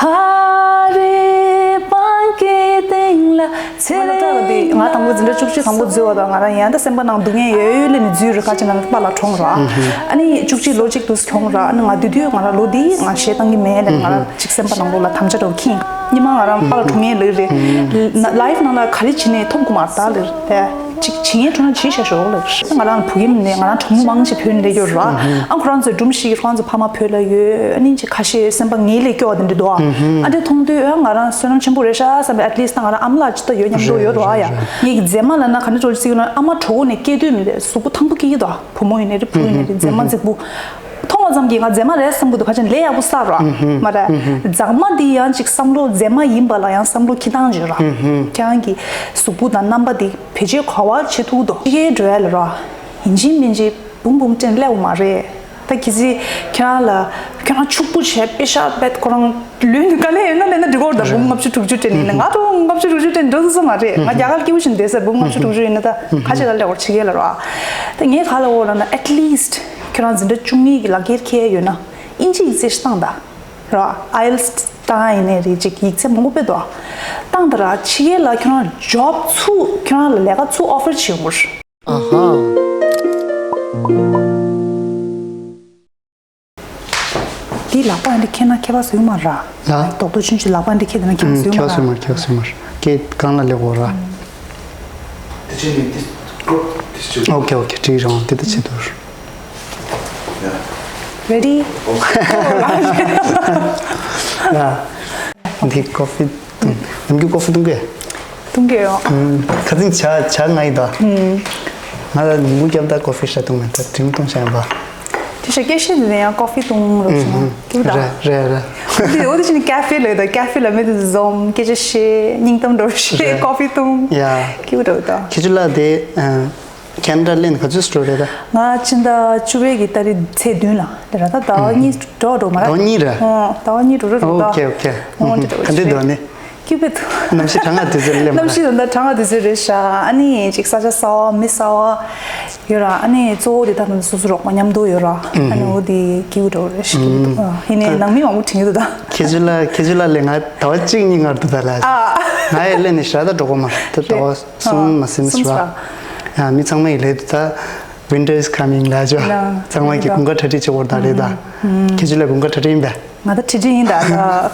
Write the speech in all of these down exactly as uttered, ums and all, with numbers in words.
ཕ་རི་པང་གི་སྟེང་ལ་ཚེ་ང་ལ་སྐྲག་གི་འདུག་ང་དང་པོ་འཛིན་གྲྭ་བཅུ་གཅིག་དང་པོ་འཛུལ་བ་དང་ང་རང་ཡང་ད་སེམས་པ་ནང་སྡུག་བསྔལ་ཡོད་ཡོད་ལས་ནི་འཛུལ་རུ་ཁ་ཅིག་ན་པ་ལ་གྲོངས་ར། ཨ་ནི་བཅུ་གཅིག་ལོ་གཅིག་ཏུ་གྲོངས་ར། ཨ་ནི་ང་དུས་དུས་ང་རང་ལོ་འདི་ང་གཞས་བཏང་གི་མེད་ལས་ང་རང་ཅིག་སེམས་པ་ནང་ལོགས་ལ་དམ་བཅའ་འདྲ་བོ་ཁེངས། ཉི་མ་ང་རང་པ་ལ་གྲོངས་ངེས་ལོས་རེད། ལའིབ་ནང་ལ་ག་རེ་བྱས་ནས་ཐོབ་དགོས་མ་རེད་ད་ལས་རེད། ཅིག་བྱེད་ཡས་འགྲོ་ན་བྱེད་བྱ་ཞོག་ལབ། ང་རང་བུ་ཁྱིམ་ནས་ང་རང་གྲོགས་མོ་མང་ཆེ་བོད་ནས་སླེབས་ཡོད་ར། ཨ་ཁོ་རང་ཚོའི་སྒྲུང་ཞིག་ཁོ་རང་ཚོ་ཕ་མ་བོད་ལ་ཡོད། ཨ་ནི་ཅིག་ཁ་ཤས་སེམས་པ་ངེས་ལས་སྐྱོ་བ་དེ་འདྲ་འདུག་ཨ་འདྲ་མཐོང་དུས་ཨ་ང་རང་བསོད་ནམས་ཆེན་པོ་རེད་ཤག་བསམ་པའི་at least ད་ང་རང་ཨ་མ་ལགས་ཅིག་ད་ཡོད་མཉམ་དུ་ཡོད་ར་ཡ། ངས་མཛེས་མ་ལབ་ན་ག་འདྲ་འགྲོ་ཅིག་ན་ཨ་མ་གྲོགས་པོ་ནས་སྐྱེས་དུས་མི་འདུག་གཟུགས་པོ་ཐང་པོ་སྐྱེ་གི་འདུག་བུ་མོ་ཡིན་ནའི་རེད་བུ་ཡིན་ནའི་རེད་མཛེས་མ་མཛེས་པོ། མཐོང་བ་ཙམ་གྱིས་ང་མཛེས་མ་རེད་བསམ་གི་འདུག་ཁ་ཅིག་ལས་ཡག་པོ་བསགས་ར། མ་རེད། མཛངས་མ་འདི་ཡང་ཅིག་བསམ་བློ་མཛེས་མ་ཡིན་པ་ལ་ཡང་བསམ་བློ་འཁྱེར་སྟངས་བརྗོད་ར། ཁྱེད་རང་གི་གཟུགས་པོ་དང་རྣམ་པ་འདི་བེད་སྤྱོད་ག་བ་བྱེད་ཐུབ་འདུག་ཕྱི་རྒྱལ་འགྲོ་ཡ་ལ་ར། ཡིན་གཅིག་མིན་གཅིག་བུམ་བུམ་སྤྲད་སླེབས་མ་རེད། ད་གི་ཚེ་ཁྱེད་རང་ལ་ཁྱེད་རང་ཕྱུག་པོ་བྱས་པེ་ཤ་བེད་ཁོ་རང་ལུས་ནི་ག་ལས་ཡོད་ན་ལས་ན་འགྲིག་གོ་ར། ད་བུམ་ལྔ་བཅུ་དྲུག་ཅུ་སྤྲད་ནི་ཡིན་ན་ང་ཚོ་ལྔ་བཅུ་དྲུག་ཅུ་སྤྲད་འགྲོ་ཚོད་མ་རེད། ང་རྒྱ་གར་སྐྱིད་པོ་ཞིག་བསྡད་ས་བུམ་ལྔ་བཅུ་དྲུག་ཅུ་ཡིན་ན་ད་ག་ཞིག་ལ་སླེབས་བར་ཕྱི་རྒྱལ་ལ་ར། ད་ངས་ག་ལ་འོ་ལ་ན་at least ཁྱོད་རང་འཛིན་གྲྭ་བཅུ་གཉིས་ཀྱི་ལག་འཁྱེར་འཁྱེར་ཡོད་ན་ཨིན་ཇི་ཡིག་ཚད་ཞིག་བཏང་ད། ར། ཨའི་ལི་ཊི་ཨེས་བཏང་ཡིན་ནའི་རེད་ཅིག་ཡིག་ཚད་མང་པོ་དཔེ་འདུག་ཨ། བཏང་ད་ར་ཕྱི་རྒྱལ་ལ་ཁྱོད་རང་ཇོབ་ཚུགས་ཁྱོད་རང་ལ་ལས་ཀ་ཚུགས་ཨོ་ཕར་བྱེད་ཡོང་གི་རེད། ཨ་ཧ། འདི་ལག་པ་འདི་ཁྱེར་ན་ཁྱད་པར་བཟོ་གི་མ་ར། ལ། རྡོག་རྡོག་ཆུན་ཆུན་ལག་པ་འདི་ཁྱེར་ན་ཁྱད་པར་བཟོ་གི་མ་ར། ཁྱད་པར་བཟོ་མ་ར། ཁྱད་པར་བཟོ་མ་ར། ཁྱེད་གང་ལ་སླེབས་འོ་ར། དེ་ཕྱིན་ནས་དེ་ཀོ་དེ་ཕྱིན། ཨོ་ཁེ་ཨོ་ཁེ་འགྲིག་རང་དེ་ད་བྱེད་དོ། Ready? ཡ། འདི་ཀོ་ཕི་འཐུང་། ནམ་རྒྱུན་ཀོ་ཕི་འཐུང་གི། འཐུང་གི་ཡོད། ཁ་སང་ཇ་ཇ་ང་ཡི་ད། ང་ལ་ཉིན་གུང་སྐྱབས་ད་ཀོ་ཕི་ཤ་འཐུང་མེད་ད་དྲིམ་འཐུང་བྱ་ཡིན་པ། དེ་ཤ་སྐད་བཤད་དེ་ནས་ཡང་ཀོ་ཕི་འཐུང་རོགས་བྱུང་། ཀྱུ་ད། རེད་རེད་རེད། འདི་འོ་དེ་ཕྱིན་ཀ་ཕེ་ལ་ཡོད་ད། ཀ་ཕེ་ལ་མི་དེ་འཛོམས་སྐད་ཆ་བཤད་སྙིང་གཏམ་འདྲ་བོ་བཤད། རེད། ཀོ་ཕི་འཐུང་། ཡ། ཀྱུ་ད་ད། ཁྱེད་ཚོ་ལ་དེ། ཁེ་ན་ཌ་སླེབས་ནས་ག་ཚོད་ཙམ་འགྲོ་རེད་ད། ང་ཕྱི་ཟླ་བཅུ་པའི་གི་ཏ་རིག་ཚེས་བདུན་ལ་དེ་ར་ད་ཟླ་བ་གཉིས་འགྲོ་འགྲོ་མ་ར། ཟླ་བ་གཉིས་རེད། ཨོ་ཟླ་བ་གཉིས་འགྲོ་རེད་རོ་ད། ཨོ་ཁེ་ཨོ་ཁེ། ཨོ་དེ་འགྲོ་ག་འདྲ་འདུག་ནི། ཀྱུ་པེ་ཐུ། གནམ་གཤིས་གྲང་ང་དུས་ཚོད་སླེབས་མ་ར། གནམ་གཤིས་ད་ལྟ་གྲང་ང་དུས་ཚོད་རེད་ཤག་ཨ་ནི་ཅིག་ས་ཆ་གསར་བ་མི་གསར་བ་ཡོད་ར། ཨ་ནི་གཙོ་བོ་དེ་ད་ད་སོ་སོ་རོགས་པ་མཉམ་དུ་ཡོད་ར། ཨ་ནི་འོ་དེ་ཀྱུ་འགྲོ་རེད་ཤག་ཡིན་ནའི་ནང་མི་མང་པོ་དྲན་གྱི་འདུག་ད། ཁྱེད་ཚོ་ལ་ཁྱེད་ཚོ་ལ་ལས་ང་ཟླ་བ་གཅིག་གཉིས་སྔར་དུ་ད་ལ་ང་ཡི་སླེབས་ནས་ཞག་ད་འགྲོ་གོ་མ་ར་ད་ཟླ་བ་གསུམ་མ་ཟིན་ཟིན་ར། ཡང་མི་ཚང་མ་ཡི་ལས་དུ་ད། Winter is coming ལ་ཇོ། ཚང་མ་གི་དགུན་ཁ་གྲ་སྒྲིག་བྱེད་དགོས་རེད་ད་རེད་ད། ཁྱེད་ཚོ་ལ་དགུན་ཁ་གྲ་སྒྲིག་ཡིན་པས། ང་ད་གྲ་སྒྲིག་ཡིན་ད་ད་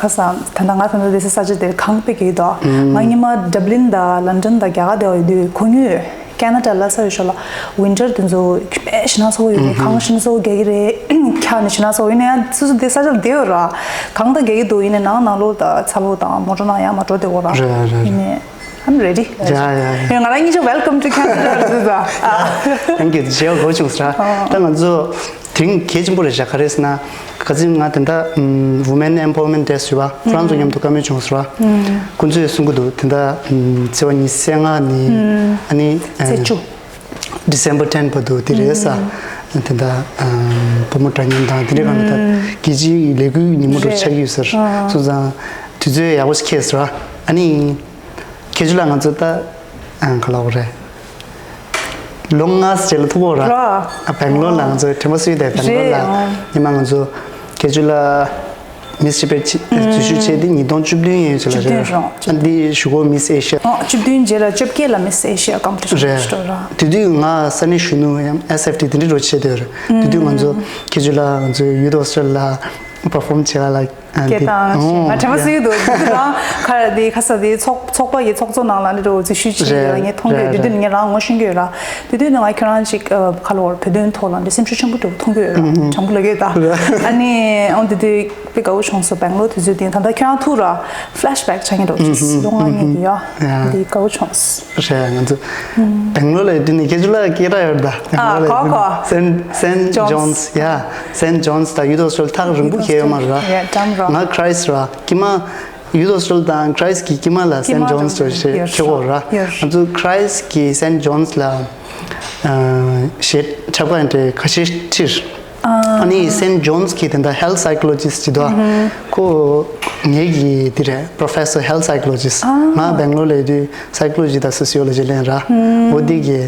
ཁ་སང་ད་ད་ང་ད་ད་དེ་ས་ས་ཆ་དེར་གངས་དཔེ་གི་ཡོད་དོ། ང་ཉི་མ་Dublin ད་London ད་རྒྱ་གར་དེ་བ་ཡོད་དུས་གོ་མྱོང་ཡོད། Canada ལ་ས་ཡོད་ཤོག་ལ་Winter དེ་ཚོ་དཔེ་ཞེ་ན་ཚ་བོ་ཡོད་ནི་གངས་ཞེ་ན་ཚ་བོ་རྒྱག་གི་རེད། འཁྱག་ནི་ཞེ་ན་ཚ་བོ་ཡིན་ན་ཡང་སོ་སོ་དེ་ས་ཆ་ལ་བསྡད་ཡོད་ར། གངས་ད་རྒྱག་གི་འདུག་ཡིན་ནའི་ནང་ནང་ལོགས་ད་ཚ་ལོ་དང་མོ་ཊ་ནང་ཡང་མ་འགྲོ་བསྡད་ཡོད་ར། རེད་རེད་རེད། ཡིན་ནའི། I'm ready. ཡ་ཡ་ཡ། ཡང་ང་རང་གཉིས་ཆ་welcome to Canada རེད་ད། Thank you. ཇེ་གོ་བྱུང་ཟེར། ད་ང་ཚོ་དེ་རིང་གལ་ཆེན་པོ་རེད་ཤག་ག་རེ་ཟེར་ན། ཁ་སང་ང་དེ་འདྲ་Women Empowerment Day ཞུ་བ་ཁོ་རང་ཚོ་མཉམ་དུ་བཀའ་མོལ་བྱུང་ཟེར་བ། ཁོ་ཚོས་གསུང་གི་འདུག་དེ་འདྲ་ཚེས་པ་ཉི་ཤུ་རྩ་ལྔ་ནས་ཨ་ནི་ཚེས་བཅུ། December ten བར་དུ་དེ་རེད་ས། དེ་འདྲ་བུ་མོ་འདྲ་མཉམ་དང་དེ་འདྲའི་སྒང་ལ་ད་རྒྱལ་སྤྱིའི་ལས་འགུལ་ཉིན་མོ་འདྲ་ཆགས་ཀྱི་ཡོད་ཟེར། སོང་ཙང་དུས་ཚོད་ཡག་པོ་ཞིག་ཁེལ་ཟེར་བ། ཨ་ནི། ཁྱེད་ཚོ་ལ་ང་ཚོ་ད་ཨ་ག་ལབ་དགོས་རེད། ལོ་ལྔ་རྗེས་ལ་ཐུག་གོ་ར། ར། ཨ་སྦེང་ལོར་ལ་ང་ཚོ་དྲན་པ་གསོས་ཏེ་སྦེང་ལོར་ལ། རེད། ཉི་མ་ང་ཚོ་ཁྱེད་ཚོ་ལ་Miss Tibet འཛུལ་ཞུགས་བྱས་ཏེ་ཉིས་སྟོང་བཅུ་བདུན་ཡན་ཚོད་ལ་རེད། བཅུ་བདུན་རེད། ཨ་འདི་ཞུ་གོ་Miss Asia། ཨ་བཅུ་བདུན་རྗེས་ལ་བཅོ་བརྒྱད་ལ་Miss Asia competition རེད། ཞུ་ར། དེ་དུས་ང་ས་གནས་གཞོན་ནུ་ཡང་S F T དེ་འདྲའི་འགྲོ་བྱས་ཏེ་ཡོད་རེད། དེ་དུས་ང་ཚོ་ཁྱེད་ཚོ་ལ་ང་ཚོ་Youth Hostel ལ་perform བྱེད་ག་ལ། ཨ་སྐད་བཏང་ཞིག་ང་དྲན་པ་གསོས་འདུག་དེ་དུས་རང་ཁ་དེ་ཁ་ས་དེ་ཚོགས་ཚོགས་པ་ཡི་ཚོགས་གཙོ་ནང་ལ་འདི་འདྲ་འཛུལ་ཞུགས་བྱེད་ཡོད་ལ་ངས་མཐོང་གི་ཡོད། དེ་དུས་ངས་རང་ངོ་ཤེས་ཀྱི་ཡོད་ལ། དེ་དུས་ནས་ང་ཁྱོད་རང་ཅིག་ཁ་ལོར་བོད་དོན་ཐོག་ལ་འདི་སེམས་ཤུགས་ཆེན་པོ་འདྲ་བོ་མཐོང་གི་ཡོད་ལ་དྲང་པོ་ལབ་ཀྱི་ཡོད་ད། ཨ་ནི་ཨང་དེ་དུས་དཔེ་དགའ་བོ་བྱུང་སོང་སྦེང་ལོར་དུས་ཚོད་དེ་ད་ལྟ་ཁྱོད་རང་ཐུག་ར་flashback ཆགས་ཀྱི་འདུག་ཅིག་ལོ་ལྔ་ཉིན་དུ་ཡ་འདི་དགའ་བོ་བྱུང་སོང་། རེད། ང་ཚོ་སྦེང་ལོར་ལ་ཡོད་དུས་ནས་ཁྱེད་ཚོ་ལ་སྐད་གྲགས་ཡོད་ད། ཨ་གོ་གོ། Saint Saint John's ཡ། Saint John's ད་Youth Hostel ཐག་རིང་པོ་ཁེལ་ཡོད་མ་རེད་ར། ཡ་འགྲམ་ར། ང་Christ ར་ཀྱི་མ། Youth Hostel དང་Christ གི་ཀྱི་མ་ལ་Saint John's ཁེལ་གོ་ར། ང་ཚོ་Christ གི་Saint John's ལ་ཞེས་ཆབ་ཀ་འདྲ་ཁ་ཤས་ཁྲིད། ཨ་ནི་Saint John's གི་དེ་འདྲ་health psychologist ཅིག་འདུག་ཁོ་ངེད་ཀྱི་དེ་རེད། Professor health psychologist ང་སྦེང་ལོར་ལ་ཡོད་དུས་psychology དང་sociology ལེན་ར། འོ་དེ་གི་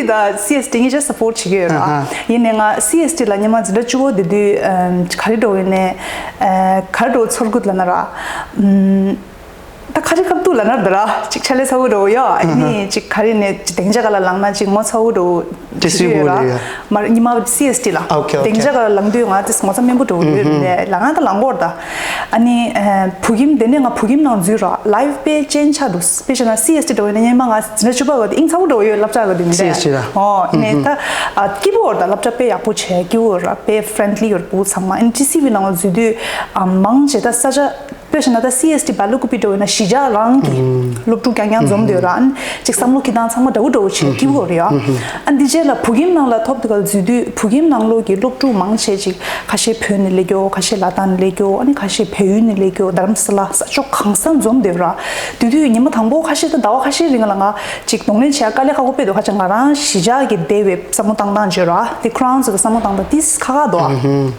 ཊི་དང་སི་ཨེས་ཊི་གཉིས་ཆ་སཔོར་ཊི་བྱེད་ཀྱི་ཡོད་ར། ཡིན་ནའི་ང་སི་ཨེས་ཊི་ལ་སྔོན་མ་འཛིན་གྲྭ་བཅུ་པ་དེ་དུས་ཨམ་ག་རེ་འགྲོ་ཡིན་ནའི་ཨ་ག་རེ་འགྲོ་ཚོར་གུད་ལ་ན་ར། ཨམ་ད་ཁ་ཅིག་ཁ་ཐུག་ལ་ན་ར་ད་ར་ཅིག་ཆ་ལས་ཚ་བོ་འགྲོ་ཡོད། ཨ་ནི་ཅིག་ག་རེ་ནས་ཅིག་སྡིངས་ཆ་ག་ལ་ལངས་ན་ཅིག་ངོ་ཚ་བོ་འགྲོ། ཅི་སི་ཡོད་ར། མ་རེད། ཉི་མ་སི་ཨེས་ཊི་ལ། ཨ་ཨོ་ཁེ་ཨོ་ཁེ། སྡིངས་ཆ་ག་ལ་ལངས་དུས་ང་དེ་ངོ་ཚ་སྨན་པོ་འགྲོ་ཡོད་རེད་ལ་ང་ད་ལངས་གོ་ར་ད། ཨ་ནི་ཨ་བུ་ཁྱིམ་དེ་ནས་ང་བུ་ཁྱིམ་ནང་འཛུལ་ར་ལའིབ་དཔེ་ཅན་ཆགས་འདུག་དཔེ་བྱས་ན་སི་ཨེས་ཊི་འགྲོ་ཡོད་ན་སྔོན་མ་ང་འཛིན་གྲྭ་བཅུ་པ་ག་དེ་དབྱིངས་ཚ་བོ་འགྲོ་ཡོད། སློབ་གྲྭ་ག་དེ་མི་སི་འདྲ་ཨེས་ཊི་ལ། ཨོ་ནས་ད་ཨ་སྐྱིད་པོ་ར་ད་སློབ་གྲྭ་དཔེ་ཡག་པོ་བྱས་སྐྱིད་པོ་ར་དཔེ་ཧྥ་རེན་ཌི་ལི་ཡོད་བུ་ཚང་མ། ཨ་ནི་ཊི་སི་ཝི་ནང་ལ་འཛུལ་དུས་ཨ་མང་ཆེ་ད་ས་ཆ། དཔེ་བཞག་ན་ད་སི་ཨེས་ཊི་སྦེལ་ཀོབ་པི་འགྲོ་ཡིན་ན་གཞིས་ཆགས་རང་གི་སློབ་ཕྲུག་རྐྱང་རྐྱང་འཛོམས་སྡོད་ར། ཨ་ནི་ཅིག་བསམ་བློ་འཁྱེར་སྟངས་ཚང་མ་འདྲ་བོ་འདྲ་བོ་བྱས་སྐྱིད་པོ་རེད་ཨ། ཨ་ནི་འདི་རྗེས་ལ་བུ་ཁྱིམ་ནང་ལ་ཐོབ་དུས་ག་ལ་འཛུལ་དུས་བུ་ཁྱིམ་ནང་ལོགས་ཀྱི་སློབ་ཕྲུག་མང་ཆེ་ཅིག་ཁ་ཤས་བོད་ནས་སླེབས་རྒྱུ། ཁ་ཤས་ལ་དྭགས་ནས་སླེབས་རྒྱུ། ཨ་ནི་ཁ་ཤས་བལ་ཡུལ་ནས་སླེབས་རྒྱུ། རྡ་རམ་ས་ལ་ས་ཕྱོགས་གང་སར་འཛོམས་སྡོད་ར། དེ་དུས་ཉི་མ་དང་པོ་ཁ་ཤས་ད་ཟླ་བ་ཁ་ཤས་རིང་ལ་ང་ཅིག་གདོང་ལེན་བྱེད་དཀའ་ལས་ཁག་པོ་དཔེ་འདུག་ཁ་ཅིག་ང་རང་གཞིས་ཆགས་ཀྱི་བསྡད་པའི་བསམ་བློ་བཏང་སྟངས་བརྗོད་ར། དེ་ཁོ་རང་ཚོ་གི་བསམ་བློ་བཏང་སྟངས་དེ་ཁག་ཁག་འདུག་ཨ།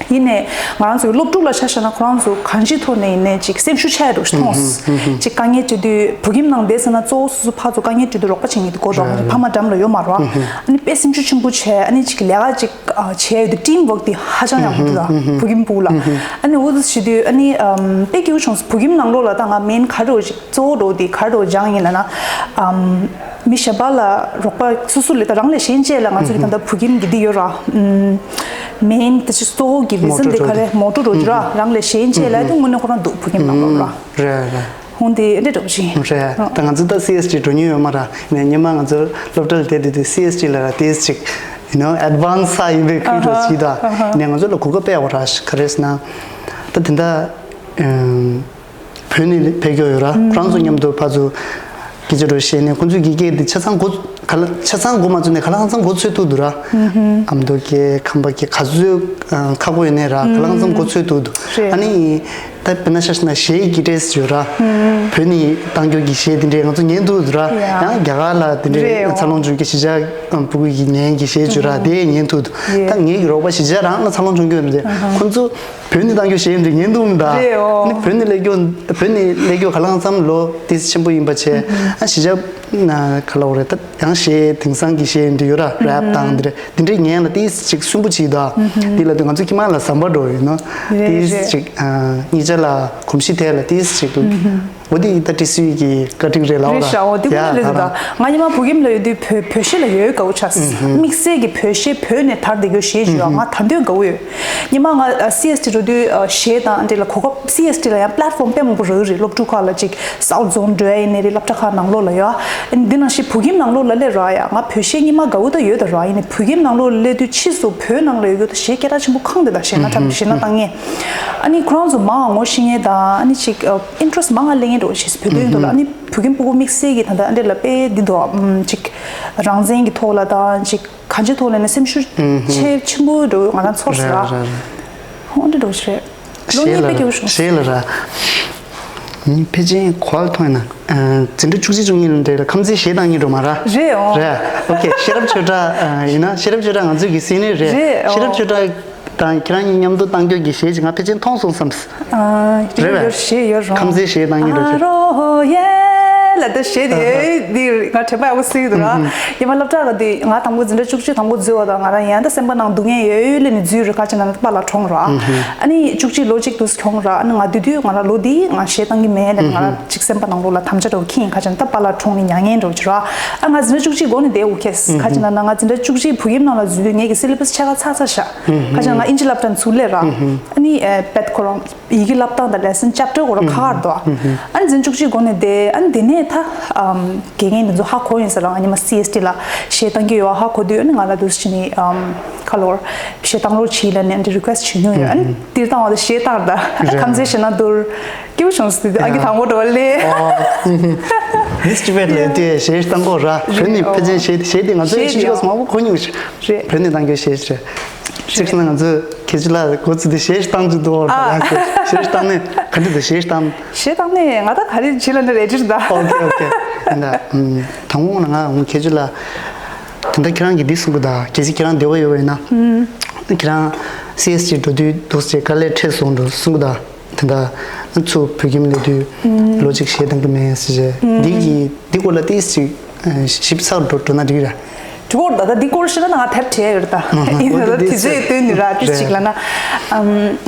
ཡིན་ནའི་ང་རང་ཚོའི་སློབ་ཕྲུག་ལ་ཆ་བཞག་ན་ཁོ་རང་ཚོ་གང་ཅིའི་ཐོག་ནས་ཡིན་ནའི་ཅིག་སེམས་ཤུགས་ཆག་ཡ་འདུག་མཐོང་སོང་། ཅིག་དཀའ་ངལ་འཕྲད་དུས་བུ་ཁྱིམ་ནང་བསྡད་ཟེར་ན་གཙོ་བོ་སོ་སོ་ཕར་ཚུར་དཀའ་ངལ་འཕྲད་དུས་རོགས་པ་བྱེད་མཁན་དེ་དགོས་འདུག་ཕ་མ་འགྲམ་ལ་ཡོད་མ་རེད་བ། ཨ་ནི་དཔེ་སེམས་ཤུགས་ཆེན་པོ་བྱས། ཨ་ནི་ཅིག་ལས་ཀ་ཅིག་བྱས་ཡོད་དུས་ཊིམ་ཝོག་དེ་ཧ་ཅང་ཡག་པོ་འདུག་ད་བུ་ཁྱིམ་ཕྲུ་གུ་ལ། ཨ་ནི་འོ་དེ་བྱེད་དུས་ཨ་ནི་དཔེ་སྐྱིད་པོ་བྱུང་སོང་། བུ་ཁྱིམ་ནང་ལོགས་ལ་ད་ང་མེན་ག་རེ་ཅིག་གཙོ་བོ་འདྲ་བོ་དེ་ག་རེ་སྦྱངས་ཡིན་ལབ་ན། ཨམ། མི་གཞན་པ་ལ་རོགས་པ་སོ་སོ་ལས་ད་རང་ལས་གཞན་གཅེས་ལ་ང་ཚོ་གི་ད་ལྟ་བུ་ཁྱིམ་གྱི་འདི་ཡོད་ར། ཨམ། མེན་དེ་ཅིག་གཙོ་བོ་གི་རི་ཛན་དེ་ག་རེ་མོ་ཊ་འདྲ་བོ་ཅིག་ར་རང་ལས་གཞན་གཅེས་ལ་དེ་དངོས་གནས་ཁོ་རང་འདུག་བུ་ཁྱིམ་ནང་ལོགས་ར། རེད་རེད། ཧོང་དེ་འདྲ་འདྲ་བོ་ཅིག་རེད། ད་ང་ཚོ་ད་སི་ཨེས་ཊི་འགྲོ་མྱོང་ཡོད་མ་ར། ནས་སྔོན་མ་ང་ཚོ་སློབ་གྲྭ་ལ་བསྡད་དུས་དུས་སི་ཨེས་ཊི་ལ་ར་དེས་ཅིག you know advance ས་ཡིན་པའི་ཁུལ་འགྲོ་ཅིག་ད། ནས་ང་ཚོ་ལ་གོ་སྐབས་སྤེལ་བ་ར་ག་རེ་ཟེར་ན། ད་དེ་འདྲ། ཨམ། བོད་ནས་ཕེབས་ཀྱི་ཡོད་ར། ཁོ་རང་ཚོ་མཉམ་དུ་ཕར་ཚུར་སྐད་ཆ་འདྲ་བཤད་ནས་ཁོང་ཚོས་ཀྱི་སྐད་དེ་ཆ་ཚང་གོ་ག་ལ་ཆ་ཚང་གོ་མ་ཚོད་ནས་ག་ལ་གང་འཚམ་གོ་ཚོད་ཐུབ་འདུག་ར། ཨ་མདོ་སྐད་ཁམས་པ་སྐད་ག་ཚོད་ཁག་པོ་ཡོད་ནའི་ར་ག་ལ་གང་འཚམ་གོ་ཚོད་ཐུབ་འདུག་ཨ་ནི་ད་དཔེར་ན་ཆ་བཞག་ན་གཞས་ཀྱི་ཊེ་སི་ཊི་ཡོད་ར། བོད་ནས་བཏང་རྒྱུ་གི་གཞས་དེ་འདྲས་ང་ཚོ་ཉན་ཐུབ་འདུག་ར། ཡང་རྒྱ་གར་ལ་དེ་འདྲས་འཚར་ལོངས་བྱུང་གི་གཞིས་ཆགས་ཕྲུ་གུ་ཡིས་ཉན་གྱི་གཞས་ཡོད་ར་དེ་ཉན་ཐུབ་འདུག་ད་ངེད་ཀྱི་རོགས་པ་གཞིས་ཆགས་རང་ལ་འཚར་ལོངས་བྱུང་གི་ཡོད་མི་འདུག་ཁོང་ཚོ། བོད་ནས་བཏང་རྒྱུ་གཞས་འདི་ཉན་འདུག་ད། རེད་འོ། ཨ་ནི་བོད་ནས་སླེབས་རྒྱུ་བོད་ནས་སླེབས་རྒྱུ་ག་ལ་མཚམས་ལོ་ཏིས་ཆེན་པོ་ཡིན་པ་བྱས། ཨ་གཞིས་ཆགས་ན་ག་ལ་འོ་རེད་ད། ཡང་གཞས་དེང་སང་གི་གཞས་འདི་ཡོད་ར། རེབ་དང་འདི་རེད། འདི་འདྲའི་ཉན་ལ་ཏིས་ཅིག་སུན་པོ་བྱེད་ད། འདི་ལ་དུས་ང་ཚོ་ཁྱིམ་ལ་ཟམ་པ་འགྲོ་ཡོད་ནོ། རེད་ཏིས་རེད། ཅིག་ཨ་གཉིས་ཆ་ལ་གོམས་གཤིས་ཐད་ལ་ཏིས་ཅིག་འོ་དེ་ད་ཏི་སུའི་གི་བཀའ་དྲིན་རེད་ལའོ་ར། རེད་ཤག་འོ་དེ་ཀུན་ཡ་རེད་ད། ད་ང་ཉི་མ་བོད་ཁྱིམ་ལ་ཡོད་དུས་བོད་བོད་གཞས་ལ་ཡོད་དགའ་བོ་ཆགས། དམིགས་བསལ་གྱི་བོད་གཞས་བོད་ནས་དར་བསྡད་རྒྱུ་གཞས་ཅིག་ཡོད། ང་ད་འདོད་དགའ་བོ་ཡོད། ཉི་མ་ང་སི་ཨེས་ཏི་འགྲོ་དུས་གཞས་དང་འབྲེལ་ལ་གོ་སྐབས་སི་ཨེས་ཏི་ལ་ཡང་པླེ་ཊི་ཕོམ་དཔེ་མང་པོ་རག་རེད། སློབ་ཕྲུག་ཁག་ལ་ཅིག་སའུ་ཐི་ཛོན་འགྲོ་ཡ་ཡིན་ནའི་རེད། སློབ་གྲྭ་ཁག་ནང་ལོགས་ལ་ཡོད། འདི་ནང་བཞིན་བོད་ཁྱིམ་ནང་ལོགས་ལ་སླེབས་ར་ཡ་ང་བོད་གཞས་ཉི་མ་དགའ་བོ་ད་ཡོད་ད་ར། ཡིན་ནའི་བོད་ཁྱིམ་ནང་ལོགས་ལ་སླེབས་དུས་ཕྱིས་སུ་བོད་ནང་ལ་ཡོད་རྒྱུ་ད་གཞས་སྐད་གྲགས་ཆེན་པོ་གང་དེ་ད་གཞས་སྣ་འཁྲབ་གཞས་སྣ་བཏང་མཁན། ཨ་ནི་ཁོ་རང་ཚོ་མང་ང་ངོ་ཤེས་མཁན་དང་ཨ་ནི་ཅིག་ཨིན་ཊི་རེ་སི་ཊི་མང་ང་སླེབས་མཁན་འགྲོ་ཞེས་བོད་དོན་དུ་ལ། ཨ་ནི་བོད་ཁྱིམ་སྤུ་གུ་དམིགས་བསལ་གྱི་ད་ལྟ་ཨ་འདྲ་ལ་དཔེ་འདི་དོ་ཅིག་རང་བཙན་གྱི་ཐོག་ལ་དང་ཅིག་གང་ཅིའི་ཐོག་ལ་ནི་སེམས་ཤུགས་ཆེ་ཆེན་པོ་འགྲོ་ང་རང་ཚོར་ཟེར་ར། རེད་རེད་རེད། འོ་འདི་འགྲོ་ཞིག་རེད། ལོ་གཉིས་དཔེ་སྐྱིད་པོ་བྱུང་། གཞས་ལ་ར། ངས་ཕལ་ཆེར་གོ་བ་མཐོང་ན། འཛིན་གྲྭ་བཅུ་གཅིག་བཅུ་གཉིས་ལ་འདྲ་ལ་ཁམས་ཚན་གཞས་བཏང་མཁན་འགྲོ་མ་ར། རེད་འོ། རེད། ཨོ་ཁེ། ཤེས་རབ་ཆོས་གྲགས་ཡིན་ན་ཤེས་རབ་ཆོས་གྲགས་ང་ཚོའི་གི་སི་ནི་ཡར་རེད། རེད་འོ། ཤེས་རབ་ཆོས་གྲགས་དང་ཁྱེད་རང་གཉིས་མཉམ་དུ་བཏང་རྒྱུ་གི་གཞས་ཅིག་ང་ཕལ་ཆེར་མཐོང་སོང་བསམ། ཨ་རེད་རེད་པས། ཡོད་གཞས་ཡོད་རོ། ཁམས་ཚན་གཞས་བཏང་མཁན་འགྲོ་ཨ་ཞེས། རོ་ཡེ་ལ་ད་གཞས་དེ་འདི་ང་དྲན་པ་ཡག་པོ་གསོས་འདུག་ར། ཡིན་མ་སློབ་གྲྭ་ག་དུས་ང་དང་པོ་འཛིན་གྲྭ་བཅུ་གཅིག་དང་པོ་འཛུལ་བ་དང་ང་རང་ཡང་ད་སེམས་པ་ནང་སྡུག་བསྔལ་ཡོད་ཡོད་ལས་ནི་འཛུལ་རེད། ཁ་ཅིག་ན་ད་པཱ་ལགས་གྲོངས་ར། ཨ་ནི་བཅུ་གཅིག་ལོ་གཅིག་ཏུ་གྱོང་ར། ཨ་ནི་ང་དེ་དུས་ང་རང་ལོ་འདི་ང་གཞས་བཏང་གི་མེད་ལས་ང་རང་ཅིག་སེམས་པ་ནང་ལོགས་ལ་དམ་བཅའ་འདྲ་བོ་འཁྱེར་ཡིན། ཁ་ཅིག་ན་ད་པཱ་ལགས་གྲོངས་ནི་མྱ་ངན་འདྲ་བོ་ཅིག་ར། ཨ་ང་འཛིན་གྲྭ་བཅུ་གཅིག་འགོ་ནས་བསྡད་འོ་ཁེ། ཁ་ཅིག་ན་ན་ང་འཛིན་གྲྭ་བཅུ་གཅིག་བོད་ཁྱིམ་ནང་ལ་འཛུལ་དུས་ངེད་ཀྱི་སི་ལེ་བྷ་སི་ཆ་ག་ཚར་ཚར་ཤག་ཁ་ཅིག་ན་ང་ཨིན་ཇི་སློབ་གྲྭ་ཚུར་སླེབས་ར། ཨ་ནི་ཨེ་བེད་ཁོ་རང་ཡི་གེ་བསླབ་སྟངས་དང་ལེ་སན་ཅེབ་ཊར་གོ་ར་ཁག་ཁག་འདུག་ཨ་ནི་འཛིན་བཅུ་གཅིག་འགོ་ནས་བསྡད། ཨ་ནི་དེ་ནས་ད་ཨམ་དགེ་རྒན་འདི་ཚོ་ཧ་གོ་ཡིན་ཟེར་ར། ང་ཉི་མ་སི་ཨེས་ཏི་ལ་གཞས་བཏང་གི་ཡོད་ཧ་གོ་དུས། ཨ་ནི་ང་ལ་འདུག་སེ་བྱས་ནས་ཨམ་ཁ་ལོར་གཞས་བཏང་རོགས་བྱེད་ལབ་ནས་ཨ་ནི་རི་ཁུ་ཨེ་སི་ཊི་བྱེད་མྱོང་ཡོད། ཨ་ནི་དེར་བཏང་བ་དང་གཞས་བཏང་ར་ད་ཁམས་ཚན་གཞས་སྣ་བསྡུར་སྐྱིད་པོ་བྱུང་སོང་། དེ་ཨ་གི་དང་པོ་འགྲོ་བ་ལས། མིས་ཊི་བེད་ལས་དེ་གཞས་བཏང་གོ་ར། བོད་ནས་ཕལ་ཆེར་གཞས་གཞས་དེ་ང་ཚོའི་ཕྱི་རྒྱལ་སོ་མང་པོ་གོ་མྱོང་ཞིག་རེད། བོད་ནས་བཏང་རྒྱུ་གཞས་རེད། ཅིག་སོང་ན་ང་ཚོས་ཁྱེད་ཚོ་ལ་འགོ་ཚུགས་ཏེ་གཞས་བཏང་རྒྱུ་འདུག་ཨ། གཞས་བཏང་ནས་ག་འདྲ་འདུག་གཞས་བཏང་། གཞས་བཏང་ནས་ང་ད་ག་རེ་བྱེད་ལ་ནི་རེད་ཅིག་ད། ཨོ་ཁེ་ཨོ་ཁེ། ད་དང་པོ་ང་ཁྱེད་ཚོ་ལ་ད་ལྟ་ཁྱེད་རང་གིས་འདི་གསུང་གི་ད། གལ་སྲིད་ཁྱེད་རང་བདེ་བོ་ཡོད་པ་ཡིན་ན། ཁྱེད་རང་སི་ཨེས་ཅིག་འགྲོ་དུས་འདུག་སེ་དཀའ་ལས་འཕྲད་སོང་འགྲོ་གསུང་གི་ད། ད་ལྟ་ང་ཚོ་བོད་ཁྱིམ་སླེབས་དུས་ལོ་གཅིག་གཞས་བཏང་གི་མེད་ཟེར་བྱས། འདི་གི་འདི་སྐོར་ལ་ཏིས་ཅིག་ཞིབ་ཚགས་འགྲོ་འགྲོ་ན་འགྲིག་གི་རེད། དེ་སྐོར་ད་ལྟ་འདི་སྐོར་བཤད་ན་ང་དེབ་བྲིས་ཡོད་རེད་ད། ཡིན་ན་ད་དེ་ཚོའི་དོན་ནི་ར་ཏིས་ཅིག་ལ་ན།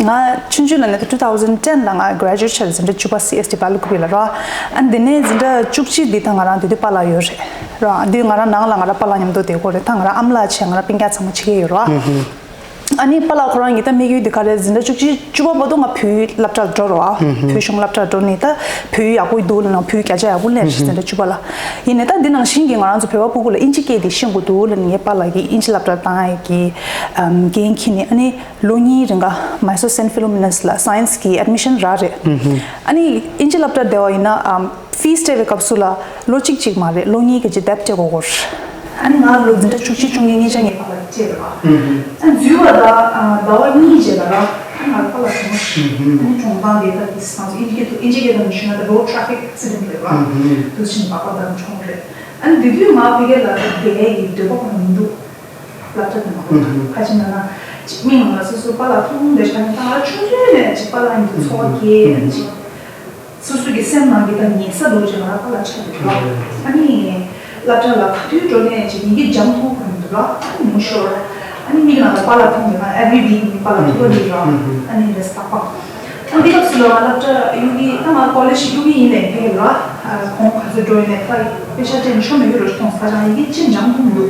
ང་ཆུང་ཆུང་ལ་ནས་ད་two thousand ten ལ་ང་གྷ་རེ་ཇུ་ཨེཊ་བྱས་འཛིན་གྲྭ་བཅུ་པ་སི་ཨེས་ཏི་བྷ་ལུ་ཀུ་པི་ལ་ར། ཨ་འདི་ནས་འཛིན་གྲྭ་བཅུ་གཅིག་འདི་ད་ང་རང་དེ་དུས་པཱ་ལགས་ཡོད་རེད་ར། འདི་ང་རང་ནང་ལ་ང་རང་པཱ་ལགས་མཉམ་དུ་བསྡད་ཀྱི་ཡོད་རེད། ད་ང་རང་ཨ་མ་ལགས་བྱས་ང་རང་སྤུན་ཀྱག་ཚང་མ་ཕྱི་རྒྱལ་ཡོད་ར། ཨ་ནི་པཱ་ལགས་ཁོ་རང་གི་ད་དམིགས་ཡུལ་འདི་ག་རེ། འཛིན་གྲྭ་བཅུ་གཅིག་བཅུ་པ་བར་དུ་ང་བོད་ཡིག་སློབ་གྲྭར་འགྲོ་རོགས་ཨ། བོད་གཞུང་སློབ་གྲྭར་འགྲོ་ནས་ད་བོད་ཡིག་ཡག་པོ་འདུག་ལབ་ན་བོད་ཡིག་བརྒྱ་ཆ་ཡག་པོ་སླེབས་རེད། འཛིན་གྲྭ་བཅུ་པ་ལ། ཡིན་ནའི་ད་འདི་ནང་བཞིན་གྱི་ང་རང་ཚོ་བོད་པ་ཕྲུ་གུ་ལ་ཨིན་ཇི་སྐད་འདི་ཤེས་དགོས་འདུག་ལབ་ནས་ངའི་པཱ་ལགས་ཀྱིས་ཨིན་ཇི་སློབ་གྲྭར་བཏང་ཡག་གི་འགན་འཁྱེར་ནས། ཨ་ནི་ལོ་གཉིས་རིང་ག་མའི་སོར་སེན་ཕི་ལོ་མི་ནས་ལ་སའེན་སི་གི་ཨེཌ་མི་ཤན་རག་རེད། ཨ་ནི་ཨིན་ཇི་སློབ་གྲྭར་བསྡད་པ་ཡིན་ན་ཨམ། ཕིས་སྤྲད་པའི་སྐབས་སུ་ལ་ལོ་གཅིག་གཅིག་མ་རེད། ལོ་གཉིས་ཀྱི་རྗེས་དེབ་སྤྲད་དགོས་སྐོར། ཨ་ནི་ང་ལོ་འཛིན་གྲྭ་བཅུ་གཅིག་བཅུ་གཉིས་གཉིས་ཆ་ངའི་པཱ་ལགས་ཀྱིས་སྤྲད་པ། ཨ་འཛུལ་བ་ད་ཟླ་བ་གཉིས་རྗེས་ལ་ར། ཨ་ང་ལ་པཱ་ལགས་བྱུང་། ཨ་ནི་གྲོངས་སྟངས་དེ་ད་དེ་སང་ཚོ་ཨིན་ཇི་སྐད་དུ་ཨིན་ཇི་སྐད་དུ་ཞུས་ན་ད་རོཌ་ཊ་ཕིག་ཨེག་སི་ཌེན་ཊི་རེད་པ། དུ་ཕྱིན་པ་པ་དང་གྲོངས་རེད། ཨ་ནི་དེ་དུས་ང་ཕ་གི་ལ་ད་བསྡད་ཡག་གི་འདོད་པ་ཁོ་ན་མི་འདུག་སློབ་གྲྭ་དེ་མ་གཏོགས། ཁ་ཅིག་ན་ན་ཅིག་མི་མང་ལ་སོ་སོ་པཱ་ལགས་ཐུག་འདི་ཆ་ནས་ད་ང་ཆུང་ཆུང་ནས་ཅིག་པཱ་ལགས་ཡིན་དུས་ཚོར་བ་སྐྱེས། ཅིག་སོ་སོ་གི་སེམས་ནང་གི་ད་ཉེ་ས་ལོ་ཅིག་ང་རང་པཱ་ལགས་ཆགས་འདུག་ལ། ཨ་ནི་སློབ་གྲྭ་ལ་ག་དུས་འགྲོ་ནས་ཅིག་ཡི་གེ་སྦྱང་ཐུབ་ཁོ་ན་འདུག་ལ། ཨ་ནི་མུ་ཤོར། ཨ་ནི་མི་ལ་ད་པཱ་ལགས་ཐུག་འདི་ང་ཨེ་བྷི་ཝིག་མི་པཱ་ལགས་ཐུག་པ་འདི་ར། ཨ་ནི་རེས་པ་པ། ཨ་འདི་སྐབས་སུ་ལ་ང་སློབ་གྲྭ་གཡུག་གི་ད་ང་ཀོ་ལེཇ་གཡུག་གི་ཡིན་ནས་ཕ་གི་ལ། ཁོང་ག་ཚོད་འགྲོ་ཡིན་ནས་ད་དཔེ་ཆ་སྤྲད་ནས་ཤོ་མེད་གི་རོ་ཞིག་མཐོང་ས་ཀྱང་ཡི་གེ་ཅི་སྦྱང་ཐུབ་མི་འདུག་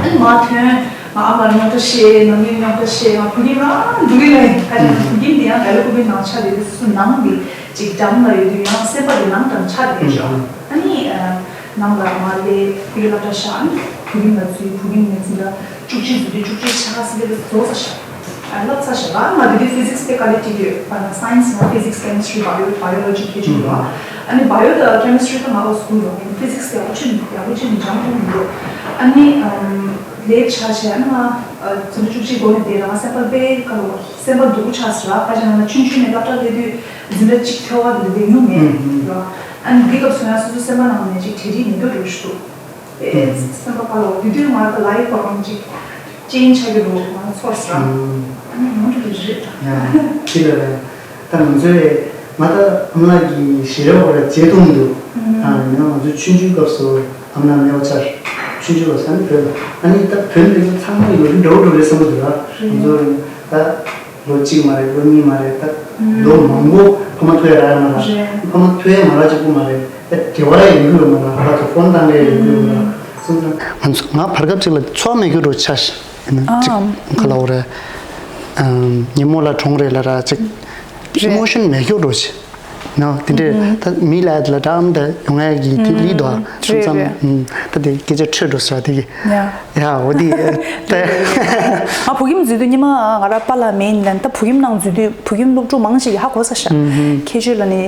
ཨ་ནི་མ་ཐོན། ང་ཨ་མར་རྙོག་དྲ་བཤད། ནམ་རྒྱུན་རྙོག་དྲ་བཤད། ང་བུ་ཉིད་རང་འདུག་གི་ལ་ཡིན། ད་ཅི་ན་བུ་ཉིད་འདི་ཡང་ལ་ལུ་ཀུ་བི་ནང་ཆ་དེ་དུས་སུ་ནང་གི་ཅིག་འགྲམ་ལ་ཡོད་དུས་ཡང་སེམས་པ་དེ་ནང་འགྲམ་ཆ་དེ་ཤོག་ཨ་ནི་ནང་ལ་མ་ལས་བུ་ཡི་སློབ་གྲྭ་ཤག་ཨ་ནི་བུ་ཉིད་ལ་ཚུད། བུ་ཉིད་ནས་ཚུད་ལ་བཅུ་གཅིག་ཚུད་དུས་བཅུ་གཅིག་ཆ་སི་ལེ་བཟོ་ས་ཤག་ཨ་ལབ་ཚ་ཤག་ཨ་ང་དེ་དུས་ཕི་ཟིག་སི་དེ་དཀའ་ལས་ཁྲིད་ཀྱི་ཡོད་པ་ན། སའེན་སི་ན་ཕི་ཟིག་སི་ཀེ་མི་སི་ཊི་རི་བྷ་ཡོ་བྷ་ཡོ་ལོ་ཇི་ཁྱེད་ཅིག་ཡོད། ཨ་ནི་བྷ་ཡོ་དང་ཀེ་མི་སི་ཊི་རི་ད་ང་ལ་སྐུལ་ཡོད། ཕི་ཟིག་སི་དེ་ཡག་པོ་ཆེ་ཡག་པོ་ཆེ་ནི་སྦྱང་ཐུབ་མི་འདུག་ཨ་ནི་ལེབ་ཆ་བྱས་ཨ་ནི་ང་འཛིན་གྲྭ་བཅུ་གཅིག་འགོ་ནས་བསྡད་ར། ང་སེམས་པ་དཔེ་ཁ་ལོ་སེམས་པ་སྡུག་པོ་ཆགས་སོང་ར། ཁ་ཅིག་ང་ན་ཆུང་ཆུང་ནས་སློབ་གྲྭ་སླེབས་དུས་འཛིན་གྲྭ་གཅིག་ཐོལ་བ་དེ་འདྲ་ཡོང་མེད་ར། ཨ་ནི་འདི་སྐབས་སུ་ཡང་སོ་སོ་སེམས་པ་ནང་ནས་ཅིག་བྲེལ་འདྲིས་མི་འདུག་རུ་ཞུ་འདུག་ཨེ་སེམས་པ་ཁ་ལོ་དེ་དུས་ང་ད་ལའི་ཕོ་རོམ་ཅིག་ཅེན་ཆགས་ཀྱི་འདུག་ང་ཚོར་སོང་ར། ཨ་ནི་ཡོང་དུ་ ཡང་ཅི་ལ་ད་ང་ཚོའི་ང་ད་ཨ་མ་ལགས་ཀྱི་ཞལ་རས་བ་ར་མཇལ་ཐུབ་མི་འདུག་ཨ་ཡིན་ན་ང་ཚོ་ཆུང་ཆུང་སྐབས་སུ་ཨ་མ་ལགས་མེད་པ་ཆར་ཆུང་ཆུང་སྐབས་སུ་ཨ་ནི་བོད་ལ་ཨ་ནི་ད་བོད་མི་རིགས་ཚང་མ་ཡོད་འགྲོ་འགྲོ་རེད་བསམ་གྱི་འདུག་ང་ཚོ་ད་ལོ་གཅིག་མ་རེད་ལོ་གཉིས་མ་རེད་ད་ལོ་མང་པོ་ཕ་མ་ཐུག་ཡ་རག་ཡ་མ་རག་ཕ་མ་ཐུག་ཡ་མ་རག་གཅིག་པུ་མ་རེད་ད་དེ་བ་ཡ་ཡོང་གི་ཡོད་མ་རག་ཕ་ཚོ་ཕོན་བཏང་གི་ཡོད་གི་ཡོད་མ་རག་སོང་ཙང་ང་ཚོ་ང་བར་སྐབས་གཅིག་ལ་ཚོགས་མེད་རྒྱུ་འགྲོ་ཆ་ཞིག་ཡིན་ན་གཅིག་ཁ་ལ་འོ་རེད། ཉིན་མོ་ལ་གྲོངས་རེད་ལ་ར་ཅིག་ཨི་མོ་ཤོན་མེད་རྒྱུ་འགྲོ་ཆེ། ནོ་དེ་འདྲས་ད་མི་ལ་ལ་འདྲ་འམ་ད་ཡོང་ཡ་གི་དེ་ལི་དོ་ཚུམ་ཚམ་ད་དེ་སྐད་ཆ་འཕྲོད་འགྲོ་ས་དེ་གི་ཡ་འོ་དེ་ད་ང་བུ་ཁྱིམ་འཛུལ་དུས་ཉི་མ་ང་ར་པཱ་ལགས་མེད་ནས་ད་བུ་ཁྱིམ་ནང་འཛུལ་དུས་བུ་ཁྱིམ་སློབ་ཕྲུག་མང་ཞིག་གི་ཧ་གོ་ས་ཤ་ཁྱེད་ཆོས་ལ་ནི་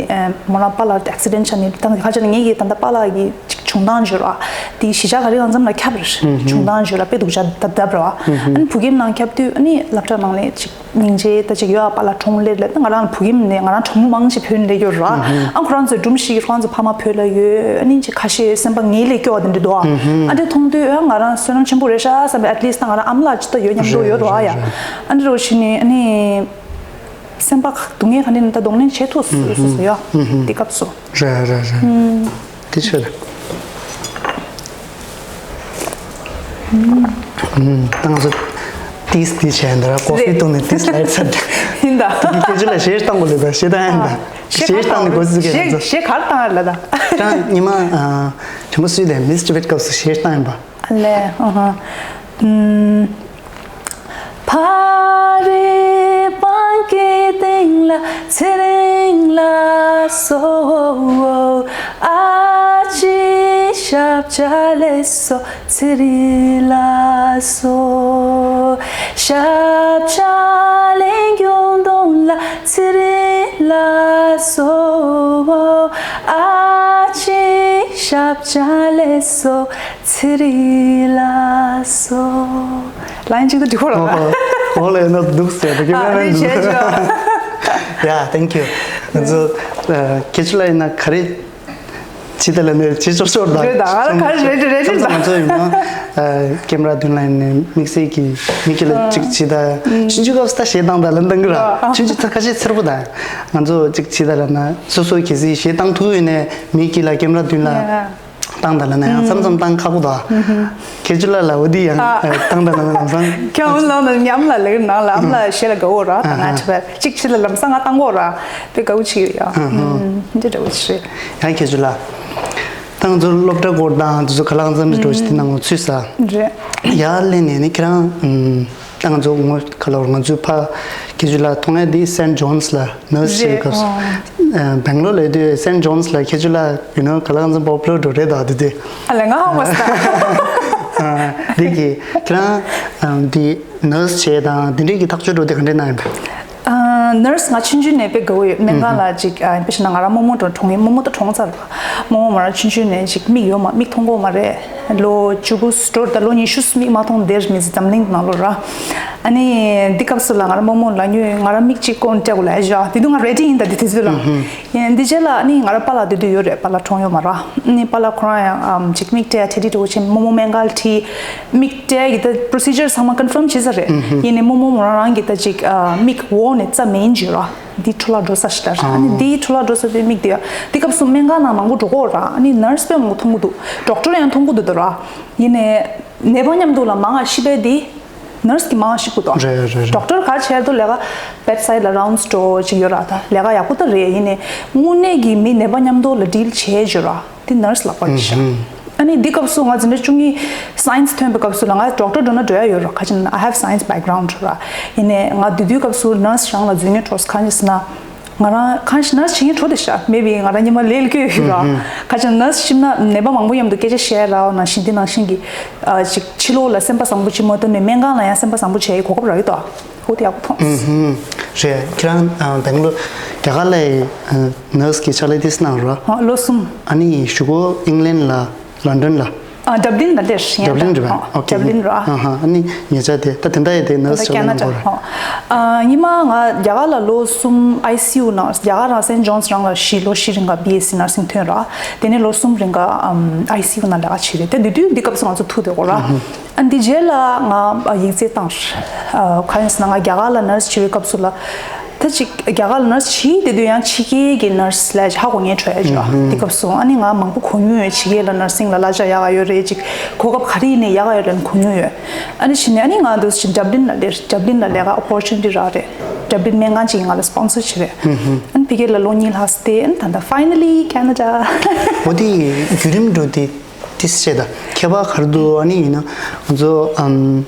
མོ་རང་པཱ་ལགས་ཨེག་སི་ཌེན་ཊི་ཆགས་ནས་ད་ཁ་ཆེ་ན་ངེད་ཀྱི་ད་ད་པཱ་ལགས་ཀྱི་ཅིག་བྱུང་སྟངས་བརྗོད་ར་དེ་གཞིས་ཆགས་ག་རེ་གང་འཚམ་ལ་ཁྱབ་རེད་བྱུང་སྟངས་བརྗོད་ར་དཔེ་སྡུག་ཅག་ད་བརྡབ་ར་ཨ་ནི་བུ་ཁྱིམ་ནང་ཁྱབ་དུས་ཨ་ནི་སློབ་གྲྭ་ནང་ནས་ཅིག་སྙིང་རྗེ་ད་ཅིག་ཡོད་ཨ་པཱ་ལགས་གྲོངས་ལེ་ལེ་ད་ང་རང་བུ་ཁྱིམ་ནས་ང་རང་གྲོགས་མོ་མང་ཞིག་བོད་ནས་སླེབས་ཡོད་ར་ཨ་ཁོ་རང་ཚོའི་སྒྲུང་ཞིག་ཁོ་རང་ཚོ་ཕ་མ་བོད་ལ་ཡོད་ཨ་ནི་ཅིག་ཁ་ཤས་སེམས་པ་ངེས་ལེ་སྐྱོ་བ་དེ་འདྲ་འདུག་ཨ་ཨ་འདྲ་མཐོང་དུས་ཨ་ང་རང་བསོད་ནམས་ཆེན་པོ་རེད་ཤག་བསམ་པའི་ཨེཊ་ལིསཊ་ད་ང་རང་ཨ་མ་ལགས་ཅིག་ད་ཡོད་མཉམ་དུ་ཡོད་ར་ཨ་ཡ་ཨ་འདྲ་རོ་ཞིག་ནི་ཨ་ནི་སེམས་པ་སྡུག་བསྔལ་ག་འདྲ་ནི་ད་གདོང་ལེན་བྱེད་ཐུབ་སོ་སོ་སོ་ཡ་དེ་སྐབས་སུ། རེད་རེད་རེད། དེ་ཆོས་རེད། ད་ང་ཚོ་ཏིས་ཏིས་བྱས་འདི་ར་ཀོ་ཧྥི་བཏུང་ནས་ཏིས་ལ་ཚར་ཏེ། ཡིན་ད། དེ་གི་སྐད་ཆ་ལ་གཞས་བཏང་དགོས་ལེ་ད་གཞས་བཏང་ཡིན་ད། གཞས་བཏང་ནས་གོ་སྲིད་ཀྱི་ང་ཚོ། གཞས་ག་རེ་བཏང་ཡ་ལ་ད། ད་ཉི་མ་དྲན་པ་སུས་ལས་མིས་ཊི་བེཊ་སྐབས་སུ་གཞས་བཏང་ཡིན་པ། ཨ་ལས་ཨ་ཧ། ཕ་རི་པང་གི་སྟེང་ལ་ཚེ་རིང་ལ་སོ། ཨ་ཅེ་ཞབས་ལ་སོ་ཚེ་རིང་ལ་སོ། ཞབས་ལ་གྱོང་དོང་ལ་ཚེ་རིང་ལ་སོ། ཨ་ཅེ་ཞབས་ལ་སོ། ཚེ་རིང་ལ་སོ། ལའིན་གཅིག་ཏུ་འགྲིག་གོ་ར། ཨོ་ལེ་ན་འདུག་ཟེར་དུ་ཨ་ནི་བྱས་ཅི། Yeah, thank you. ང་ཚོ་ཁྱེད་ཚོ་ལ་ཡིན་ན་ག་རེ་ཇི་ལྟར་ལ་ནས་ཇི་ཅོར་ཅོར་དང་རེད་ད་ང་ལ་ག་རེ་རེད་རེད་རེད་ད། ང་ཚོ་ཡིན་ན་ཀེམ་ར་མདུན་ལ་ཡིན་ནས་དམིགས་བསལ་གྱི་མིག་གི་ལ་གཅིག་ཇི་ལྟར་ཆུང་ཆུང་སྐབས་སུ་ད་གཞས་བཏང་ད་ལ་འདང་གི་ར་ཆུང་ཆུང་ད་ཁ་ཤས་འཚེར་པོ་དང་ང་ཚོ་གཅིག་ཇི་ལྟར་ལ་ན་སོ་སོ་གལ་སྲིད་གཞས་བཏང་ཐུབ་ཡོད་ནས་མིག་གི་ལ་ཀེམ་ར་མདུན་ལ། བཏང་ད་ལ་ན་ཡང་མཚམས་མཚམས་བཏང་ཁག་པོ་དང་། ཁྱེད་ཚོ་ལ་ལ་འོ་དེ་ཡང་ཨ། བཏང་ད་ལ་ན་ལམ་སང་། ཁྱོད་ལ་ན་ཉམས་ལ་ལེགས་ནང་ལ་ཨམ་ལ་ཞེ་ལ་དགའ་བོ་ར་ད་ང་ཆ་བ་གཅིག་ཆི་ལ་ལམ་སང་ང་བཏང་གོ་ར་དེ་དགའ་བོ་ཆི་ཡོད་ཡ། འདི་འདྲ་བོ་ཆི་རེད། ཡང་ཁྱེད་ཚོ་ལ། ད་ང་ཚོ་སློབ་གྲྭ་སྐོར་དང་དེ་ཚོ་ག་ལ་ང་ཚོ་འགྲོ་ཞིག་དེ་ནང་ང་ཚུད་ས། རེད། ཡར་ལེན་ནས་ནི་ཁྱེད་རང་། ད་ང་ཚོ་ངོ་ག་ལ་ང་ཚོའི་ཕ་ཁྱེད་ཚོ་ལ་མཐོང་ཡ་དེ་སེན་ཇོན་སི་ལ་ནར་སི་བྱེད་རེད་སྐབས་སུ། ཨོ། སྦེང་ལོར་ལ་ཡོད་དུས་སེན་ཇོན་སི་ལ་ཁྱེད་ཚོ་ལ་ཡུ་ནོ་ག་ལ་ང་ཚོ་པོ་པུ་ལར་འགྲོ་རེད་ད་དེ་དེ། ཨ་ལས་ང་ཧ་གོ་ས། དེ་གི་ཁྱེད་རང་དེ་ནར་སི་བྱས་དང་དེ་འདྲས་ཀྱི་ཐག་གཅོད་འགྲོ་དེ་ག་འདྲས་གནང་ཡོད་པས། ནར་སི་ང་ཆུང་ཆུང་ནས་དཔེ་དགའ་བོ་ཡོད་སྨན་ཁང་ལ་ཅིག་དཔེ་བྱས་ན་ང་རང་རྨོ་མོ་འགྲོ་གྲོངས་ཡིན་རྨོ་མོ་ད་གྲོངས་ཚར་རྨོ་མོ་མོ་རང་ཆུང་ཆུང་ནས་ཅིག་མིག་ཡོད་མ་མིག་མཐོང་གོ་མ་རེད། ལོ་བཅུ་དགུ་སྟོར་ད་ལོ་ཉི་ཤུ་མིག་མ་མཐོང་དེར་མི་ཟི་འཛམ་གླིང་ནང་ལོ་ར། ཨ་ནི་འདི་སྐབས་སུ་ལ་ང་ར་རྨོ་མོ་ལ་ཉོས་ང་ར་མིག་གཅིག་སྐོར་སྤྲད་དགོས་ལ་ཨེ་ཞོ་དེ་དུས་ང་རེ་ཌི་ཡིན་ད་དེ་དུས་ཚོད་ལ། ཡིན་འདི་རྗེས་ལ་ཨ་ནི་ང་ར་པཱ་ལགས་དེ་དུས་ཡོད་རེད་པཱ་ལགས་གྲོངས་ཡོད་མ་ར། ཨ་ནི་པཱ་ལགས་ཁོ་རང་ཡང་ཨམ་ཅིག་མིག་སྤྲད་ཡ་ཐེ་ཏི་འགྲོ་ཆེན་རྨོ་མོ་སྨན་ཁང་ཁྲིད་མིག་སྤྲད་ཡ་གི་ད་པོ་རོ་སི་ཇར་ཚང་མ་ཀོན་ཕརམ་བྱས་ཚར་རེད། ཡིན་ནའི་རྨོ་མོ་མོ་རང་རང་གི་ད་ཅིག་མིག་འོག་ནས་རྩ་མེད་འཇུ་ར། འདི་འཕྲོ་བརླག་འགྲོ་ས་ཞིག་ལ་རེད། ཨ་ནི་འདིའི་འཕྲོ་བརླག་འགྲོ་ས་དེ་མིག་དེ་དེ་སྐབས་སུ་སྨན་ཁང་ནང་མང་པོ་འགྲོ་གི་ཡོད་ར། ཨ་ནི་ནར་སི་དཔེ་མང་པོ་མཐོང་གི་འདུག་ཌོག་ཊར་ཡང་མཐོང་གི་འདུག་ད་ར། ཡིན་ནའི་ནད་པ་མཉམ་དུ་ལ་མང་ང་ཤི་བས་དེ་ནར་སི་གི་མང་ང་ཤི་གི་འདུག་རེད་རེད་རེད། ཌོག་ཊར་ག་བྱས་དུ་ལས་ཀ་བེད་སའིཌ་ལ་རའུན་ཌི་ཌོ་ཅིག་ཡོད་ར། ད་ལས་ཀ་ཡག་པོ་ད་རེད། ཡིན་ནའི་དངོས་གནས་ཀྱི་མི་ནད་པ་མཉམ་དུ་ལ་ཌིལ་བྱས་བྱོས་ར། དེ་ནར་སི་ལག་པ་རེད་ཤག་ཨ་ནི་འདི་སྐབས་སུ་ང་འཛིན་གྲྭ་བཅུ་གཉིས་སའེན་སི་ཐོན་པའི་སྐབས་སུ་ལ་ང་ཌོག་ཊར་འགྲོ་ན་འགྲོ་ཡ་ཡོད་ར། ག་ཅི་ན་I have science background ར། ཡིན་ནའི་ང་དེ་དུས་སྐབས་སུ་ནར་སི་རང་ལ་འཛུལ་ཉེ་འགྲོ་ས་གང་ཡིན་ཟེར་ན། ང་རང་གང་ཞིག་ནར་སི་བྱེད་ཉེ་འགྲོ་དེ་ཤག་མེ་བི་ང་རང་ཉི་མ་ལས་ལ་སྐྱོད་ཡོད་ར། ག་ཅི་ན་ནར་སི་ཤི་ན་ནད་པ་མང་པོ་མཉམ་དུ་སྐད་ཆ་བཤད་ར་ནང་བཞིན་དེ་ནང་བཞིན་གྱི་ཅིག་ཕྱི་ལོགས་ལ་སེམས་པ་བཟང་པོ་ཅིག་མ་ཐོན་ནས་སྨན་ཁང་ལ་ཡང་སེམས་པ་བཟང་པོ་བྱེད་ཡའི་གོ་སྐབས་རག་ཡོད་དོ། ཨོ་དེ་ཡག་པོ་མཐོང་། རེད། ཁྱེད་རང་སྦེང་ལོར་རྒྱ་གར་ལ་ནར་སི་གི་ཕྱག་ལས་དེ་གནང་ར། ཨ་ལོ་གསུམ། ཨ་ནི་གཞུག་གུ་ཨིང་ལན་ལ་ལོན་ཌོན་ལ། ཨ། ཌབ་ལིན་ལ་སླེབས་ཡིན། ཌབ་ལིན་རེད་པས། ཨོ་ཁེ། ཌབ་ལིན་ར། ཨ་ཧ། ཨ་ནི་ཉེ་ཆར་དེ་ད་དེ་འདྲ་ཡི་དེ་ནར་སི་ད་ཅིག་ལ་ཀེ་ན་ཌ་གནང་དགོས་རེད། ཧོ། ཨ། ཉི་མ་ང་རྒྱ་གར་ལ་ལོ་གསུམ་ཨའི་སི་ཡུ་ནང་རྒྱ་གར་རང་སན་ཇོན་སི་རང་ལ་བཞི་ལོ་བཞི་རིང་ག་བི་ཨེ་སི་ནར་སིང་ཐོན་ར། དེ་ནས་ལོ་གསུམ་རིང་ག་ཨམ་ཨའི་སི་ཡུ་ནང་ལས་ཀ་བྱས་རེད། དེ་དུས་དུས་འདི་སྐབས་སུ་ང་ཚོ་ཐུག་བསྡད་ཡོད་ར། ཨ་འདི་རྗེས་ལ་ང་ཡིག་ཚད་བཏང་། ཨ་གང་ཡིན་ཟེར་ན་ང་རྒྱ་གར་ལ་ནར་སི་བྱེད་པའི་སྐབས་སུ་ལ། ད་ཅིག་རྒྱ་གར་ལ་ནར་སི་བྱེད་དེ་དུས་ཡང་ཕྱི་རྒྱལ་གྱི་ནར་སི་ལ་ཧ་གོ་ངེས་འཕྲོད་ཡ་ཅིག་ར། དེ་སྐབས་སུ་ཨ་ནི་ང་མང་པོ་གོ་མྱོང་ཡོད། ཕྱི་རྒྱལ་ལ་ནར་སིང་ལ་གླ་ཆ་ཡག་ག་ཡོད་རེད། ཅིག་གོ་སྐབས་ག་རེ་ཡིན་ནའི་ཡག་ག་ཡོད་རེད་གོ་མྱོང་ཡོད། ཨ་ནི་ཕྱི་ནས་ཨ་ནི་ང་འདུག་ཅིག་ཌབ་ལིན་ལ་སླེབས། ཌབ་ལིན་ལ་ལས་ཀ་ཨོ་པོར་ཅུ་ནི་ཊི་རག་རེད། ཌབ་ལིན་སྨན་ཁང་ཅིག་ང་ལ་སི་པོན་སར་བྱས་རེད། ཨ་ནི་ཕ་གི་ལ་ལོ་གཉིས་ལྷག་བསྡད། ཨ་ནི་ད་ལྟ་finally Canada། འོ་དེ་བརྒྱུད་རིམ་འགྲོ་དེ། ཏིས་བྱས་ད་ཁྱད་པར་ག་རེ་འདུག་ཨ་ནི་ཡིན་ན་ང་ཚོ་ཨམ་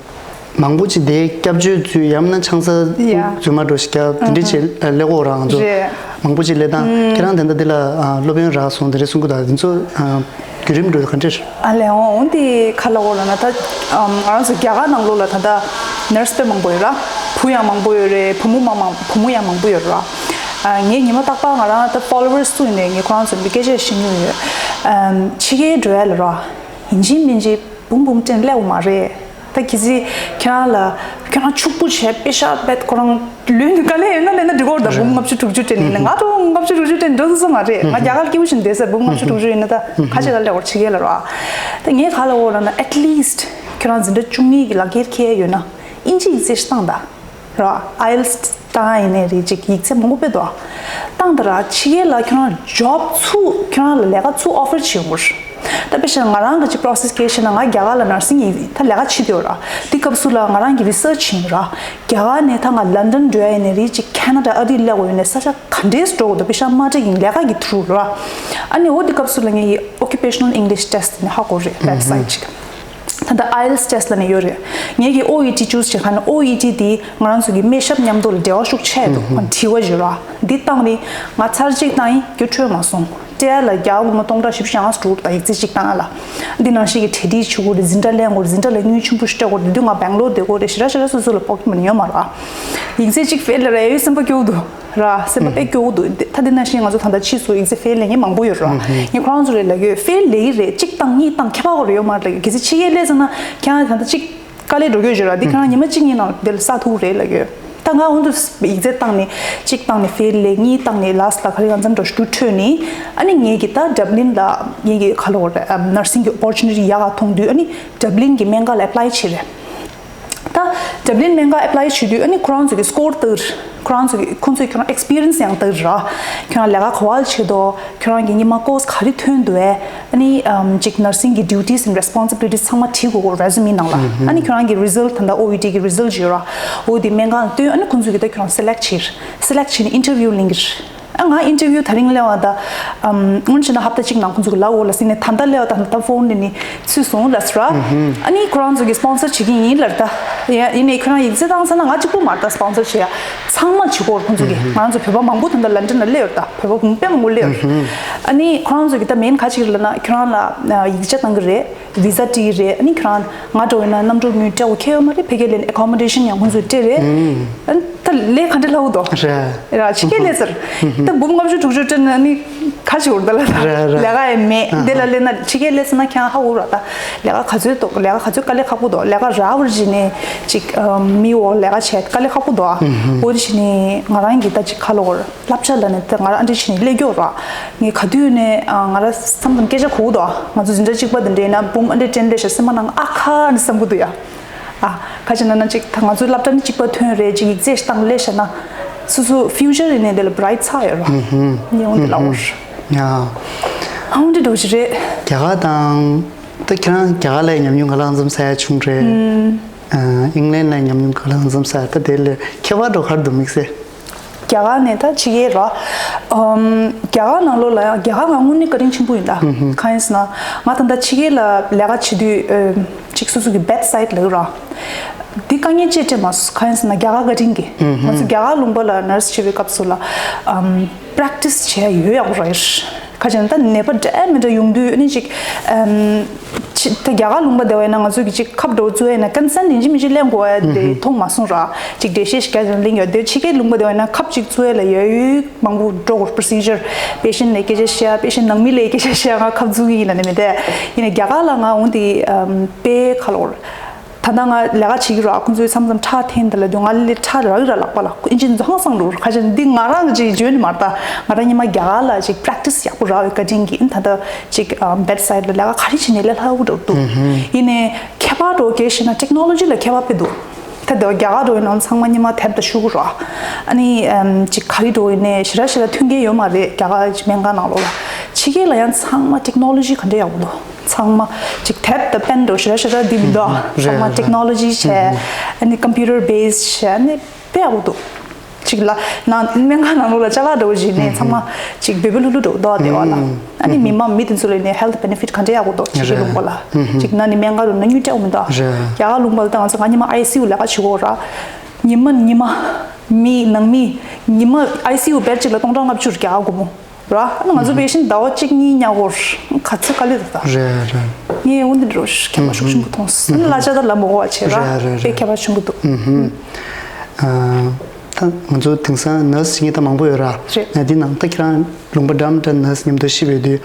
མང་པོ་ཅིག་དེ་སྐྱབས་བཅོལ་ཚུལ་ཡང་ན་ཆང་ས་ཡ་རྫུན་མ་འགྲོ་ཞིག་རྒྱབ་དེ་འདྲས་བྱས་ལས་ཀ་ར། ང་ཚོ་རེད། མང་པོ་ཅིག་ལས་དང་ཁྱེད་རང་དེ་འདྲ་དེ་ལ་ཨ་སློབ་ཡོན་རག་སོང་དེ་འདྲས་གསུང་གི་འདུག་དེ་ཚོ་ཨ་བརྒྱུད་རིམ་འགྲོ་ག་འདྲས། ཨ་ལས་འོང་འདི་ག་ལ་འོ་ལ་ན་ད་ཨམ་ང་རང་ཚོ་རྒྱ་གར་ནང་ལོགས་ལ་ད་ལྟ་ནར་སི་དཔེ་མང་པོ་ཡོད་ར། བུ་ཡང་མང་པོ་ཡོད་རེད། བུ་མོ་མང་མང་བུ་མོ་ཡང་མང་པོ་ཡོད་ར། ཨ་ངས་ཉི་མ་རྟག་པར་ང་རང་ད་ཕོ་ལོ་ཝར་སུ་ཡིན་ནའི་ངས་ཁོ་རང་ཚོ་ལ་སྐད་ཆ་བཤད་མྱོང་ཡོད། ཨམ་ཕྱི་རྒྱལ་འགྲོ་ཡ་ལ་ར། ཡིན་གཅིག་མིན་གཅིག་འབུམ་འབུམ་སྤྲད་སླེབས་ཡོད་མ་རེད། ད་གལ་སྲིད་ཁྱེད་རང་ལ་ཁྱེད་རང་ཕྱུག་པོ་བྱས་པེ་ཤ་བེད་ཁོ་རང་ལུས་ནི་དཀའ་ལས་ཡོད་ན་ལས་ན་འགྲིག་གི་རེད། ད་འབུམ་ལྔ་བཅུ་དྲུག་ཅུ་སྤྲད་ནི་ཡིན་ན་ང་ཚོ་ལྔ་བཅུ་དྲུག་ཅུ་སྤྲད་ནི་འགྲོ་སྲིད་ས་མ་རེད། ང་རྒྱ་གར་སྐྱིད་པོ་ཞིག་བསྡད་ས་འབུམ་ལྔ་བཅུ་དྲུག་ཅུ་ཡིན་ན་ད་ཁ་ཤས་ལ་སླེབས་ཡོད་ཕྱི་རྒྱལ་ལ་ར། ད་ངས་ག་ལ་འོ་ལ་ན་at least་ཁྱེད་རང་འཛིན་གྲྭ་བཅུ་གཉིས་ཀྱི་ལག་འཁྱེར་འཁྱེར་ཡོད་ན་ཨིན་ཇི་ཡིག་ཚད་ཞིག་བཏང་ད། ར། ཨའི་ཨེལ་ཊི་ཨེས་བཏང་ཡིན་ནའི་རེད། ཅིག་ཡིག་ཚད་མང་པོ་དཔེ་འདུག་ཨ། བཏང་ད་ར། ཕྱི་རྒྱལ་ལ་ཁྱོད་རང་ཇོབ་ཚུར་ཁྱོད་རང་ལ་ལས་ཀ་ཚུར་ཨོ་ཕར་བྱེད་ཡོང་གི་རེད། ད་དཔེ་བཞག་ན་ང་རང་གི་ཅིག་པོ་རོ་སེ་སི་སྐད་བཤད་ན་ང་རྒྱ་གར་ལ་ནར་སིང་ཡིན་ད་ལས་ཀ་བྱེད་དུ་ཡོད་ར། དེ་སྐབས་སུ་ལ་ང་རང་གི་རི་སར་ཆི་ཡིན་ར། རྒྱ་གར་ནས་ད་ང་ལན་ཌན་འགྲོ་ཡ་ཡིན་ནའི་རེད། ཅིག་ཁེ་ན་ཌ་ཨ་རི་སླེབས་དགོས་ཡོད་ནའི་ས་ཆ་ག་འདྲས་འགྲོ་དགོས་འདུག་དཔེ་བཞག་ན་མ་འགྲིག་ཡིན་ལས་ཀ་གི་ཐུ་རུ་ར། ཨ་ནི་འོ་དེ་སྐབས་སུ་ལ་ངས་ཡི་ཨོ་ཀུ་པེ་ཤ་ནལ་ཨིང་ལིཤ་ཊེ་སི་ཊི་ནས་ཧ་གོ་རེད། ཝེབ་སའིཊ་ཅིག་ད་ལྟ་ཨའི་ཨེལ་ཊི་ཨེས་ཊེ་སི་ཊི་ལབ་ནས་ཡོད་རེད། ངེད་ཀྱིས་ཨོ་ཨི་ཊི་ཅུ་སི་བྱེད་མཁན་ནི་ཨོ་ཨི་ཊི་དེ་ང་རང་ཚོ་གི་སྨན་ཞབས་མཉམ་དུ་ལ་འབྲེལ་བ་ཤུགས་ཆེ་འདུག་ཨ་དྲི་བ་ཞུ་ར། འདི་བཏང་ནི་ང་ཚར་གཅིག་བཏང་ཡིན་རྒྱུ་འཕྲོད་མ་སོང་། སྤྲད་ཡ་ལ་རྒྱ་སྒོར་མོ་སྟོང་ཕྲག་བཞི་བཅུ་ཞེ་ལྔ་འགྲོ་འདུག་ད་ཡིག་ཚད་གཅིག་བཏང་ཡ་ལ། འདི་ནང་བཞིན་གྱི་གྲ་སྒྲིག་བྱེད་དགོས་རེད། འཛིན་གྲྭ་ལེན་དགོས་རེད། འཛིན་གྲྭ་ལ་དངུལ་ཆེན་པོ་ཞིག་སྤྲད་དགོས་རེད། འདི་དུས་ང་སྦེང་ལོར་བསྡད་དགོས་རེད། ཞེ་དྲག་ཞེ་དྲག་སོ་སོ་ལ་པོ་ཀེཊ་མ་ནི་ཡོད་མ་རེད། ཡིག་ཚད་གཅིག་ཕེལ་ལ་རེད་ཡོད་སེམས་པ་སྐྱོ་འདུག་ར། སེམས་པ་དཔེ་སྐྱོ་བོ་འདུག་ད་དེ་ནང་བཞིན་ང་ཚོ་ད་ལྟ་ཕྱིས་སུ་ཡིག་ཚད་ཕེལ་ལེ་ངས་མང་པོ་ཡོད་ར། ངས་ཁོ་རང་ཚོ་རེ་ལ་གོ་ཕེལ་ལེ་ཡི་རེད། གཅིག་བཏང་གཉིས་བཏང་ཁྱད་པར་གོ་རེ་ཡོད་མ་རེད་ལ་གོ་གལ་སྲིད་ཕྱི་རྒྱལ་སླེབས་ཙང་ན་ཁྱེད་རང་ད་ལྟ་གཅིག་དཀའ་ལས་འགྲོ་གི་ཡོད་ཞུ་ར། འདི་ཁྱེད་རང་ཉི་མ་གཅིག་གཉིས་ནང་དེ་ལ་ས་ཐུག་རེད་ལ་གོ་ད་ང་འོང་དུ་ཡིག་ཚད་བཏང་ནས་གཅིག་བཏང་ནས་ཕེལ་ལེ་གཉིས་བཏང་ནས་ལ་སི་ལ་ག་རེ་ང་ཚོ་འགྲོ་རྒྱུ་འཕྲོད་ནི། ཨ་ནི་ངས་གི་ད་ཌབ་ལིན་ལ་ངས་གི་ཁ་ལོ་རེ་ནར་སིང་གི་ཨོ་པོར་ཅུ་ནི་ཊི་ཡག་ག་མཐོང་དུས་ཨ་ནི་ཌབ་ལིན་གི་སྨན་ཁང་ལ་ཨེ་པ་ལའི་བྱས་རེད། ད་ཌབ་ལིན་སྨན་ཁང་ཨེ་པ་ལའི་བྱེད་དུས་ཨ་ནི་ཁོ་རང་ཚོ་གི་སི་ཀོར་ལྟར་ཁོ་རང་ཚོ་གི་ཁོང་ཚོས་ཁྱོད་རང་ཨེག་སི་པི་རི་ཡན་སི་ཡང་ལྟར་ར། ཁྱོད་རང་ལས་ཀ་ག་བ་ལ་བྱེད་དོ། ཁྱོད་རང་གི་སྔོན་མ་ཀོར་སི་ག་རེ་ཐོན་འདུག་ཨེ། ཨ་ནི་ཨམ་ཅིག་ནར་སིང་གི་ཌིའུ་ཊིས་ཨེན་ཌི་རེ་སི་པོན་སི་བི་ལི་ཊིས་ཚང་མ་བྲིས་དགོས་གོ་རེ་ཛུ་མེ་ནང་ལ། ཨ་ནི་ཁྱོད་རང་གི་རི་ཛལ་ཊི་ད་ལྟ་ཨོ་ཨི་ཊི་གི་རི་ཛལ་ཊི་ཡོད་ར། འོ་དེ་སྨན་ཁང་ལ་སྟོན། ཨ་ནི་ཁོང་ཚོ་གི་ད་ཁྱོད་རང་སེ་ལེག་བྱེད། སེ་ལེག་བྱེད་ནས་ཨིན་ཊར་བིའུ་གླེང་གི་རེད། ཨ་ང་ཨིན་ཊར་བིའུ་དེ་རིང་སླེབས་པ་ད། ཨམ་སྔོན་ཆད་ན་ཧབ་ཏ་གཅིག་ནང་ཁོང་ཚོ་གི་ལབ་འོ་ལ་ཟིན་ནས་ད་ལྟ་སླེབས་པ་ད་ད་ཕོན་ནས་ནི་ཚུད་སོང་ལབ་སོང་ར། ཨ་ནི་ཁོ་རང་ཚོ་གི་སི་པོན་སར་བྱེད་ཀྱི་ཡིན་ལབ་ད། ཡ་ཡིན་ནའི་ཁོ་རང་ཡིག་ཚད་བཏང་ཚར་ན་ང་གཅིག་པུ་མ་རེད་ད་སི་པོན་སར་བྱེད་ཡ། ཚང་མ་བྱེད་དགོས་རེད་ཁོང་ཚོ་གི། ང་རང་ཚོ་བོད་པ་མང་པོ་ད་ལྟ་ལན་ཌན་ལ་སླེབས་ཡོད་རེད་ད། བོད་པ་གུང་དཔེ་མང་པོ་སླེབས་ཡོད་རེད། ཨ་ནི་ཁོ་རང་ཚོ་གི་ད་མེན་ག་ཅིག་རེད་ལབ་ན་ཁྱོད་རང་ལ་ཡིག་ཆ་བཏང་གི་རེད། བི་ཟ་སྤྲད་ཀྱི་རེད། ཨ་ནི་ཁྱོད་རང་ང་འདྲ་བོ་ཡིན་ན་གནམ་གྲུ་དངུལ་སྤྲད་དགོས་ཁེལ་ཡོད་མ་རེད། ཕ་གིར་སླེབས་ནས་ཨེ་ཀོ་མོ་ཌེ་ཤན་ཡང་ཁོང་ཚོས་སྤྲད་རེད། ཨ་ནི་ད་ལས་ག་འདྲ་ལྷག་འདུག་རེད། ར་ཕྱི་རྒྱལ་སླེབས་ཚར། ད་འབུམ་ལྔ་བཅུ་དྲུག་ཅུ་སྤྲད་ན་ཨ་ནི་ག་ཅིག་འོར་ད་ལ་ད་རེད་རེད། ལས་ཀ་ཡང་མེད། ཨ་འདི་ལ་སླེབས་ན་ཕྱི་རྒྱལ་སླེབས་ཚར་ན་ཁྱེད་རང་ཧ་གོ་ར་ད། ལས་ཀ་ག་ཚོད་འདུག་ལས་ཀ་ག་ཚོད་དཀའ་ལས་ཁག་པོ་འདུག་ལས་ཀ་རག་པར་བྱས་ནས་ཅིག་ཨ་མི་འོག་ལས་ཀ་བྱས་དཀའ་ལས་ཁག་པོ་འདུག་འོ་དེ་བྱས་ནས་ང་རང་གི་ད་ཅིག་ཁ་ལོ་བར། བསླབ་བྱ་ལ་ནི་ད་ང་རང་ཨ་འདྲ་བྱས་ནས་སླེབས་ཀྱི་ཡོད་ར། ངས་ག་དུས་ནས་ཨ་ང་རང་བསམ་བསམ་སྐད་ཆ་གོ་གི་འདུག་ང་ཚོ་འཛིན་གྲྭ་གཅིག་པ་དེ་འདྲ་ཡིན་ན་འབུམ་ཨ་འདྲ་སྤྲད་ལེ་ཤ་སེམས་པ་ནང་ཨ་ཁ་ནི་བསམ་གི་འདུག་ཡ། ཨ་ག་ཅི་ན་ན་ཅིག་ད་ང་ཚོའི་སློབ་གྲྭ་ནི་གཅིག་པ་ཐོན་རེད། ཅིག་ཡིག་ཚད་ཞིག་བཏང་ལེ་ཤ་ན་སོ་སོ་ཕིའུ་ཅར་ཡིན་ནའི་དེ་ལ་བྷ་རའིཊ་ཚ་ཡོད་ར། ངས་འོང་དེ་ལ་འོར། ཡ། ཨ་འོང་དེ་འགྲོ་ཞིག་རེད། རྒྱ་གར་དང་། ད་ཁྱེད་རང་རྒྱ་གར་ལ་ཉམས་མྱོང་ག་ལ་གང་འཚམ་བསགས་ཡ་བྱུང་རེད། ཨ་ཨིང་ལན་ལ་ཉམས་མྱོང་ག་ལ་གང་འཚམ་བསགས་ཡ། ད་དེ་ལས་ཁྱད་པར་འགྲོ་ག་རེ་འདུག་དམིགས་བསལ། རྒྱ་གར་ནས་ད་ཕྱི་རྒྱལ་ར། ཨམ་རྒྱ་གར་ནང་ལོགས་ལ་ཡང་རྒྱ་གར་ང་དངོས་གནས་བཀའ་དྲིན་ཆེན་པོ་ཡིན་ད། གང་ཡིན་ཟེར་ན་ང་ད་ལྟ་ཕྱི་རྒྱལ་ལ་ལས་ཀ་བྱེད་དུས་ཨམ་ཅིག་སོ་སོ་གི་བེཌ་སའིཌ་ལབ་ར། འདི་དཀའ་ངལ་ཅིག་འཕྲད་མ་སོང་། གང་ཡིན་ཟེར་ན་རྒྱ་གར་བཀའ་དྲིན་གྱིས། ང་ཚོ་རྒྱ་གར་ལུང་པ་ལ་ནར་སི་བྱེད་པའི་སྐབས་སུ་ལ་ཨམ་པྲེག་ཊི་སི་བྱེད་ཡ་ཡོད་ཡག་པོ་ར་ཡོད། ག་ཅི་ན་ད་ནད་པ་འདྲ་མི་འདྲ་ཡོང་དུས་ཨ་ནི་ཅིག་ཨམ། ཕྱི་ད་རྒྱ་གར་ལུང་པ་དེ་བས་ན་ང་ཚོ་གི་ཅིག་ཁབ་འགྲོ་བཙུགས་ཡས་ན་ཀན་སན་ཡིན་གཅིག་མིན་གཅིག་ལེན་དགོས་ཡ་དེ་མཐོང་མ་སོང་ར། ཅིག་འགྲེལ་བཤད་ཞིག་རྒྱག་ཅིང་ལེན་ཡོད་དེ་ཕྱི་རྒྱལ་ལུང་པ་དེ་བས་ན་ཁབ་ཅིག་བཙུགས་ཡས་ལ་ཡ་ཡུལ་མང་པོ་འགྲོ་དགོས་པོ་རོ་སི་ཇར། པེ་ཤེན་ལ་སྐད་ཆ་བཤད་ཡ་པེ་ཤེན་ནང་མི་ལ་སྐད་ཆ་བཤད་ཡ་ང་ཁབ་བཙུགས་ཀྱི་ཡིན་ལ་ནི་མི་དེ། ཡིན་ནའི་རྒྱ་གར་ལ་ང་འོང་དེ་དཔེ་ཁ་ལོར། ད་ལྟ་ང་ལས་ཀ་བྱེད་ཀྱི་རོགས་ཁོང་ཚོས་མཚམས་མཚམས་ཁྲག་འཐེན་དེ་ལ་དུས་ང་ལས་ཁྲག་རག་གི་ར་ལག་པ་ལ་ཨིན་ཇི་ནི་ཚོ་ཧང་སང་འགྲོ་ཁ་ཅན་འདི་ང་རང་གི་ཅིག་འཇོན་མ་རེད་ད། ང་རང་ཉི་མ་རྒྱ་གར་ལ་ཅིག་པྲེག་ཊི་སི་ཡག་པོ་རག་པའི་བཀའ་དྲིན་གྱིས་ད་ལྟ་ཅིག་བེད་སའིད་ལ་ལས་ཀ་ག་རེ་བྱེད་ནས་ལས་སླ་པོ་འགྲོ་འདུག་ཡིན་ནའི་ཁྱད་པར་འགྲོ་གལ་ཞེ་ན་ཊེག་ནོ་ལོ་ཇི་ལ་ཁྱད་པར་དཔེ་འདུག་ད་ལྟ་རྒྱ་གར་འགྲོ་ཡིན་ན་ཚང་མ་ཉི་མ་དེབ་དང་ཤོག་གུ་རོགས། ཨ་ནི་ཅིག་ག་རེ་འགྲོ་ཡིན་ནའི་ཞེ་དྲག་ཞེ་དྲག་མཐུན་རྐྱེན་ཡོད་མ་རེད་རྒྱ་གར་ཅིག་སྨན་ཁང་ནང་ལོགས་ལ། ཕྱི་རྒྱལ་ལ་ཡང་ཚང་མ་ཊེག་ནོ་ལོ་ཇི་ག་འདྲ་ཡག་པོ་འདུག་ཚང་མ་ཅིག་དེབ་དང་པེན་འདྲ་ཞེ་དྲག་ཞེ་དྲག་འདི་མི་འདུག་ཨ། ཚང་མ་ཊེག་ནོ་ལོ་ཇི་བྱས། ཨ་ནི་ཀམ་པིའུ་ཊར་བེ་སི་བྱས་ཨ་ནི་དཔེ་ཡག་པོ་འདུག་ཅིག་ལ་ནང་སྨན་ཁང་ནང་ལོགས་ལ་ཅ་ལག་འདྲ་བོ་བྱས་ནས་ཚང་མ་ཅིག་འབོལ་འབོལ་ལྷུག་ལྷུག་འདྲ་བོ་འདུག་ཨ། དེ་བ་ལ་ཨ་ནི་མི་མང་མི་དེ་ཚོ་ལ་ནི་ཧེལ་ཐི་བེ་ནེ་ཕིཊ་ག་འདྲ་ཡག་པོ་འདུག་ཕྱི་རྒྱལ་ལུང་པ་ལ་ཅིག་ན་ནི་སྨན་ཁང་རུ་ན་དངུལ་སྤྲད་འོང་མི་འདུག་ཨ། རྒྱ་གར་ལུང་པ་ལ་ད་ང་ཚོ་ང་ཉི་མ་ཨའི་སི་ཡུ་ལས་ཀ་བྱེད་དགོས་ར། ཉི་མ་ཉི་མ་མི་ནང་མི་ཉི་མ་ཨའི་སི་ཡུ་བེཌ་གཅིག་ལ་སྟོང་ཕྲག་ལྔ་བཅུ་རྒྱ་གར་སྒོར་མོ། ར། ང་ཚོ་པེ་ཤེན་ཟླ་བ་གཅིག་གཉིས་ཉར་དགོས་ག་ཚོད་དཀའ་ལས་འདུག་ད། རེད་རེད། ངས་འོ་འདི་འདྲ་ཁྱད་པར་ཤུགས་ཆེན་པོ་མཐོང་སོང་། གླ་ཆ་དང་ལ་མོ་གོ་བ་བྱེད་ར། རེད་རེད་དཔེ་རེད། ཁྱད་པར་ཆེན་པོ་འདུག་ཨ། ད་ང་ཚོ་དེང་སང་ནར་སི་བྱེད་མཁན་ད་མང་པོ་ཡོད་ར། རེད། ང་འདི་ནང་ད་ཁྱེད་རང་ལུང་པ་འགྲམ་འདྲ་ནར་སི་མཉམ་དུ་ཤི་བའི་དུས།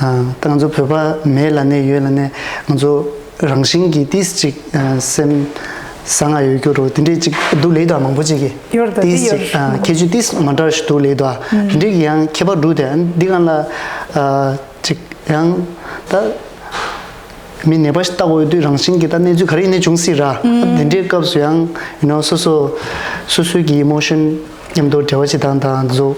ཨ། ད་ང་ཚོ་བོད་པ་མེད་ལ་ནས་ཡོད་ལ་ནས་ང་ཚོ། རང་བཞིན་གྱིས་ཏིས་ཅིག་ཨ། སེམས་བཟང་ང་ཡོད་རྒྱུ་རོ་དེ་འདྲས་ཅིག་འདུག་ལེ་དོ་མང་པོ་ཅིག་གིས། ཡོད་རེད་ད། ཏིས་དེ་ཡོད་ཅིག་རེད། ཨ། ཁྱད་ཆོས་ཏིས་མ་འདྲ་ཞིག་འདུག་ལེ་དོ། ཨ། དེ་འདྲས་ཀྱི་ཡང་ཁྱད་པར་འདུག་དེ་འདི་གང་ལ་ཨ། ཅིག་ཡང་ད་མི་ནད་པ་ཞིག་ལྟ་དགོས་ཡོད་དུས་རང་བཞིན་གྱིས་ད་གནས་ཚུལ་ག་རེ་ཡིན་ནའི་འབྱུང་སྲིད་ར། ཨ། དེ་འདྲའི་སྐབས་སུ་ཡང་ཡིན་ནོ་སོ་སོ་སོ་སོའི་གི་ཨི་མོ་ཤན་མཉམ་དུ་འབྲེལ་བ་བྱེད་སྟངས་དང་འདི་ཚོ།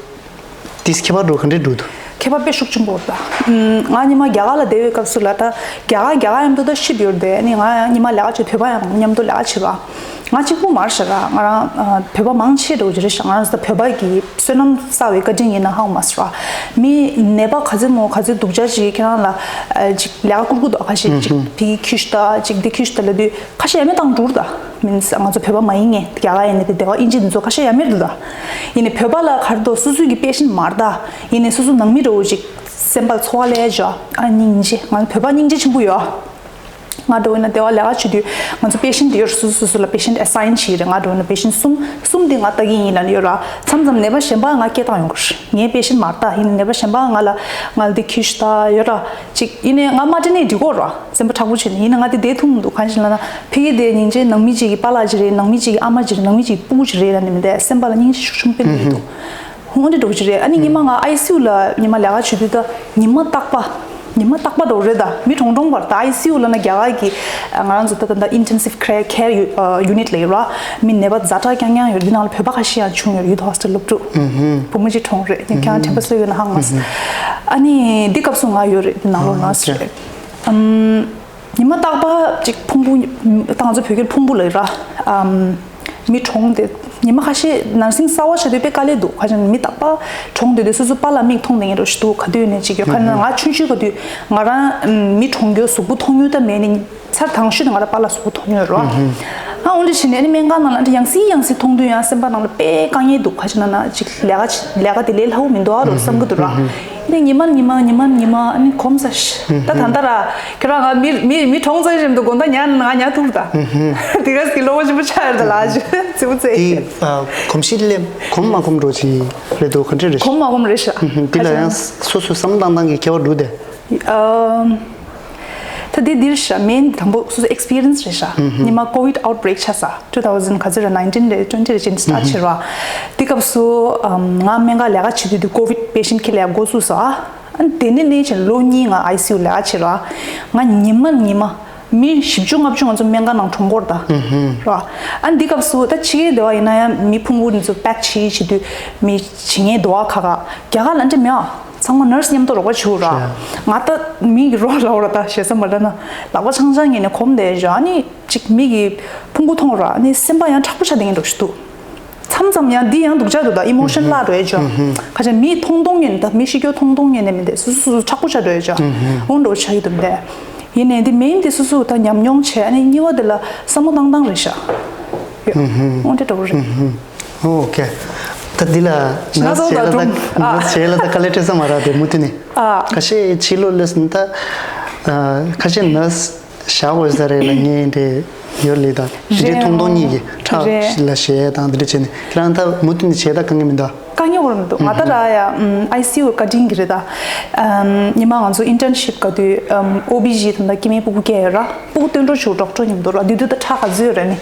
དེས་ཁྱད་པར་འགྲོ་ག་འདྲས་འགྲོ་འདུག་ཁྱད་པར་དཔེ་ཤུགས་ཆེན་པོ་རེད་ད། ཨུམ། ང་ཉི་མ་རྒྱ་གར་ལ་བསྡད་པའི་སྐབས་སུ་ལ་ད་རྒྱ་གར་རྒྱ་གར་མཉམ་དུ་ད་ཤི་བསྡད་ཡོད་རེད་དེ་ཨ་ནི་ང་ཉི་མ་ལས་ཀ་བྱེད་བོད་པ་ཡང་མཉམ་དུ་ལས་ཀ་བྱེད་ར། ང་གཅིག་པུ་མ་རེད་ཤག་ར། ང་རང་ཨ། བོད་པ་མང་ཆེ་འགྲོ་གི་རེད་ཤག་ང་རང་ད་བོད་པ་གི་བསོད་ནམས་བསགས་པའི་བཀའ་དྲིན་ཡིན་ན་ཧང་མ་སོང་ར། མི་ནད་པ་ག་ཚོད་མོ་ག་ཚོད་སྡུག་ཅག་ཅིག་ཁྱེད་རང་ལ་ཨ། ཅིག་ལས་ཀ་བསྐུར་གི་འདུག་ཁ་ཤས་ཅིག་ཕི་ཁྱི་ཤི་ད་ཅིག་འདི་ཁྱི་ཤི་ད་ལབ་དུས་ཁ་ཤས་ཡ་མེད་བཏང་འགྲོ་ར་ད། མིན་ང་ཚོ་བོད་པ་མ་ཡིན་ངས་རྒྱ་གར་ཡིན་ནི་དེ་སྡེ་བ་ཨིན་ཇི་འདི་ཚོ་ཁ་ཤས་ཡ་མེད་འདུག་ད། ཡིན་ནི་བོད་པ་ལ་ག་རེ་འདུག་སོ་སོའི་གི་པེ་ཤེན་མ་རེད་ད། ཡིན་ནི་སོ་སོ་ནང་མི་འདྲ་བོ་ཅིག་སེམས་པ་ཚོར་བ་ལས་བྱ་ཨ་སྙིང་རྗེ་ང་བོད་པ་སྙིང་རྗེ་ཆེན་པོ་ཡོད། ང་འདྲ་བོ་ཡིན་ན་སྡེ་བ་ལས་ཀ་བྱེད་དུས་ང་ཚོ་པེ་ཤེན་དེ་ཡོད་སོ་སོ་སོ་སོ་ལ་པེ་ཤེན་ཨེ་སའིན་བྱེད་ཀྱི་རེད། ང་འདྲ་བོ་ཡིན་ན་པེ་ཤེན་གསུམ་གསུམ་དེ་ང་ལྟ་གི་ཡིན་ལབ་ནི་ཡོད་ར། མཚམས་མཚམས་ནད་པ་གཞན་པ་ང་སྐད་བཏང་ཡོང་གི་རེད། ངའི་པེ་ཤེན་མ་རེད་ད། ཡིན་ནི་ནད་པ་གཞན་པ་ང་ལ་ང་ལ་འདི་ཁྱི་ཤི་ད་ཡོད་ར། ཅིག་ཡིན་ནའི་ང་མ་དྲན་ནའི་འགྲིག་གོ་ར། སེམས་པ་དྲག་པོ་བྱས་ནས་ཡིན་ན་ང་དེ་བསྡད་ཐུབ་མི་འདུག་གང་ཞིག་ལབ་ན་ཕ་གི་དེ་སྙིང་རྗེ་ནང་མི་གཅིག་གི་པཱ་ལགས་ཅིག་རེད། ནང་མི་གཅིག་གི་ཨ་མ་ཅིག་རེད། ནང་མི་གཅིག་གི་སྤུ་གུ་ཅིག་རེད་ལབ་ནས་མི་འདུག་སེམས་པ་ལ་སྙིང་རྗེ་ཤུགས་ཆེན་པོ་སྤེལ་གི་འདུག་ཧོང་འདྲ་འགྲོ་གི་རེད། ཨ་ནི་ཉི་མ་ང་ཨའི་སི་ཡུ་ལ་ཉི་མ་ལས་ཀ་བྱེད་དུས་ད་ཉི་མ་རྟག་པ་ཉི་མ་རྟག་པ་འགྲོ་རེད་ད། མི་གྲོངས་གྲོངས་པར་ད་ཨའི་སི་ཡུ་ལབ་ན་རྒྱ་གར་གི་ང་རང་ཚོ་ད་ད་ད་ཨིན་ཊེན་སིབ་ཁེར་ཡུ་ནིཊ་ལ་ཡོད་ར། མི་ནད་པ་ཛ་དྲག་རྐྱང་རྐྱང་ཡོད། འདི་ནང་ལ་བོད་པ་ཁ་ཤས་ཡང་བྱུང་ཡོད། ཡུ་ཐ་ཧོ་སི་ཊེལ་སློབ་ཕྲུག་བུ་མོ་གཅིག་གྲོངས་རེད། ཡིན་ཀྱང་དྲན་པ་གསོས་ཡོད་ན་ཧང་མ་སོང་། ཨ་ནི་འདི་སྐབས་སུ་ང་ཡོད་རེད། འདི་ནང་ལོགས་ནར་སི་རེད། ཉི་མ་རྟག་པ་ཅིག་ཕུང་པོ་ད་ང་ཚོ་བོད་སྐད་ཕུང་པོ་ལབ་ར། ཨམ། མི་གྲོངས་ཏེ་ཉི་མ་ཁ་ཤས་ནར་སིང་གསར་པ་ཆགས་དུས་དཔེ་དཀའ་ལས་འདུག་ཁ་ཅིག་མི་རྟག་པ་གྲོངས་དུས་དུས་སོ་སོ་པཱ་ལགས་མིག་མཐོང་བསྡད་མཁན་འདྲ་ཞིག་འདུག་ག་དུས་ནས་ཅིག་ཡོད། ཁ་ན་ང་ཆུང་ཆུང་ག་དུས་ང་རང་མི་གྲོངས་རྒྱུ་གཟུགས་པོ་མཐོང་མྱོང་ད་མེད་ནི་ཚར་དང་ཤོས་དུ་ང་རང་པཱ་ལགས་གཟུགས་པོ་མཐོང་མྱོང་རེད་བ། ཨ་འོན་ཏེ་ཕྱིན་ནས་ཨ་ནི་སྨན་ཁང་ནང་ལ་ཨ་ནི་ཡང་སེ་ཡང་སེ་མཐོང་དུས་ཡང་སེམས་པ་ནང་ལ་དཔེ་དཀའ་ངལ་འདུག་ཁ་ཅིག་ན་ན་ཅིག་ལས་ཀ་ལས་ཀ་དེ་ལས་སླ་པོ་མི་འདུག་ཨ་རོ་བསམ་གི་འདུག་ར། ནས་ཉི་མ་ཉི་མ་ཉི་མ་ཉི་མ་ཨ་ནི་གོམས་ས་ཤི། ད་ད་ལྟ་ར་ཁྱོད་རང་ང་མི་མི་མི་གྲོངས་ཚར་བཞིན་དུ་དགོང་དག་ཉལ་ང་ཉལ་ཐུབ་ད། དེ་ག་སི་གི་ལོ་བ་ཞིམ་པོ་ཆགས་ཡོད་ད་ལ་ཅི་ཙི་བུ་ཙི། དེ་གོམས་གཤིས་སླེབས་གོམས་མ་གོམས་འགྲོ་ཅི་རེད་འདུག་ག་འདྲ་རེད། གོམས་མ་གོམས་རེད་ཤག་དེ་ལ་ཡང་སོ་སོའི་བསམ་བློ་བཏང་སྟངས་ཀྱི་ཁྱད་པར་འདུག་དེ། ད་དེ་འདིར་ཤ་མེན་དང་པོ་སོ་སོ་ཨེག་སི་པི་རི་ཡན་སི་རེད་ཤག་ཉི་མ་ཀོ་ཝིད་ཨའུཊ་བྷི་རེག་ཆགས་ས་ཊུ་ཐའུ་ཟན་ག་ཚོད་རེད། ནའིན་ཊིན་རེད། ཊུ་ཝེན་ཊི་རེད་ཅན་སི་ཊར་ཊི་བྱེད་ར། དེ་སྐབས་སུ་ང་སྨན་ཁང་ལས་ཀ་བྱེད་དུས་དུས་ཀོ་ཝིད་པེ་ཤེན་ཁྱེད་ལས་འགོ་ཚུགས་ས། ཨ་དེ་ནས་ལེན་ཆེན་ལོ་གཉིས་ང་ཨའི་སི་ཡུ་ལས་ཀ་བྱེད་ར། ང་ཉི་མ་ཉི་མ་མི་བཞི་བཅུ་ལྔ་བཅུ་ང་ཚོ་སྨན་ཁང་ནང་གྲོངས་སྐོར་ད་ར། ཨ་འདི་སྐབས་སུ་ད་ཕྱི་རྒྱལ་དེ་བ་ཡིན་ན་ཡང་མི་ཕུང་པོ་འདི་ཚོ་པེག་བྱེད་བྱེད་དུས་མི་བྱེད་མཁན་དོ་བ་ཁ་ཁ་རྒྱ་གར་ལ་འདྲ་མེད་ཨ། ཚང་མ་ནར་སི་མཉམ་དུ་རོགས་པ་བྱེད་ར། ང་ད་མི་གི་རོགས་ལ་འོ་ར་ད་ཞེ་ས་མ་ལ་ན་ལག་པ་ཆང་ཆང་ངེས་ནས་གོམ་བསྡད་ཡོད་ཨ་ནི་ཅིག་མི་གི་ཕུང་པོ་མཐོང་ར་ཨ་ནི་སེམས་པ་ཡང་དྲག་པོ་ཆགས་བསྡད་མཁན་འདྲ་ཞིག་འདུག་མཚམས་མཚམས་ཡང་འདི་ཡང་སྡུག་ཅག་འདུག་ད་ཨི་མོ་ཤན་བརླག་འགྲོ་ཡ་ཅོ། ཁ་ཅིག་མི་མཐོང་མཐོང་ངེས་ནས་ད་མི་ཤི་སྐྱོ་མཐོང་མཐོང་ངེས་ནས་མི་འདས་སོ་སོ་སོ་སོ་དྲག་པོ་ཆགས་འགྲོ་ཡ་ཅོ། འོང་འགྲོ་ཆགས་ཡོད་དུ་མི་འདས། ཡིན་ནས་འདི་མེན་འདི་སོ་སོ་ད་ཉམས་མྱོང་བྱས་ཨ་ནི་གཉིས་པ་འདི་ལ་བསམ་བློ་བཏང་སྟངས་རེད་ཤག་ཡོད། འོང་འདྲ་འགྲོ་རེད། ཨོ་ཁེ། ད་འདི་ལ་ང་ཚོ་ད་ནར་སི་བྱས་ལ་ད་ནར་སི་བྱས་ལ་ད་དཀའ་ལས་འཕྲད་ས་མ་རག་དེ་མུ་མཐུད་ནས། ཨ། ཁ་ཤས་ཕྱི་ལོགས་ལ་སོང་ད། ཁ་ཤས་ནར་སི་བཞག་དགོས་ས་རེད་ལབ་མཁན་དེ་ཡོད་རེད། ད་དེ་འདྲའི་རེད་ཐུང་ཐུང་ཨང་གཉིས་ཀྱི་ཁྲག་རེད། ལ་བཞེས་དང་དེ་འདྲ་བྱས་ནས་ཁྱེད་རང་ད་མུ་མཐུད་ནས་བྱས་ད་དཀའ་ངལ་མི་འདུག་དཀའ་ངལ་བོར་མི་འདུག་ང་ད་ར་ཡ་ཨམ་ཨའི་སི་ཡུ་བཀའ་དྲིན་གྱི་རེད་ད། ཨམ་ཉི་མ་ང་ཚོ་ཨིན་ཊརན་ཤིབ་ག་དུས་ཨམ་ཨོ་བི་ཇི་དང་ད་སྐྱེ་དམན་སྤུ་གུ་སྐྱེ་ཡོད་ར། སྤུ་གུ་སྟོན་འགྲོ་ཆུ་ཌོག་ཊར་མཉམ་དུ་ར་དུས་དུས་ད་ཁྲག་ག་ཚོད་ར་ནི།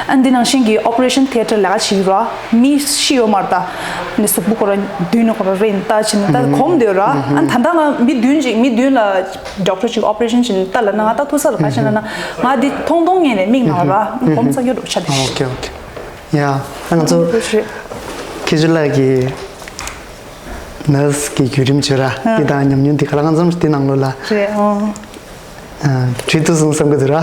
ཨ་འདི་ནང་བཞིན་གྱི་ཨོ་པ་རེ་ཤན་ཐི་ཡེ་ཊར་ལས་ཀ་བྱེད་ཀྱི་ར། མི་ཤི་ཡོད་མ་རེད་ད། ནི་གཟུགས་པོ་ཁོ་ར་མདུན་ནས་ཁོ་ར་རེད་ད་བྱས་ནས་ད་གོམས་སྡོད་ར། ཨ་ད་ལྟ་ང་མི་བདུན་ཅིག་མི་བདུན་ལ་ཌོག་ཊར་ཅིག་ཨོ་པ་རེ་ཤན་བྱས་ནས་ད་ལབ་ན་ང་ད་ཐུག་ས་ལ་ག་ཤེད་ན་ང་འདི་མཐོང་མཐོང་ངེས་ནས་མིག་ནང་ར་གོམས་ས་ཡོད་འགྲོ་ཆ་དེ། ཨོ་ཁེ་ཨོ་ཁེ། ཡ། ཨ་ང་ཚོ་ཁྱེད་ཚོ་ལགས་ཀྱི་ནར་སི་གི་བརྒྱུད་རིམ་བརྗོད་ར་འདི་དང་ཉམས་མྱོང་འདི་ག་ལ་གང་འཚམ་འདི་ནང་ལོགས་ལ་རེད་ཨང་། བྲིས་ཐུབ་སོང་བསམ་གི་འདུག་ར།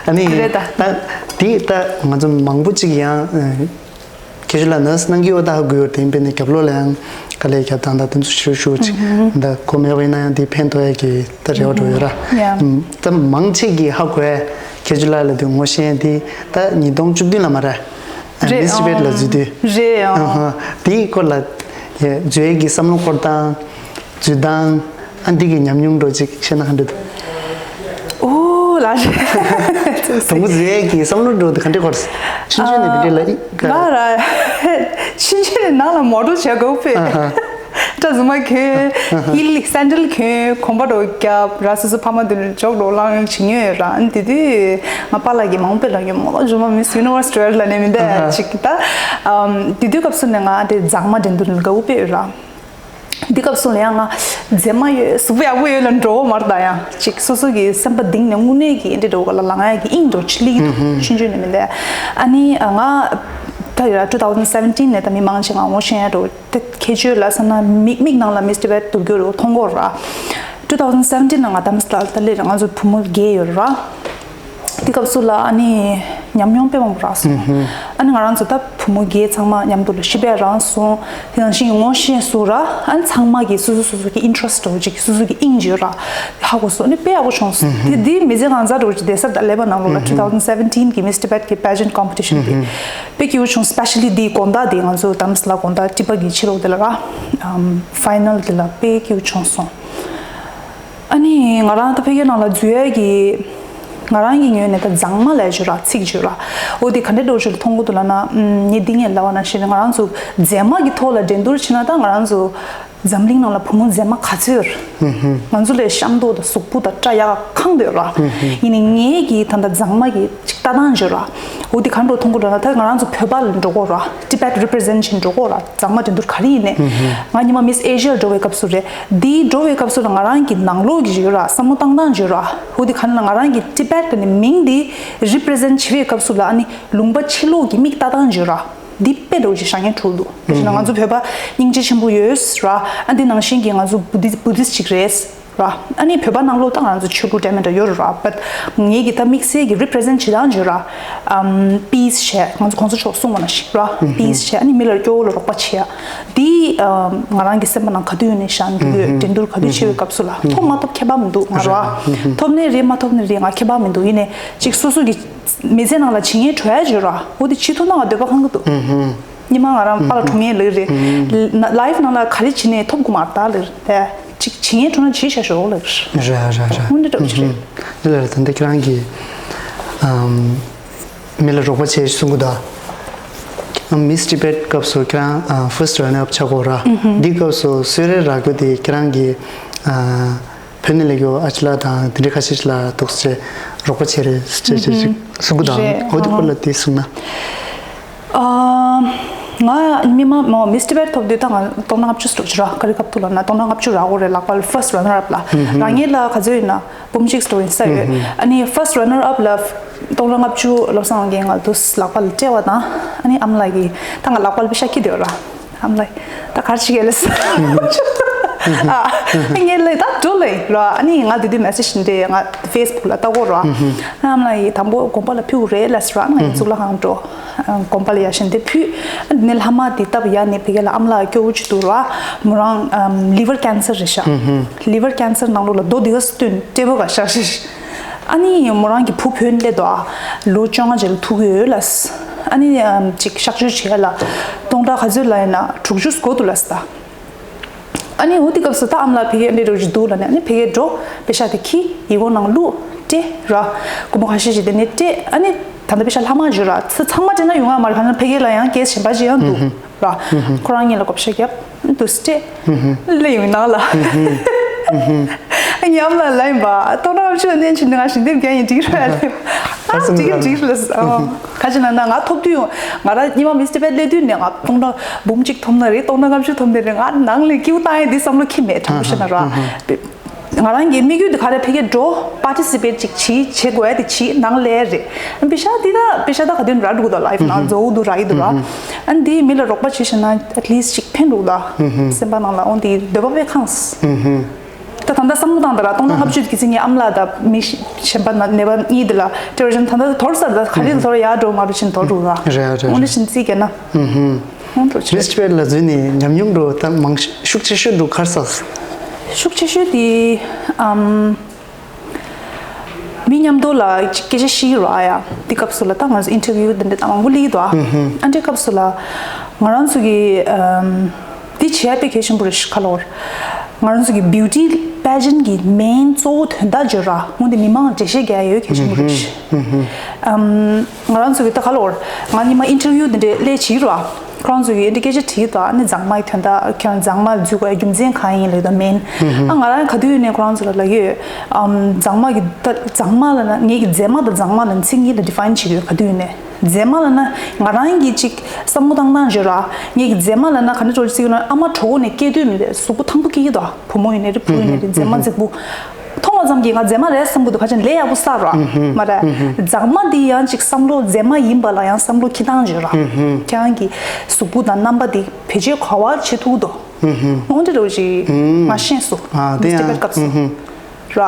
ཨ་ནི་རེད་ད། ད་འདི་ད་ང་ཚོ་མང་པོ་ཅིག་ཡང་ཁྱེད་ཚོ་ལ་ནར་སི་གནང་གི་ཡོད་ད་ཧ་གོ་ཡོད་དེ་ཡིན་པས་ནས་རྒྱབ་ལོགས་ལ་ཡང་དཀའ་ལས་རྒྱབ་སྟངས་ད་དེ་ཚོ་ཞུ་ཞུ་ཅིག་ད་གོ་མེད་པ་ཡིན་ན་ཡང་འདི་ཕན་ཐོགས་ཡ་གི་ད་རེ་བ་འགྲོ་ཡོད་ར། ཡ། ད་མང་ཆེ་གི་ཧ་གོ་ཡ་ཁྱེད་ཚོ་ལ་ལ་དུ་ངོ་ཤེས་འདི་ད་ཉིས་སྟོང་བཅུ་བདུན་ལ་མ་ར། རེད་མིས་ཊི་བྷེཊ་ལ་འཛུལ་དུས། རེད་ཨང་། དེའི་སྐོར་ལ་འཛུལ་ཡས་ཀྱི་བསམ་བློ་འཁོར་སྟངས། འཛུལ་སྟངས། ཨ་འདི་གི་ཉམས་མྱོང་འགྲོ་ཅིག་བཤད་ན་ག་འདྲ་འདུག་ཨོ་ལ་རེད། དང་པོ་འཛུལ་ཡས་ཀྱི་བསམ་བློ་འགྲོ་དེ་ག་འདྲ་འཁོར། ཆུང་ཆུང་ནས་འདི་འདྲ་ལ་ཨི་ག་ང་ར་ཆུང་ཆུང་ནས་ནང་ལ་མོ་ཊ་བྱས་དགོས་པས། སྐྲ་གཟུགས་མ་གྱོན། ཧི་ལི་སན་ཌལ་གྱོན་གོམ་པ་འགྲོ་རྒྱབ་ར་སོ་སོ་ཕ་མ་དེ་ནས་ཇོག་འགྲོ་ལང་ཡང་བྱེད་ཉོས་ཡོད་ར། ཨ་ནི་དེ་དུས་ང་པཱ་ལགས་ཀྱིས་མང་པོ་ལབ་ཡོད་མོ་ཇོ་མ་མིས་ཡུ་ནི་ཝར་སི་ཊི་ཝེལ་ལ་ནས་མི་འདས་ཅིག་ད། དེ་དུས་སྐབས་སུ་ནས་ང་དེ་མཛངས་མ་འགྲན་བསྡུར་ལ་དགའ་བོ་དཔེ་ཡོད་ར། འདི་སྐབས་སུ་ལ་ཡང་ང་མཛེས་མ་ཡོད་གཟུགས་པོ་ཡག་པོ་ཡོད་ལ་འགྲོ་བ་མ་རེད་ད། ཡང་ཅིག་སོ་སོ་གི་སེམས་པ་གཏིང་ནས་དངོས་གནས་ཀྱི་འདི་འགྲོ་ག་ལ་ལང་ཡ་གི་དབྱིངས་འགྲོ་ཆི་ལི་གི་འདུག་ཆུང་ཆུང་ནས་མི་འདས། ཨ་ནི་ང་ད་ཡོད་ར་two thousand seventeen ནས་ད་མི་མང་ཆེ་ང་ངོ་ཤེས་ཡ་འགྲོ། དེ་ཁྱད་ཆོས་ལ་ས་ན་མིག་མིག་ནང་ལ་མིས་ཊི་བྷེཊ་དུ་གྱུར་རོ་མཐོང་གོ་ར། two thousand seventeen ནང་ང་དམ་སྲི་ལ་ལ་ལེ་ར་ང་ཚོ་བུ་མོ་བརྒྱད་ཡོད་ར། དེ་སྐབས་སུ་ལ་ཨ་ནི་ཉམས་མྱོང་དཔེ་མང་པོ་རག་སོང་། ཨ་ནི་ང་རང་ཚོ་ད་བུ་མོ་བརྒྱད་ཚང་མ་མཉམ་དུ་ལ་ཤི་བས་རང་སོང་། དེ་ནང་བཞིན་ངོ་ཤེས་སུ་ར་ཨ་ནི་ཚང་མ་གི་སོ་སོ་སོ་སོ་གི་ཨིན་ཊི་རེ་སི་ཊི་འདྲ་བོ་ཅིག་སོ་སོ་གི་དབྱིངས་ཡོད་ར། ཧ་གོ་སོང་ཨ་ནི་དཔེ་ཡག་པོ་བྱུང་སོང་། དེ་དེ་མི་ཚེ་གང་ཟག་འདྲ་བོ་ཅིག་བསྡད་ས་ད་ཀླད་པ་ནང་ལོགས་ལ་two thousand seventeen གི་མིས་ཊི་བྷེཊ་གི་པེ་ཇེན་ཊི་ཀོམ་པི་ཊི་ཤན་དེ་དཔེ་སྐྱིད་པོ་བྱུང་། སི་པེ་ཤ་ལི་དེ་དགོང་དག་དེ་ང་ཚོ་དམ་སྲི་ལ་དགོང་དག་ཊི་པ་གི་ཕྱི་ལོགས་དེ་ལ་ར་ཕའི་ནལ་དེ་ལ་དཔེ་སྐྱིད་པོ་བྱུང་སོང་། ཨ་ནི་ང་རང་ད་ཕ་གིའི་ནང་ལ་འཛུལ་ཡས་ཀྱི་ང་རང་གི་ངོས་ནས་ད་མཛངས་མ་ལབ་ཡ་ཅིག་ཡོད་ར་ཚིག་ཅིག་ཡོད་ར། འོ་དེ་ག་འདྲ་འདྲ་བོ་ཅིག་ལ་མཐོང་གི་འདུག་ལབ་ན་ངས་འདི་ངས་ལབ་པ་ནང་བཞིན་ང་རང་ཚོ་མཛེས་མ་གི་ཐོག་ལ་འགྲན་བསྡུར་བྱས་ན་ད་ང་རང་ཚོ་འཛམ་གླིང་ནང་ལ་བུ་མོ་མཛེས་མ་ག་ཚོད་ཡོད་རེད། ང་ཚོ་ལས་ཤམ་ཐོག་དང་གཟུགས་པོ་དང་སྐྲ་ཡག་ག་གང་འདོད་ར། ཡིན་ནའི་ངས་ཀྱི་ད་ལྟ་མཛངས་མ་གི་ཅིག་ལྟ་སྟངས་ཅིག་ཡོད་ར། འོ་དེ་ག་འདྲ་མཐོང་གི་འདུག་ལབ་ན་ད་ང་རང་ཚོ་བོད་པ་ལ་འགྲོ་གོ་ར། ཊི་བྷེཊ་རི་པི་རི་ཛེན་ཊི་བྱས་འགྲོ་གོ་ར། མཛངས་མ་འགྲན་བསྡུར་ག་རེ་ཡིན་ནའི། ང་ཉི་མ་མིས་ཨེ་ཤི་ཡ་འགྲོ་བའི་སྐབས་སུ་རེད། འདི་འགྲོ་བའི་སྐབས་སུ་ལ་ང་རང་གི་ནང་ལོགས་ཀྱི་ཡོད་ར་བསམ་བློ་བཏང་སྟངས་ཡོད་ར། འོ་དེ་ག་ནང་ལ་ང་རང་གི་ཊི་བྷེཊ་ནི་མིང་འདི་རི་པི་རི་ཛེན་ཊི་བྱེད་པའི་སྐབས་སུ་ལ་ཨ་ནི་ལུང་པ་ཕྱི་ལོགས་ཀྱི་མིག་ལྟ་སྟངས་ཡོད་ར། འདི་དཔེ་འདྲ་བོ་ཞིག་བཞག་མཁན་འགྲོ་འདུག་དེ་བཞིན་ང་ཚོ་བོད་པ་སྙིང་རྗེ་ཆེན་པོ་ཡོད་ར། ཨ་འདི་ནང་བཞིན་གྱི་ང་ཚོ་བུ་དིས་བུ་དིས་ཅིག་རེད། ར། ཨ་ནི་བོད་པ་ནང་ལོགས་ད་ང་ཚོ་ཆོས་ལུགས་འདྲ་མི་འདྲ་ཡོད་ར། བཊ་ངེད་ཀྱི་ད་དམིགས་བསལ་གྱི་རི་པི་རི་ཛེན་ཊི་བྱེད་སྟངས་ཡོད་ར། ཨམ་པིས་བྱས་ང་ཚོ་གོང་ས་མཆོག་གསུངས་པ་ནང་བཞིན་ར། པིས་བྱས་ཨ་ནི་མི་ལ་སྐྱོ་བོ་ལ་རོགས་པ་བྱེད་ཡ། འདི་ཨམ་ང་རང་གི་སེམས་པ་ནང་ག་དུས་ཡོད་ནས་བཞག་འདུག་ཡོད། འགྲན་བསྡུར་ག་དུས་བྱེད་པའི་སྐབས་སུ་ལ་ཐོབ་མ་ཐོབ་ཁྱད་པར་མི་འདུག་ང་ར། ཐོབ་ནའི་རེད་མ་ཐོབ་ནའི་རེད་ང་ཁྱད་པར་མི་འདུག་ཡིན་ནའི་ཅིག་སོ་སོ་གི་མི་ཚེ་ནང་ལ་བྱེད་ངེས་འགྲོ་ཡ་ཅིག་ཡོད་ར། འོ་དེ་བྱེད་ཐུབ་ན་ང་འདོད་པ་ཁེངས་ཀྱི་འདུག་ཉི་མ་ང་རང་པཱ་ལགས་དྲུང་ཡིག་ལབ་ཀྱི་རེད། ལའིཕ་ནང་ལ་ག་རེ་བྱེད་ནའི་ཐོབ་དགོས་མ་རེད་ད་ལབ་ཀྱི་རེད། ཅིག་བྱེད་ངེས་འགྲོ་ན་བྱེད་བཞག་ཤོག་ལབ་ཀྱི་རེད། རེད་རེད་རེད། དངོས་འབྲེལ་འདྲ་བོ་ཅིག་རེད། འདི་ལ་ད་ལྟ་ཁྱེད་རང་གིས་ཨམ་མི་ལ་རོགས་པ་བྱེད་གསུང་གི་འདུག་ཨམ་མིས་ཊི་བྷེཊ་སྐབས་སུ་ཁྱེད་རང་ཨ་ཕར་སི་ཊི་རན་ནར་ཨབ་ཆགས་ཀྱི་ཡོད་ར། འདི་སྐབས་སུ་གསོལ་རས་རག་རྒྱུ་དེ་ཁྱེད་རང་གིས་ཨ་བོད་ནས་སླེབས་རྒྱུ་ཨ་ཅེ་ལགས་དང་དེ་འདྲའི་ཁ་ཤས་ལ་འདུག་སེ་རོགས་པ་བྱས་རེད་ཟེར་ཅིག་གསུང་གི་འདུག་རེད། འོ་དེ་སྐོར་ལ་དེ་གསུང་ན། ཨ་ང་མི་མ་མོ་མིས་ཊི་བྷེཊ་ཐོབ་དུས་ད་ང་སྟོང་ཕྲག་ལྔ་བཅུ་ཙམ་ཅིག་རག་ག་རེ་སྐབས་ཐོག་ལབ་ན་སྟོང་ཕྲག་ལྔ་བཅུ་རག་གི་རེད། ལག་པ་ལ་ཕར་སི་ཊི་རན་ནར་ཨབ་ལ་རག་ངེས་ལ་ག་ཚོད་ཡིན་ན་འབུམ་གཅིག་ཙམ་ཡིན་ས་ཡོད། ཨ་ནི་ཕར་སི་ཊི་རན་ནར་ཨབ་ལ་སྟོང་ཕྲག་ལྔ་བཅུ་བློ་བཟང་དབང་རྒྱལ་ང་དུས་ལག་པ་ལ་སྤྲད་པ་དང་ཨ་ནི་ཨ་མ་ལགས་ཀྱིས་ད་ང་ལག་པ་ལ་པེ་ཤག་ཁྱེར་བསྡད་ཡོད་ར། ཨ་མ་ལགས་ད་ག་རེ་བྱེད་ཀྱི་ལབ་སོང་། ཨ་ངས་ལབ་ད་འགྲོ་ལབ་ར། ཨ་ནི་ང་དེ་དུས་མེ་སེ་ཇི་འདྲ་ང་ཕེ་སི་བུག་ལ་ལྟ་གོ་ར། ཨ་མ་ལགས་ཡིས་དང་པོ་དགོན་པ་ལ་ཕུལ་དགོས་རེད་ལབ་སོང་ར། ང་ཡིས་གཙུག་ལག་ཁང་འགྲོ། དགོན་པ་ལ་ཡར་ཞལ་འདེབས་ཕུལ། ཨ་ནི་ལྷག་མ་དེ་སྟབས་ཡག་ནས་ཕ་གི་ལ་ཨ་མ་ལགས་སྐྱོ་བོ་ཅིག་འདུག་ར། མོ་རང་ལི་ཝར་ཀེན་སར་རེད་ཤག་ལི་ཝར་ཀེན་སར་ནང་ལོགས་ལ་རྡོ་འདི་ག་སྟོན་སྤྲད་པོ་ག་ཤག་ཤག་ཨ་ནི་མོ་རང་གི་བུ་བོད་ནས་སླེབས་འདུག་ཨ་ལོ་བཅོ་ལྔ་རྗེས་ལ་ཐུག་གི་ཡོད་ལབ། ཨ་ནི་ཅིག་གཤག་བཅོས་བྱེད་ཡ་ལ་སྟོང་ཕྲག་ག་ཚོད་ལ་ཡིན་ན་དྲུག་ཅུ་དགོས་འདུག་ལབ་སོང་ད། ཨ་ནི་འོ་དེ་སྐབས་སུ་ད་ཨ་མ་ལགས་ཕ་གིར་འདི་འདྲ་ཞིག་འདུག་ལབ་ནས། ཨ་ནི་ཕ་གིར་འགྲོ། པེ་ཤག་དེ་ཁྱེར། ཡིག་ངོ་ནང་བླུགས། སྤྲད་ར། སྒོར་མོ་ཁ་ཤས་ཤིག་དེ་ནས་སྤྲད། ཨ་ནི་ད་ལྟ་པེ་ཤག་ལྷག་མ་ཞུ་ར། ཚ་ཚང་མ་སྤྲད་ན་ཡོང་ང་མ་རེད། གང་ལྟར་ཕ་གི་ལ་ཡང་ཀེ་སི་གཞན་པ་ཞིག་ཡང་འདུག་ར། ཁོ་རང་གཉིས་ལ་བགོ་བཤའ་བརྒྱབ། འདུག་སེ་སྤྲད། སླེབས་ཡོང་ནང་ལ། ཨ་ནི་ཨ་མ་ལགས་ལབ་ཡིན་པ། སྟོང་ཕྲག་ལྔ་བཅུ་ལེན་བྱས་ནས་ང་ཞལ་འདེབས་རྒྱག་ཡིན། འགྲིག་ར་ལབ། ཨ་འགྲིག་འགྲིག་ལབ་སོང་། ག་ཅི་ན་ན་ང་ཐོབ་དུས་ང་རང་སྔོན་མ་མིས་ཊི་ཊི་བེཊ་སླེབས་དུས་ནས་ང་སྟོང་ཕྲག་འབུམ་གཅིག་ཐོབ་ན་རེད། སྟོང་ཕྲག་ལྔ་བཅུ་ཐོབ་ན་རེད། ང་ནང་ལ་སྐྱིད་པོ་བཏང་ཡ་དེ་བསམ་བློ་འཁྱེར་མེད། དྲང་པོ་བཤད་ན་ར། ང་རང་གི་དམིགས་ཡུལ་དེ་ག་རེ། ཕ་གིར་འགྲོ། པར་ཊི་སི་པེཊ་ཅིག་བྱེད། བྱེད་དགོས་ཡ་དེ་བྱེད། ནང་ལ་རེད། པེ་ཤག་འདི་ད་པེ་ཤག་ད་ག་དུས་རག་འགྲོ་གི་འདུག་ལ། ལའིཕ་ནང་རྫོགས་འདུག་རག་གི་འདུག་ར། ཨ་ནི་འདི་མི་ལ་རོགས་པ་བྱས་བྱས་ན་ཨེཊ་ལིསཊ་ཅིག་ཕན་འགྲོ་གི་འདུག་སེམས་པ་ནང་ལ། འོ་འདི་འདོད་པ་དཔེ་ཁེངས། ད་ད་ལྟ་བསམ་བློ་བཏང་ད་ར། སྟོང་ཕྲག་ལྔ་བཅུ་དེ་གི་ཚེ་ངའི་ཨ་མ་ལགས་དང་མི་གཞན་པ་ན་ནད་པ་གཉིས་དེ་ལ་སྤྲད་རོགས་བྱས་ན། ད་ལྟ་དོར་ཚར། ད་ག་རེ་ལ་དོར་ཡ་འགྲོ་མ་རེད་བྱས་ནས་དོར་འགྲོ་གི་ར། རེད་རེད། འོ་འདི་བྱས་ནས་རྩིས་རྒྱག་ན། ཧོང་འགྲོ་ཆེ། མིས་ཊི་ཊི་བེཊ་ལ་འཛུལ་ནས་ཉམས་མྱོང་འགྲོ་ད་མང་ཤུགས་ཆེ་ཤོས་འགྲོ་ག་རེ་ཟ། ཤུགས་ཆེ་ཤོས་དེ་ཨམ། མི་མཉམ་དུ་ལ་སྐད་ཆ་བཤད་རོགས་ཡ། དེ་སྐབས་སུ་ལ་ད་ང་ཚོ་ཨིན་ཊར་བིའུ་དེ་འདྲ་ད་མང་པོ་སླེབས་འདུག་ཨ། ཨ་འདྲའི་སྐབས་སུ་ལ་ང་རང་ཚོ་གི་ཨམ། དེ་བྱེད་ཡ་དཔེ་གལ་ཆེན་པོ་རེད་ཤག་ལོར། ང་རང་ཚོ་གི་བིའུ་ཊི་པེ་ཇེན་གི་མེན་གཙོ་བོ་དོན་དག་བརྗོད་ར། འོ་དེ་མི་མང་འགྲེལ་བཤད་རྒྱག་ཡ་གལ་ཆེན་པོ་རེད་ཤག་ཨམ། ང་རང་ཚོ་གི་ད་ག་ལོར་ང་ཉི་མ་ཨིན་ཊར་བིའུ་དེ་འདྲ་སླེབས་བྱེད་ར། ཁོ་རང་ཚོ་གི་ཨེ་འདྲ་སྐད་ཆ་དྲིས་དང་། ཨ་ནི་མཛངས་མ་གི་དོན་དག་ཁྱོད་རང་མཛངས་མ་འཛུལ་དགོས་རྒྱུ་མཚན་གང་ཡིན་ལབ་དང་མེན། ཨ་ང་རང་ག་དུས་ནས་ཁོ་རང་ཚོ་ལ་ལབ་ཡོད། ཨམ། མཛངས་མ་གི་ད་མཛངས་མ་ལབ་ན། ངེད་ཀྱི་མཛེས་མ་དང་མཛངས་མ་ལབ་ན་མཚན་ཉིད་ལ་ཌི་ཕ་ཡིན་བྱེད་ཀྱི་ཡོད། ག་དུས་ནས་མཛེས་མ་ལབ་ན་ང་རང་གི་ཅིག་བསམ་བློ་བཏང་སྟངས་བརྗོད་ར། ངེད་ཀྱི་མཛེས་མ་ལབ་ན་ག་འདྲ་འགྲོ་ཅིག་ན། ཨ་མ་གྲོད་ཁོག་ནས་སྐྱེས་དུས་མི་འདྲ་གཟུགས་པོ་ཐང་པོ་སྐྱེ་གི་འདུག་བུ་མོ་ཡིན་ནའི་རེད། བུ་ཡིན་ནའི་རེད། མཛེས་མ་མཛེས་པོ། མཐོང་བ་ཙམ་གྱིས་ང་མཛེས་མ་རེད་བསམ་གྱི་འདུག་ག་ཅི་ལས་ཡག་པོ་བསགས་ར། མ་རེད། མཛངས་མ་འདི་ཡང་ཅིག་བསམ་བློ། མཛེས་མ་ཡིན་པ་ལ་ཡང་བསམ་བློ་འཁྱེར་སྟངས་བརྗོད་ར། ཁྱེད་རང་གི་གཟུགས་པོ་དང་རྣམ་པ་འདི་བེད་སྤྱོད་ག་པར་བྱེད་ཐུབ་འདུག་འོ་འདྲ་རོ་ཅིག་ང་ཤེས་སོང་། ཨ་དེ་མིས་ཊི་ཊི་ཡང་བེཊ་སྐབས་སུ་ར།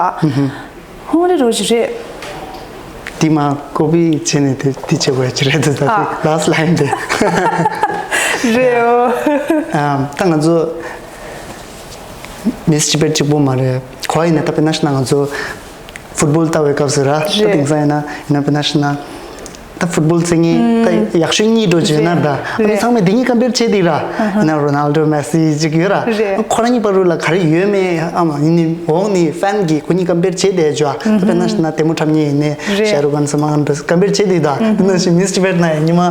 འོ་འདྲ་རོ་ཅིག་རེད། དེ་མ་ཀོ་པི་བྱས་ནས་དེ་དེ་བྱེད་དགོས་ཡ་ཅིག་རེད་འདུག་ད་དེ་ལཱ་སི་ལའིན་དེ་རེད། འོ་ཨ་ད་ང་ཚོ་མིས་ཊི་ཊི་བེཊ་གཅིག་པོ་མ་རེད། ག་པར་ཡིན་ན་ད་དཔེར་ན་ཤི་ན་ང་ཚོ་ཕུཊ་བོལ་ལྟ་བའི་སྐབས་སུ་ར། ད་རེད། དེང་སང་ཡིན་ན་ཡིན་ན་དཔེར་ན་ཤི་ན་ད་ཕུཊ་བོལ་རྩེད་མཁན་ད་ཡག་ཤོས་གཉིས་འགྲོ་བྱས་ན་ར། རེད། ཨ་ནི་ཚང་མས་དེ་གཉིས་ཀམ་པེར་བྱས་དེ་ར། ཡིན་ན་རོ་ནལ་ཌོ་མེ་སི་ཅིག་ཡོད་ར། རེད། ཁོ་རང་གཉིས་བར་རུ་ལ་ག་རེ་ཡོད་མེད། ཨ་མ་ཡིན་ནི་འོག་ནི་ཕན་གྱིས་ཁོ་གཉིས་ཀམ་པེར་བྱས་དེ་བྱ། ད་དཔེར་ན་ཤི་ན་དེ་མོ་འཁྲབ་མཁན་ཡིན་ནའི་རེད། ཤ་རུ་ཁན་སོལ་མན་ཁན་ཀམ་པེར་བྱས་དེ་ད། དེ་ནང་བཞིན་མིས་ཊི་ཊི་བེཊ་ན་ཡང་ཉི་མ་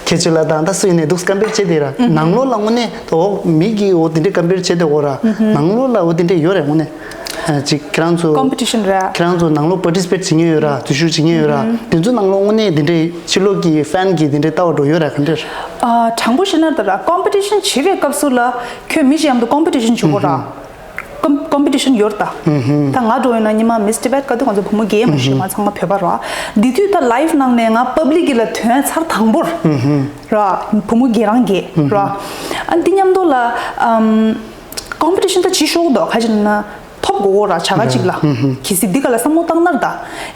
ཁྱེད་ཚོ་ལ་དང་ད་སུ་ཡིན་ནའི་འདུག་ཀམ་པེར་བྱས་དེ་ར། ནང་ལོགས་ལ་དངོས་གནས་འོག་མི་གིས་འོ་དེ་འདྲའི་ཀམ་པེར་བྱས་དེ་འོ་ར། ནང་ལོགས་ལ་འོ་དེ་འདྲའི་ཡོད་རེད་དངོས་གནས། ཅིག་ཁྱེད་རང་ཚོ་ཀོམ་པི་ཊི་ཤན་རེད། ཁྱེད་རང་ཚོ་ནང་ལོགས་པར་ཊི་སི་པེཊ་བྱེད་མཁན་ཡོད་ར། འཛུལ་ཞུགས་བྱེད་མཁན་ཡོད་ར། དེ་ཚོ་ནང་ལོགས་དངོས་གནས་དེ་འདྲའི་ཕྱི་ལོགས་ཀྱི་ཕན་གྱིས་དེ་འདྲའི་ལྟ་བ་འགྲོ་ཡོད་ར། ག་འདྲ་རེད། ཨ་དྲང་པོ་བཤད་ན་ད་ར་ཀོམ་པི་ཊི་ཤན་བྱེད་པའི་སྐབས་སུ་ལ་ཁྱོད་མི་གཞན་མཉམ་དུ་ཀོམ་པི་ཊི་ཤན་བྱེད་དགོས་ར། ཀོམ་ཀོམ་པི་ཊི་ཤན་ཡོད་ར་ད། ད་ང་འགྲོ་ཡོད་ན་ཉི་མ་མིས་ཊི་ཊི་བེཊ་ག་དུས་ང་ཚོ་བུ་མོ་བརྒྱད་མ་ཞིག་ང་ཚང་མ་བོད་པ་ར། དེ་དུས་ད་ལའིཕ་ནང་ནས་ང་པབ་ལིག་གི་ལ་ཐོན་ཚར་དང་པོར་ར། བུ་མོ་བརྒྱད་རང་བརྒྱད་ར། ཨ་འདི་མཉམ་དུ་ལ་ཨམ། ཀོམ་པི་ཊི་ཤན་ད་བྱེད་ཤོག་འདུག་ག་ཅི་ན་ཐོབ་དགོས་འོ་ར། བྱ་དགའ་གཅིག་ལ། གལ་སྲིད་འདི་ག་ལ་བསམ་བློ་བཏང་ན་ད།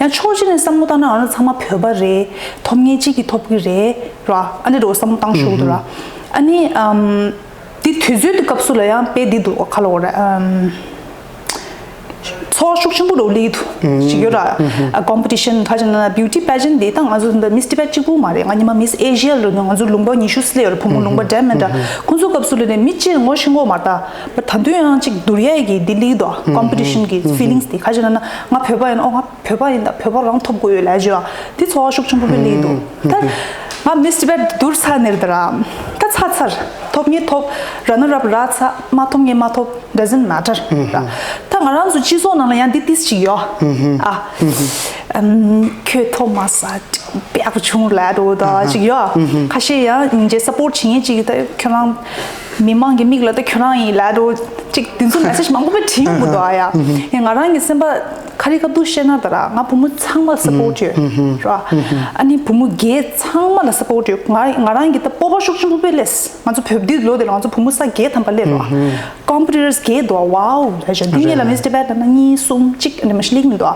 ཡང་ཕྱོགས་གཅིག་ནས་བསམ་བློ་བཏང་ན་ང་ཚོ་ཚང་མ་བོད་པ་རེད། ཐོབ་མཁན་གཅིག་གིས་ཐོབ་ཀྱི་རེད་ར། ཨ་ནི་འགྲོ་བསམ་བློ་བཏང་ཤོག་འདུག་ར། ཨ་ནི་ཨམ། འདི་དུས་ཚོད་འདི་སྐབས་སུ་ལ་ཡང་དཔེ་འདི་འདུག་ག་ལ་འོ་ར་ཨམ། ཚོར་བ་ཤུགས་ཆེན་པོ་འགྲོ་ལེ་འདུག་ཞིག་ཡོད་ར། ཀོམ་པི་ཊི་ཤན་ག་ཅི་ན་བིའུ་ཊི་པེ་ཇེན་འདི་ད་ང་ཚོ་འདི་མིས་ཊི་བེཊ་གཅིག་པུ་མ་རེད། ང་ཉི་མ་མིས་ཨེ་ཤི་ཡ་ལ་ང་ཚོ་ལུང་པ་ཉི་ཤུ་སླེབས་ཡོད་ར། བུ་མོ་ལུང་པ་འདྲ་མི་འདྲ། ཁོང་ཚོ་སྐབས་སུ་ལ་ནས་མི་གཅིག་ངོ་ཤེས་ངོ་མ་ད། ད་དུང་ཡང་གཅིག་བསྡུར་ཡ་གི་འདི་ལེ་འདུག་ཀོམ་པི་ཊི་ཤན་གི་ཕི་ལིང་སི་འདི་ག་ཅི་ན་ན་ང་བོད་པ་ཡིན། ཨོ་ང་བོད་པ་ཡིན། ད་བོད་པ་རང་ཐོབ་དགོས་ཡོད་ལ་ཞུ་བ་འདི་ཚོར་བ་ཤུགས་ཆེན་པོ་དཔེ་ལེ་འདུག་ད་ང་མིས་ཊི་བེཊ་བསྡུར་ཚར་ནས་རེད་ད་ར། ད་ཚར་ཚར། ཐོབ་ངེས་ཐོབ། ར་ནར་ཨབ་རག་ཚར། མ་ཐོབ་ངེས་མ་ཐོབ། Doesn't matter. ར། ད་ང་རང་ཚོ་སྤྱི་ཚོགས་ནང་ལ་ཡང་འདི་ཏིས་ཅིག་ཡོད། ཨ། ཨམ། ཁྱོད་ཐོབ་མ་ས་དཔེ་ཡག་པོ་བྱུང་ལབ་འགྲོ་ད་ཅིག་ཡོད། ཁ་ཤས་ཡང་སྙིང་རྗེ་སཔོརྚ་བྱེད་མཁན་ཅིག་ད་ཁྱོད་རང་མི་མང་གི་མིག་ལ་ད་ཁྱོད་རང་ཡིན་ལབ་འགྲོ་ཅིག་དེ་ཚོ་མེ་སེཇ་མང་པོ་དཔེ་བྲིས་ཡོང་གི་འདུག་ཨ་ཡ། ཡང་ང་རང་གི་སེམས་པ་ཁ་རི་ཁ་ཐུག་བཤད་ན་ད་ར་ང་བུ་མོ་ཚང་མ་ལ་སཔོརྚ་ཡོད་ར། ཨ་ནི་བུ་མོ་བརྒྱད་ཚང་མ་ལ་སཔོརྚ་ཡོད། ང་ང་རང་གི་ད་སྤོབས་པ་ཤུགས་ཆེན་པོ་དཔེ་སླེབས། ང་ཚོ་བོད་འདི་ལོ་དེ་ལ་ང་ཚོ་བུ་མོ་ས་བརྒྱད་ཐམ་པ་སླེབས་ར། ཀོམ་པི་ཊི་ཊར་བརྒྱད་འདུག་ཝའོ་ལ་ཞོ་འདི་ངེད་ལ་མིས་ཊི་བེཊ་ན་གཉིས་གསུམ་གཅིག་ཨ་ནི་མ་ཤི་ལིག་མི་འདུག་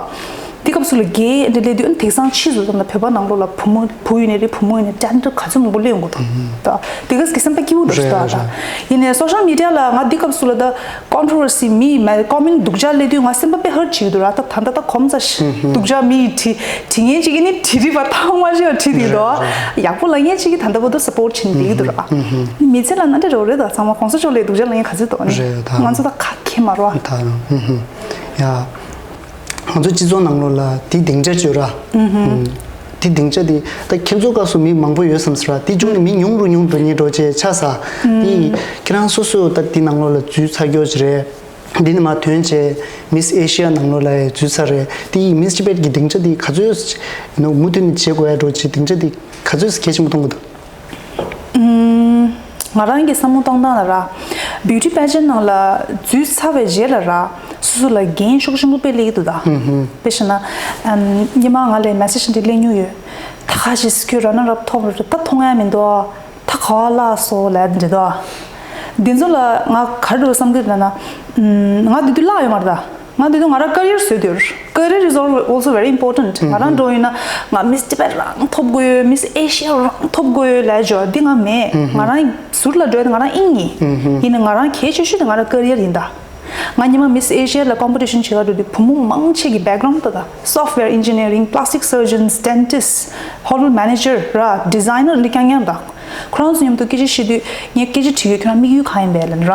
དེ་སྐབས་སུ་ལ་རྒན་འདྲ་སླེབས་དུས་ཨ་ནི་དེང་སང་ཕྱིས་སུ་ཙམ་ལ་བོད་པ་ནང་ལོགས་ལ་བུ་མོ་བུ་ཡིན་ནའི་རེད། བུ་མོ་ཡིན་ནའི་ཊེ་ལེན་ཊི་ག་ཚོད་མང་པོ་སླེབས་ཡོང་གི་འདུག་ད། དེ་ག་གི་སེམས་པ་སྐྱིད་པོ་འདྲ་ཞིག་འདུག་ད། ཡིན་ནའི་སོ་ཤལ་མི་ཌི་ཡ་ལ་ང་དེ་སྐབས་སུ་ལ་ད་ཀོན་ཊོ་ཝར་སི་མི་མ་ཀོ་མེན་ཊི་སྡུག་ཅག་སླེབས་དུས་ང་སེམས་པ་དཔེ་ཧར་ཊི་བྱེད་ཀྱི་འདུག་ར། ད་ད་ལྟ་ད་གོམ་ཙམ་སྡུག་ཅག་མི་ཡི་བྲིས་བྲིས་མཁན་ཅིག་གིས་ནི་བྲིས་བྲིས་པ་ཐང་མ་ཤེས་པ་བྲིས་དེ་འདུག་ཡག་པོ་ལབ་མཁན་ཅིག་གིས་ད་ལྟ་བར་དུ་སཔོར་ཊི་བྱེད་ནི་བསྡད་ཀྱི་འདུག་ར། མི་ཚེ་ལ་ན་འདྲ་རོ་རེད། ད་ཚང་མ་གོང་ས་མཆོག་ལས་སྡུག་ཅག་ལབ་མཁན་ག་ཚོད་འདུག་ཨ་ནི། རེད་ད། ང་ཚོ་ད་ཁ་ཁེ་མ་རོ། ད་ཡ། ང་ཚོ་སྤྱི་ཚོགས་ནང་ལོགས་ལ་དེ་སྡིངས་ཆ་བརྗོད་ར། དེ་སྡིངས་ཆ་དེ་ད་ཁྱེད་ཚོ་སྐབས་སུ་མི་མང་པོ་ཡོད་བསམ་ཟེར་བ་དེ་བྱུང་ནས་མི་ཉུང་རུ་ཉུང་རུ་ཉེ་འགྲོ་བྱས་ཆགས་ས། དེ་ཁྱེད་རང་སོ་སོ་ད་དེ་ནང་ལོགས་ལ་འཛུལ་ཚར་རྒྱུ་ཅིག་རེད། འདི་ནས་མར་ཐོན་བྱས་མིས་ཨེ་ཤི་ཡ་ནང་ལོགས་ལ་འཛུལ་ཚར་རེད། དེ་ཡིས་མིས་ཊི་བེཊ་གི་སྡིངས་ཆ་དེ་ག་ཚོད་ཡིན་ནོ་མུ་མཐུད་ནས་བྱེད་དགོས་ཡ་འགྲོ་བྱས་སྡིངས་ཆ་དེ་ག་ཚོད་གལ་ཆེན་པོ་མཐོང་གི་འདུག་ང་རང་གི་བསམ་བློ་གཏོང་སྟངས་ལ་ར། བིའུ་ཊི་པེ་ཇེན་ཊི་ནང་ལ་འཛུལ་ཚར་བའི་རྗེས་ལ་ར། སོ་སོ་ལ་འགན་ཤུགས་ཆེན་པོ་དཔེ་སླེབས་ཀྱི་འདུག་ད། དཔེ་བཞག་ན། ཨམ། སྔོན་མ་ང་ལ་མེ་སེ་ཇི་འདི་སླེབས་མྱོང་ཡོད། ད་ག་ཞིག་ཁྱོད་ར་ན་རབ་ཐོབ་ར་ད་མཐོང་ཡ་མི་འདུག་ད་ག་བ་ལ་སོ་ལ་འདི་འདུག་འདི་ཚོ་ལ་ང་ག་རེ་འདུག་བསམ་གྱི་འདུག་ན། ཨམ། ང་འདི་དུས་བརླག་ཡོད་མ་རེད་ད། ང་འདི་དུས་ང་རང་ཀེ་རི་ཡར་བཟོས་དུས། ཀེ་རི་ཡར་is al- also very important. ང་རང་འགྲོ་ཡིན་ན་ང་མིས་ཊི་བེཊ་རང་ཐོབ་དགོས་ཡོད། མིས་ཨེ་ཤི་ཡ་རང་ཐོབ་དགོས་ཡོད་ལབ་ཅོ་འདི་ང་མེད། ང་རང་ཟུར་ལ་འགྲོ་ཡ་དེ་ང་རང་དབྱིངས་ཡིན། ཡིན་ན་ང་རང་གལ་ཆེ་ཤོས་དེ་ང་རང་ཀེ་རི་ཡར་ཡིན་ད། ང་ཉི་མ་མིས་ཨེ་ཤི་ཡ་ལ་ཀོམ་པི་ཊི་ཤན་བྱེད་ག་འགྲོ་དུས་བུ་མོ་མང་ཆེ་གི་བེག་གྷ་རོན་ཌི་ད་ད། software engineering, plastic surgeons, dentists, hotel manager ར་ཌི་ཛའི་ནར་ལ་རྐྱང་རྐྱང་ད། ཁོ་རང་ཚོ་མཉམ་དུ་སྐད་ཆ་བཤད་དུས་ངས་སྐད་ཆ་དྲིས་ཡོད། ཁྱོད་རང་དམིགས་ཡུལ་གང་ཡིན་པས་ལབ་ན་ར།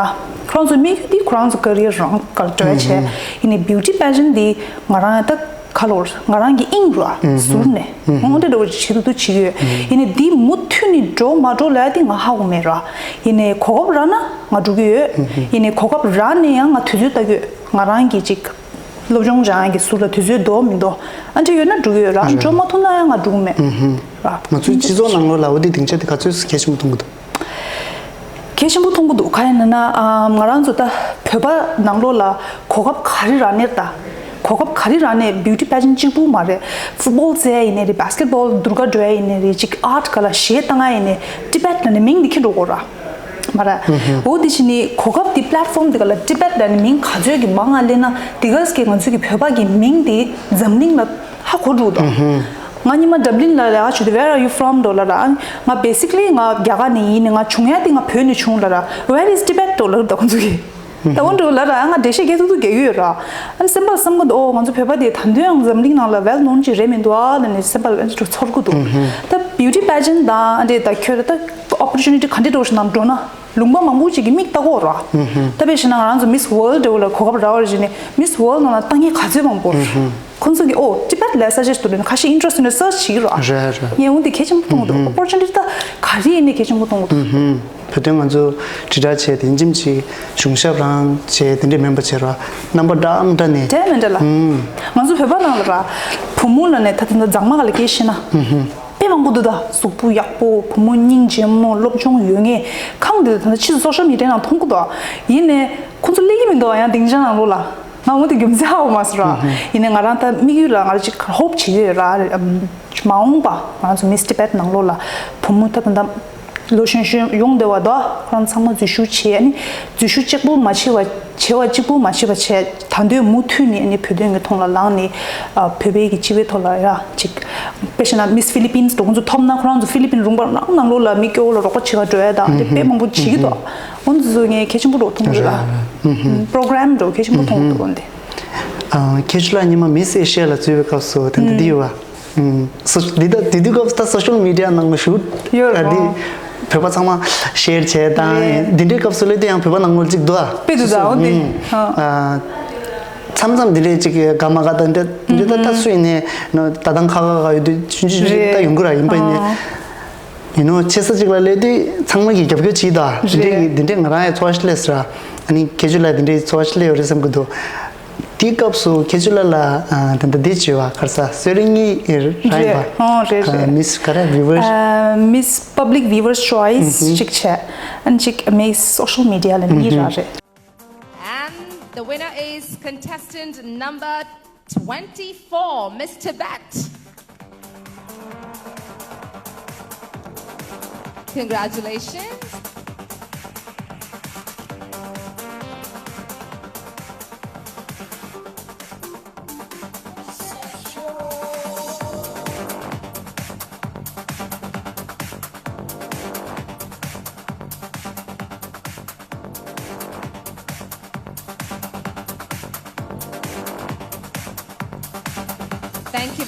ཁོ་རང་ཚོ་དམིགས་ཡུལ་འདི་ཁོ་རང་ཚོ་ཀེ་རི་ཡར་རང་ག་ལ་འགྲོ་ཡ་བྱས། ཡིན་ནའི་བིའུ་ཊི་པེ་ཇེན་ཊི་འདི་ང་རང་ད་ག་ལོར་ང་རང་གི་དབྱིངས་རུ་ཟུར་ནས་འོང་འདྲ་འདྲ་བོ་ཅིག་བྱེད་ཐུབ་ཐུབ་བྱེད་ཀྱི་ཡོད། ཡིན་ནའི་འདི་མུ་མཐུད་ནས་འགྲོ་མ་འགྲོ་ལབ་ཡ་འདི་ང་ཧ་གོ་མེད་ར། ཡིན་ནའི་གོ་སྐབས་རག་ན་ང་འགྲོ་གི་ཡོད། ཡིན་ནའི་གོ་སྐབས་རག་ནས་ཡང་ང་དུས་ཚོད་ལྟ་གི་ཡོད། ང་རང་གི་ཅིག་སློབ་སྦྱོང་སྦྱང་ཡག་གི་ཟུར་ལ་དུས་ཚོད་འདུག་མི་འདུག་ཨ་འདྲ་ཡོད་ན་འགྲོ་གི་ཡོད་ར། འགྲོ་མ་ཐུབ་ན་ཡང་ང་འགྲོ་གི་མེད་ར། ང་ཚོའི་སྤྱི་ཚོགས་ནང་ལོགས་ལ་འོ་དེ་སྡིངས་ཆ་དེ་ག་ཚོད་གལ་ཆེན་པོ་མཐོང་གི་འདུག་གལ་ཆེན་པོ་མཐོང་གི་འདུག་ག་ཡིན་ན་ན་ཨ་ང་རང་ཚོ་ད་བོད་པ་ནང་ལོགས་ལ་གོ་སྐབས་ག་རེ་རག་ནས་ད། གོ་སྐབས་ག་རེ་རག་ནས་བིའུ་ཊི་པེ་ཇེན་ཊི་གཅིག་པུ་མ་རེད། ཕུཊ་བོལ་རྩེ་ཡ་ཡིན་ནའི་རེད། བྷེ་སི་ཀེཊ་བོལ་དུར་ཀ་འགྲོ་ཡ་ཡིན་ནའི་རེད། ཅིག་ཨར་ཊི་ག་ལ་གཞས་བཏང་ཡ་ཡིན་ནའི་ཊི་བེཊ་ལ་ནི་མིང་འདི་འཁྱེར་འགྲོ་དགོས་ར། མ་ར། འོ་དེ་བཞིན་ནི་གོ་སྐབས་འདི་པི་ལེཊ་ཕོམ་འདི་ག་ལ་ཊི་བེཊ་ལ་ནི་མིང་ག་ཚོད་ཀྱི་མང་ང་སླེབས་ན་དེ་ག་གི་ང་ཚོས་ཀྱི་བོད་པ་གི་མིང་འདི་འཛམ་གླིང་ལ་ཧ་གོ་འགྲོ་འདུག་ང་ཉི་མ་ཌབ་ལིན་ལ་ལས་ཀ་བྱེད་དུས། Where are you from? འགྲོ་ལབ་ར། ང་basically ང་རྒྱ་གར་ནས་ཡིན་ནི། ང་བྱུང་ཡ་དེ་ང་བོད་ནས་བྱུང་ལབ་ར། Where is Tibet? འགྲོ་ལབ་ར། ད་ཁོང་ཚོ་གི། ད་འོ་འགྲོ་ལབ་ར། ང་འགྲེལ་བཤད་རྒྱག་ཐུབ་ཐུབ་རྒྱག་གི་ཡོད་ར། ཨ་ནི་སེམས་པ་ལ་བསམ་གི་འདུག་ཨོ་ང་ཚོ་བོད་པ་དེ་ད་དུང་ཡང་འཛམ་གླིང་ནང་ལ་ཝེལ་ནོན་ཅིག་རེད་མི་འདུག་ཨ་ལབ་ནས་སེམས་པ་ལ་ཨ་ནི་ཚོར་གི་འདུག་ད་བིའུ་ཊི་པེ་ཇེན་ཊི་དང་ཨ་འདྲས་ད་ཁྱོད་ད་ཨོ་པོར་ཅུ་ནི་ཊི་ག་འདྲས་འགྲོ་ཞིག་ནང་འགྲོ་ན། ལུང་པ་མང་པོ་ཅིག་གི་མིག་ལྟ་གོ་ར། ད་དཔེ་བཞག་ན་ང་རང་ཚོ་མིས་ཝོལ་ཌི་འདྲ་བོ་ལ་གོ་སྐབས་རག་པ་རེད་བྱས་ནས་མིས་ཝོལ་ཌི་ནང་ལ་ལྟ་མཁན་ག་ཚོད་མང་པོ། ཁོང་ཚོ་གི་ཨོ་ཊི་བེཊ་ལ་སར་ཆི་དུ་ཁ་ཤས་ཨིན་ཊི་རེ་སི་ཊི་ཡོད་ན་སར་ཆི་བྱེད་ཀྱི་ར། རེད་རེད། ངས་འོ་འདི་གལ་ཆེན་པོ་མཐོང་གི་འདུག་ཨོ་པོར་ཅུ་ནི་ཊི་ད་ག་རེ་ཡིན་ནའི་གལ་ཆེན་པོ་མཐོང་གི་འདུག་བོད་དོན་ང་ཚོ་དྲིལ་བསྒྲགས་བྱས་དེ་འཇིམ་ཅིག་གཞུང་ཞབས་རང་བྱས་དེ་འདྲས་མིན་པ་བྱས་ར། རྣམ་པ་འདྲ་འདྲ་ནས། འདྲ་མི་འདྲ་ལ། ང་ཚོ་བོད་པ་ནང་ལ་ར། བུ་མོ་ལ་ནས་ད་ལྟ་འཛངས་མ་ག་ལ་སྐད་བཤད་ན། དཔེ་མང་པོ་འདུག་ད་གཟུགས་པོ་ཡག་པོ་བུ་མོ་སྙིང་རྗེ་མོ་སློབ་སྦྱོང་ཡོད་མཁན་གང་འདུག་ད་ཕྱིས་སུ་སོ་ཤལ་མི་ཌི་ཡ་ནང་མཐོང་གི་འདུག་ཡིན་ནའི་ཁོང་ཚོ་སླེབས་ཀྱི་མི་འདུག་ཡང་སྡིངས་ཆ་ནང་ལོགས་ལ། ང་འོ་དེ་རྒྱུ་མཚན་ཧ་གོ་མ་སོང་ར། ཡིན་ནའི་ང་རང་ད་དམིགས་ཡུལ་ལ་ང་རང་ཅིག་ཧོབ་བྱེད་ཀྱི་ཡོད་ར། མ་འོངས་པ་ང་ཚོ་མིས་ཊི་བེཊ་ནང་ལོགས་ལ་བུ་མོ་ད་ད་ད་ལོ་གཞོན་གཞོན་ཡོང་བསྡད་པ་འདུག་ཁོ་རང་ཚང་མ་འཛུལ་ཞུགས་བྱས། ཨ་ནི་འཛུལ་ཞུགས་གཅིག་པུ་མ་བྱས་པ། བྱེད་པ་གཅིག་པུ་མ་བྱེད་པ་བྱས། ད་དུང་མུ་མཐུད་ནས་ནི་བོད་དོན་གྱི་ཐོག་ལ་ལངས་ནས་ཨ་བོད་པའི་གི་སྤྱི་པའི་ཐོག་ལ་ཡ་ཅིག་དཔེ་བཞག་ན་མིས་ཧྥི་ལི་པིན་སི་འདྲ་ཁོང་ཚོ་ཐོབ་ན་ཁོ་རང་ཚོ་ཧྥི་ལི་པིན་རུ་ཁག་རང་ནང་ལོགས་ལ་མི་སྐྱོ་བོ་ལ་རོགས་པ་བྱེད་ག་འགྲོ་ཡ་དང་དེ་དཔེ་མང་པོ་བྱེད་ཀྱི་འདུག་འོ་འདི་ཚོ་ངས་གལ་ཆེན་པོ་འདྲ་མཐོང་གི་ཡོད་ལ། པྲོ་གྷ་རམ་འདྲ་གལ་ཆེན་པོ་མཐོང་གི་འདུག་འོ་འདི། ཨ་ཁྱེད་ཚོ་ལ་ཉི་མ་མིས་ཨེ་ཤི་ཡ་ལ་འཛུལ་བའི་སྐབས་སུ་དེ་འདྲ་འདི་ཡོད་པ། ཨུམ། སོ་འདི་ད་དེ་དུས་སྐབས་སུ་ད་སོ་ཤལ་མི་ཌི་ཡ་ནང་ལ་ཞུགས། ཡོད་རེད་ཨ་འདི་པ། བོད་པ་ཚང་མ་ཤེར་བྱས་དང་རེད། འདི་འདྲའི་སྐབས་སུ་སླེབས་དུས་ཡང་བོད་པ་ནང་ལོགས་གཅིག་འདུག་ཨ། དཔེ་འདུག་ད་འོ་འདི། ཨུམ། ཨ། ཨ། མཚམས་མཚམས་འདི་འདྲའི་གཅིག་གི་དགའ་མ་དགའ་ད་འདྲ་འདི་འདྲ་ད་ད་སུ་ཡིན་ནའི་ནོ་ད་དང་ཁ་ཁ་ཁ་ཡོད་དུས་ཆུང་ཆུང་ཆུང་ཆུང་ད་ཡོང་གི་ར་ཡིན་པ་ཡིན་ནའི། ཨ། ཡིན་ནོ་ཆེ་ས་གཅིག་ལ་སླེབས་དུས་ཚང་མ་གིས་རྒྱབ་སྐྱོར་བྱེད་ད་འདི་འདྲའི་རེད། འདི་འདྲའི་ང་རང་ཡང་ཚོར་བ་ཞིག་སླེབས་ཟེར་ར། ཨ་ནི་ཁྱེད་ཚོ་ལ་འདི་འདྲའི་ཚོར་བ་ཞིག་སླེབས་ཡོད་རེད་བསམ་གི་འདུག་དེའི་སྐབས་སུ་ཁྱེད་ཚོ་ལ་ལ་ཨ་ད་ལྟ་འདི་བྱས་པ་ག་རེ་ཟ་གསོལ་རས་གཉིས་རག་ཡིན་རེད། པ། ཨོ་རེད་ཨ་རེད། མིས་ག་རེ་བི་ཝར། ཨ་མིས་པབ་ལིག་བི་ཝར་ཆོའི་སི་ཨུ་ཧུམ། གཅིག་བྱས། ཨ་ནི་གཅིག་མིས་སོ་ཤལ་མི་ཌི་ཡ་ལ་གཉིས་རག་རེད། And the winner is contestant number twenty-four, Miss Tibet. Congratulations.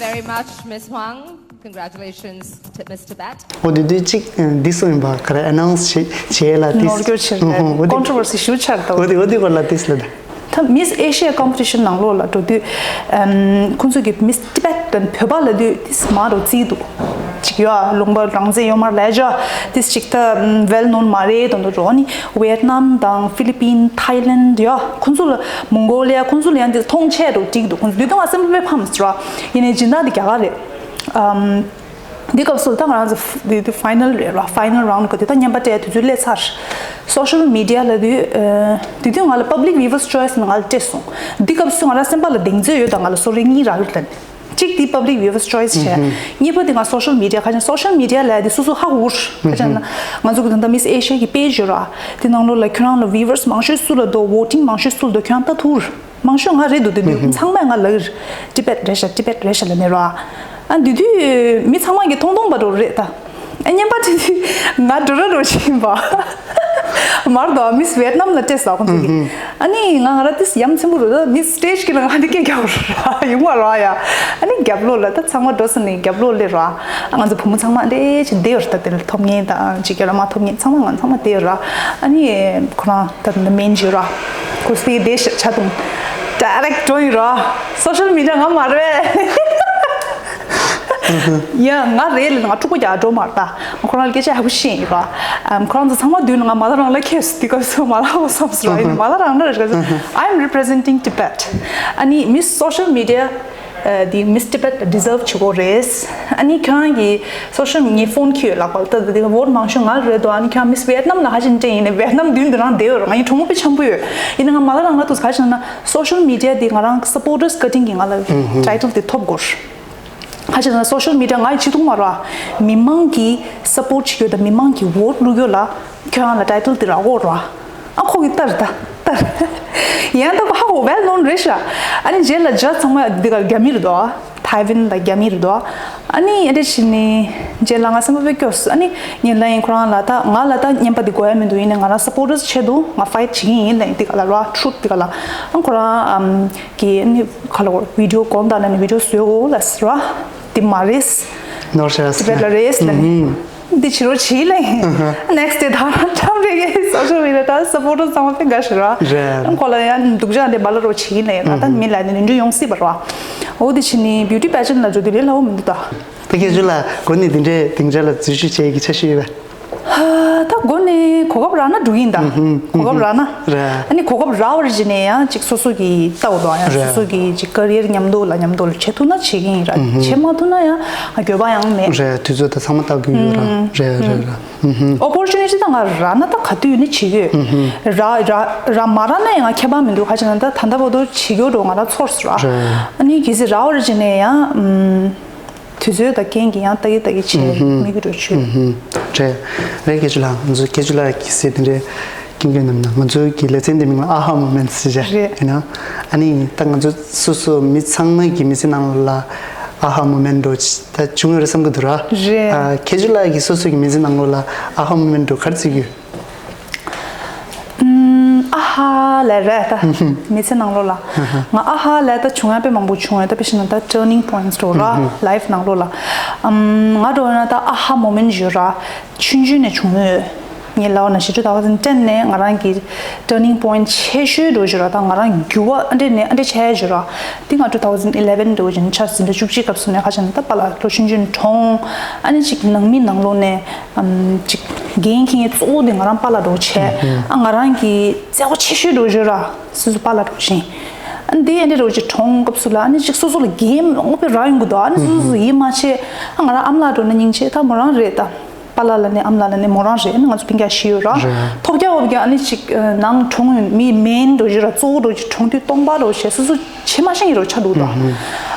Very much, Miss Huang. Congratulations to Miss Tibet. འོ་དེ་དུས་གཅིག་འདི་སུ་ཡིན་པ་ག་རེ་ཨ་ནའུན་སི་བྱེད་བྱེད་ལ་དེ་ནོར་འཁྱོལ་ཆེར་ལ་ཀོན་ཊོ་ཝར་སི་ཞུ་ཆར་ཏོ། འོ་དེ་འོ་དེ་སྐོར་ལ་དེ་སུ་ལ་ད། ད་Miss Asia competition ནང་ལོགས་ལ་འགྲོ་དུས་ཁོང་ཚོ་གི་Miss Tibet དང་བོད་པ་ལ་དུས་དེ་མ་རོ་རྩིས་འདུག་ཅིག་ཡོད་ལུང་པ་རང་བཙན་ཡོད་མ་ལས་ཇ་དེ་ཅིག་ད་well known མ་རེད་དང་འགྲོ་ནི་Vietnam དང་Philippines Thailand ཡོད་ཁོང་ཚོ་ལ་Mongolia ཁོང་ཚོ་ལ་ཡང་དེ་མཐོང་ཆེ་རོ་འགྲིག་འདུག་ཁོང་ཚོ་དུས་དང་ང་སེམས་པའི་ཕམ་སི་ར་ཡིན་ནའི་སྦྱིན་བདག་དེ་རྒྱ་གར་རེད། འདི་སྐབས་སུ་ད་ང་རང་ཚོ་འདི་འདི་ཕའི་ནལ་རེད་ར། ཕའི་ནལ་རའུན་གི་དེ་ད་བརྙན་པར་སྤྲད་དུས་ཚོད་སླེབས་ཚར། སོ་ཤལ་མི་ཌི་ཡ་ལ་དུས་དེ་དུས་ང་ལ་Public Viewers Choice ནང་ང་ལ་སྤྲད་སོང་། འདི་སྐབས་སུ་ང་རང་སེམས་པ་ལ་གདེང་ཚོད་ཡོད་ད་ང་ལ་སོ་རེ་གཉིས་རག་གི་རེད། གཅིག་དེ་Public Viewers Choice བྱས། གཉིས་པ་དེ་ང་སོ་ཤལ་མི་ཌི་ཡ་ཁ་ཅན་སོ་ཤལ་མི་ཌི་ཡ་ལ་དེ་སོ་སོ་ཧ་གོ་ཁ་ཅན་ང་ཚོ་གི་ད་ལྟ་Miss Asia གི་པེ་ཇི་ཡོད་ར། དེ་ནང་ལོགས་ལ་ཁྱོད་རང་ལ་viewers མང་ཤོས་སུ་ལ་དོ་voting མང་ཤོས་སུ་ལ་དོ་ཁྱོད་རང་ལྟ་ཐུབ་ར། མང་ཤོས་ང་རེད་འདུག་དེ་དུས་ཚང་མས་ང་ལ་Tibet རེད་ཤག Tibet རེད་ཤག་ལབ་ནས་ར། ཨ་དེ་དུས་མི་ཚང་མ་གི་མཐོང་མཐོང་པ་རོ་རེད་ད། ཨ་བརྙན་པར་དེ་དུས་ང་འགྲོ་ར་རོ་ཞིག་ཡིན་པ། མར་དོ་Miss Vietnam ལ་སྤྲད་ས་ཁོང་ཚོ་གི། ཨ་ནི་ང་ང་ར་དེས་ཡམ་ཆེན་པོ་རོ་ད་Miss Stage གི་ལ་ང་དེ་སྐད་རྒྱག་ར་ཡོང་བ་ར་ཡ། ཨ་ནི་རྒྱབ་ལོགས་ལ་ད་ཚང་མ་འགྲོ་ས་ནས་རྒྱབ་ལོགས་ལས་ར། ང་ཚོ་བུ་མོ་ཚང་མ་འདྲེ་ཆེ་བསྡད་ཡོད་རེད་ད། དེ་ལ་ཐོབ་ངེས་དང་ཅིག་ག་ལ་མ་ཐོབ་ངེས་ཚང་མ་ང་ཚང་མ་བསྡད་ཡོད་ར། ཨ་ནི་ཁོ་རང་ད་ད་མེན་ཇི་ར་ཁོ་སི་བསྡད་ཤ་ཆ་དུང་direct འགྲོ་ཡིན་ར། Social media ང་མ་རེད། ཡ་ང་རེད་ལ་ང་ཕྲུ་གུ་རྒྱག་འགྲོ་མ་རེད་ད། ཁོ་རང་ལ་སྐད་ཆ་ཧ་གོ་ཤེས་ཡིན་ར། ཁོ་རང་ཚོ་ཚང་མ་མདུན་ལ་ང་མ་ལ་རང་ལ་ཁེས་དེ་སྐབས་སུ་མ་ལ་ཧ་གོ་བསམ་སོང་ར། ཡིན་མ་ལ་རང་ན་རེད་ག་ཚོད། I'm representing Tibet. ཨ་ནི་Miss Social Media དེ་Miss Tibet deserve བྱེད་དགོས་རེད། ཨ་ནི་ཁྱོད་རང་གི་social media phone ཁྱོད་ལག་པ་ལ་ལྟ་དེ་vote མང་ཤོས་ང་རེད་དོ། ཨ་ནི་ཁྱོད་རང་Miss Vietnam ལ་ཧ་ཅང་དྲན་ཡིན་ནའི་Vietnam མདུན་དུ་རང་བསྡད་ཡོད་རེད། ང་ཡི་གྲོགས་མོ་དཔེ་འཆམ་པོ་ཡོད། ཡིན་ན་ང་མ་ལ་རང་ལ་དུས་ག་ཞིག་ན་social media དེ་ང་རང་supporters cutting གི་ང་ལ་title དེ་ཐོབ་དགོས། ཁ་ཅིག་ན་social media ང་ཡི་བྱེད་ཐུབ་མ་རེད། མི་མང་གིས་support བྱེད་རྒྱུ་དང་མི་མང་གིས་vote བླུག་རྒྱུ་ལ་ཁྱོད་རང་ལ་title དེ་རག་གོ་རེད། ཨ་ཁོ་གི་ལྟར་ད་ལྟར། ཡང་ད་ཁོ་ཧ་གོ་well known རེད་ཤག་ཨ་ནི་རྗེས་ལ་ཇ་ཚང་མ་འདི་ག་རྒྱ་མི་རེད་དོ། ཐའེ་ཝན་ལ་རྒྱ་མི་རེད་དོ། ཨ་ནི་ཨ་འདྲ་བྱས་ནས་རྗེས་ལ་ང་སེམས་པ་དཔེ་སྐྱོ་སོང་། ཨ་ནི་ངས་ལ་ཡིན་ཁོ་རང་ལ་ད་ང་ལ་ད་བརྙན་པར་འདི་དགོས་ཡ་མི་འདུག་ཡིན་ནའི་ང་རང་supporters ཆེད་དུ་ང་fight བྱེད་ཀྱི་ཡིན་ལ་ཡིན་འདི་ག་ལ་ར་truth འདི་ག་ལ། ཨ་ཁོ་རང་ཨམ་གི་ཨ་ནི་ག་ལ་བར་video གོང་དང་ནི་video བཟོས་འོ་ལ་ཟེར་བ་དེ་མ་རེད། ནོར་ཤ་Tibet ལ་རེད་ལ་ནི་འདི་བྱེད་རོགས་བྱེད་ལ་ཡིན། next day ད་རང་འཁྲབ་རེ་གི་social media ད་supporters ཚང་མ་དཔེ་དགའ་ཤི་ར། རེད། ཁོ་ལ་ཡང་སྡུག་ཅག་འདི་བ་ལ་རོགས་བྱེད་ལ་ཡིན་ད་ད་མི་ལ་ནི་ནི་འདྲུ་ཡོང་སྲིད་པ་ར། འོ་དེ་བྱས་ནི་beauty pageant ལ་འགྲོ་དུས་ལས་སླ་བོ་མི་འདུག་ད། ད་ཁྱེད་ཚོ་ལ་འགོ་ནས་འདི་འདྲའི་སྡིངས་ཆ་ལ་འཛུལ་ཞུགས་བྱེད་ཀྱི་འཆར་གཞི་ཡོད་པས། ད་འགོ་ནས་གོ་སྐབས་རག་ན་འགྲོ་གི་ཡིན་ད། གོ་སྐབས་རག་ན། རེད། ཨ་ནི་གོ་སྐབས་རག་པར་བྱས་ནས་ཡང་ཅིག་སོ་སོ་གི་ལྟ་བ་དང་ཡང་རེད། སོ་སོ་གི་ཅིག་career མཉམ་དུ་ལ་མཉམ་དུ་ལ་བྱེད་ཐུབ་ན་བྱེད་ཀྱི་ཡིན་ར། བྱེད་མ་ཐུབ་ན་ཡང་འགྱོད་པ་ཡང་མེད། རེད། དུས་ཚོད་ད་ཚང་མ་ལྟ་དགོས་ཡོད་ར། རེད་རེད་ར། opportunity ད་ང་རག་ན་ད་ག་དུས་ནས་བྱེད་ཀྱི་ཡོད། རག་རག་རག་མ་རག་ན་ཡང་ང་ཁྱད་པར་མི་འདུག་ཁ་ཅིག་ན་ད་ད་ལྟ་བར་དུ་བྱེད་ཀྱི་ཡོད་འགྲོ་ང་རང་ཚོར་སོང་ར། རེད། ཨ་ནི་གལ་སྲིད་རག་པར་བྱས་ནས་ཡང་། དུས་ཚོད་དང་རྐྱེན་གྱིས་ཡང་ལྟ་གི་ལྟ་གི་བྱས་མི་གི་འགྲོ་ཆུ། རེད། རེད། སྐད་ཆ་ལ་ང་ཚོ་སྐད་ཆ་ལ་གི་སེ་དེ་འདྲའི་ཀིང་ཀིང་ནམ་ན་ང་ཚོའི་གི་ལེ་ཚན་དེ་མིང་ལ་ཨ་ཧ་མོ་མེན་ཊི་ཟེར་བྱ་རེད། ཡིན་ན་ཨ་ནི་ད་ང་ཚོ་སོ་སོ་མི་ཚང་མ་གི་མི་ཚེ་ནང་ལ་ཨ་ཧ་མོ་མེན་ཊི་འགྲོ་ད་བྱུང་ཡོད་རེད་བསམ་གི་འདུག་ར། རེད། ཨ་སྐད་ཆ་ལ་གི་སོ་སོ་གི་མི་ཚེ་ནང་ལོགས་ལ་ཨ་ཧ་མོ་མེན་ཊི་འགྲོ་ག་རེ་བརྩི་གི་ཡོད། ཨ་ཧ་ལས་རེད་ད། མི་ཚེ་ནང་ལོགས་ལ། ང་ཨ་ཧ་ལས་ད་བྱུང་ཡ་དཔེ་མང་པོ་བྱུང་ཡོད་ད། དཔེ་བཞག་ན་ད་turning points འགྲོ་ར་life ནང་ལོགས་ལ། ང་འགྲོ་ཡོད་ན་ད་ཨ་ཧ་moment ཡོད་ར། ཆུང་ཆུང་ནས་བྱུང་ཡོད། ངས་ལབ་ན་ཞེ་དྲུག་two thousand ten ནས་ང་རང་གི་turning point ཆེ་ཤོས་འགྲོ་ཡོད་ར། ད་ང་རང་འགྱུར་བ་ཨ་འདྲས་ནས་ཨ་འདྲས་ཆགས་ཡོད་ར། དེ་ང་two thousand eleven འགྲོ་བཞིན་ཆ་ཟིན་འདྲ་བཅུ་གཅིག་སྐབས་སུ་ནས་ཁ་ཆེ་ན་ད་པཱ་ལགས་ལོ་ཆུང་ཆུང་གྲོངས། ཨ་ནི་ཅིག་ནང་མི་ནང་ལོགས་ནས་ཨམ་ཅིག་འགན་འཁྱེར་མཁན་གཙོ་བོ་དེ་ང་རང་པཱ་ལགས་འགྲོ་བྱས། ཨ་ང་རང་གི་བརྩེ་བ་ཆེ་ཤོས་འགྲོ་བརྗོད་ར་སོ་སོ་པཱ་ལགས་འགྲོ་བཞིན། ཨ་ནི་དེ་ཨ་ནི་འགྲོ་ཅིག་གྲོངས་སྐབས་སུ་ལ་ཨ་ནི་ཅིག་སོ་སོ་ལ་འགན་དངོས་པོ་རག་ཡོང་གི་འདུག་ཨ་ནི་སོ་སོ་སོ་ཡིད་མ་ཆེས། ཨ་ང་རང་ཨ་མ་ལགས་འགྲོ་ན་སྙིང་རྗེ། ད་མོ་རང་རེད་ད། པཱ་ལགས་ལ་ནི་ཨ་མ་ལགས་ལ་ནི་མོ་རང་རེད། ཨ་ནི་ང་ཚོ་སྤུན་ཀྱག་བཞི་ཡོད་ར། ཐོབ་རྒྱག་འོབ་རྒྱག་ཨ་ནི་ཅིག་ནང་གྲོངས་ཡོང་མི་མེན་འགྲོ་བརྗོད་ར་གཙོ་བོ་འགྲོ་ཅིག་གྲོངས་དུས་སྟོང་པ་འགྲོ་བྱས་སོ་སོ་བྱེད་མ་ཤེས་ཀྱི་རོ་ཆགས་འདུག་ད།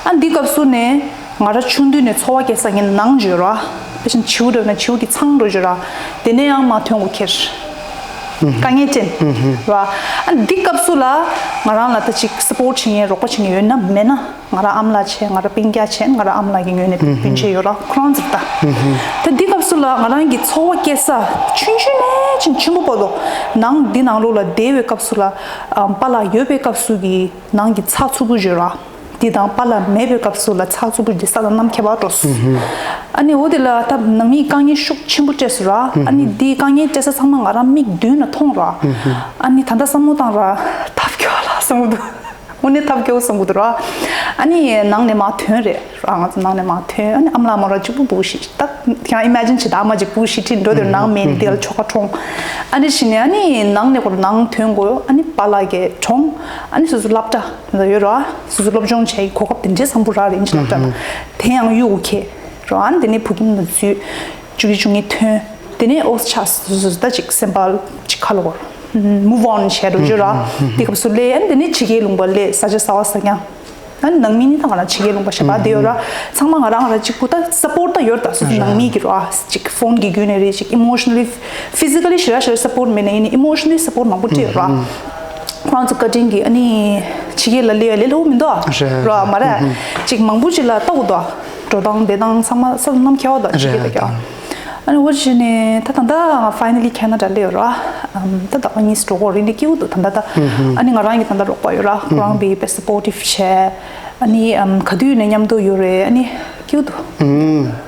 ཨ་འདི་སྐབས་སུ་ནས་ང་ར་ཆུང་དུས་ནས་འཚོ་བ་སྐྱེལ་ས་ངའི་ནང་བརྗོད་ར། དེ་བཞིན་བྱིའུ་འགྲོ་ན་བྱིའུ་གི་ཚང་འགྲོ་བརྗོད་ར། དེ་ནས་ཡང་མ་ཐོན་དགོས་ཁྱེར། དཀའ་ངལ་ཅན། ར། ཨ་འདི་སྐབས་སུ་ལ་ང་རང་ལ་ད་ཅིག་སི་པོར་ཊི་བྱེད་མཁན་རོགས་པ་བྱེད་མཁན་ཡོད་ན་མེད་ན་ང་ར་ཨ་མ་ལགས་བྱས་ང་ར་སྤུན་ཀྱག་བྱས་ང་ར་ཨ་མ་ལགས་ཀྱི་ངོས་ནས་སྤུན་མཆེད་ཡོད་ར་ཁོ་རང་ཚོར་ལྟ། ད་འདི་སྐབས་སུ་ལ་ང་རང་གི་འཚོ་བ་སྐྱེལ་ས་ཆུང་ཆུང་ནས་ཅིག་ཆེན་པོ་བར་དུ་ནང་འདི་ནང་ལོགས་ལ་བསྡད་པའི་སྐབས་སུ་ལ་པཱ་ལགས་ཡོད་པའི་སྐབས་སུ་གི་ནང་གི་ཚགས་ཚུད་པོ་བརྗོད་ར། འདི་དང་པཱ་ལགས་མེད་པའི་སྐབས་སུ་ལ་ཚགས་ཚུད་པོ་འདི་ས་དང་གནམ་ཁྱད་པར་འགྲོ་སོང་། ཨ་ནི་འོ་དེ་ལ་ད་ནང་མིས་དཀའ་ངལ་ཤུགས་ཆེན་པོ་སྤྲད་སོང་ར། ཨ་ནི་འདི་དཀའ་ངལ་སྤྲད་ས་ཚང་མ་ང་རང་མིག་མདུན་ལ་མཐོང་ར། ཨ་ནི་ད་ལྟ་བསམ་བློ་བཏང་ར། ཐབས་སྐྱོ་ལ་བསམ་གི་འདུག་དངོས་གནས་ཐབས་སྐྱོ་བསམ་གི་འདུག་ར། ཨ་ནི་ནང་ནས་མར་ཐོན་རེད་ར། ང་ཚོ་ནང་ནས་མར་ཐོན། ཨ་ནི་ཨ་མ་ལགས་མོ་ར་གཅིག་པུ་བུ་ཞིག་ད་ཁྱེད་རང་ཨི་མེ་ཇིན་བྱེད་ད། ཨ་མ་གཅིག་པུ་ཞིག་ཁྲིད་འགྲོ་དེར་ནང་མེད་འདི་ལ་ཆོ་ག་འཁྲུངས། ཨ་ནི་ཕྱིན་ནས་ཨ་ནི་ནང་ནས་ཁོ་རང་ནང་ཐོན་དགོས། ཨ་ནི་པཱ་ལགས་ཀྱིས་གྲོངས། ཨ་ནི་སོ་སོ་སློབ་གྲྭ་ཡོད་ར། སོ་སོ་སློབ་སྦྱོང་བྱེད་གོ་སྐབས་དེ་འདྲའི་བཟང་པོ་རག་རེད་ཕྱིན་སློབ་གྲྭ་ལ། དེ་ཡང་གཡུག་གུ་ཁེལ་ར། ཨ་ནི་དེ་ནས་བུ་ཁྱིམ་ལ་འཛུལ། བཅུ་གཅིག་བཅུ་གཉིས་ཐོན། དེ་ནས་ཨོ་ཆགས་སོ་སོ་ད་ཅིག་སེམས་པ་ཅིག་ཁ་ལོ་གོ། move on བྱས་འགྲོ་རྒྱུ་ར། དེ་སྐབས་སུ་སླེབས། ཨ་ནི་དེ་ནས་ཕྱི་རྒྱལ་ལུང་པ་སླེབས། ས་ཆ་གསར་པ་གསར་རྐྱང་། ཨ་ནི་ནང་མི་ནི་ད་ང་རང་ཕྱི་རྒྱལ་ལུང་པ་གཞན་པ་བསྡད་ཡོད་ར། ཚང་མ་ང་རང་ང་རང་གཅིག་པུ་ད་སཔོར་ཊི་ད་ཡོད་ར། ད་སོ་སོ་ནང་མི་གི་ར། ཅིག་ཕོན་གི་བརྒྱུད་ནས་རེད། ཅིག་ཨི་མོ་ཤི་ནལ་ལི་ཕི་ཟི་ཀ་ལི་ཞེ་དྲག་ཞེ་དྲག་སཔོར་ཊི་མེད་ནའི་ཨི་མོ་ཤི་ནལ་ལི་སཔོར་ཊི་མང་པོ་སྤྲད་ཡོད་ར། ཁོ་རང་ཚོ་བཀའ་དྲིན་གྱིས་ཨ་ནི་ཕྱི་རྒྱལ་ལ་སླེབས་ཡ་ལས་སླ་པོ་མི་འདུག་ཨ། རེད། ར་མ་རེད། ཅིག་མང་པོ་ཅིག་ལ་ལྟ་དགོས་འདུག་འགྲོ་སྟངས་བསྡད་སྟངས་ཚང་མ་ས་དང་གནམ་ཁྱད་པར་འདུག་ཕྱི་རྒྱལ་ལ་རེད། ཀྱང་། ཨ་ནི་འོ་བྱས་ནས་ད་ད་ལྟ་ང་ཕའི་ནལ་ལི་ཁེ་ན་ཌ་སླེབས་ཡོད་ར། ཨམ། ད་ཟླ་བ་གཉིས་འགྲོ་གི་རེད། འདི་སྐྱིད་པོ་འདུག་ད་ལྟ་ད། ཨ་ནི་ང་རང་གི་ད་ལྟ་རོགས་པ་ཡོད་ར། ཁོ་རང་དཔེ་དཔེ་སཔོར་ཊིབ་བྱས། ཨ་ནི་ཨམ། ག་དུས་ནས་མཉམ་དུ་ཡོད་རེད། ཨ་ནི་སྐྱིད་པོ་འདུག་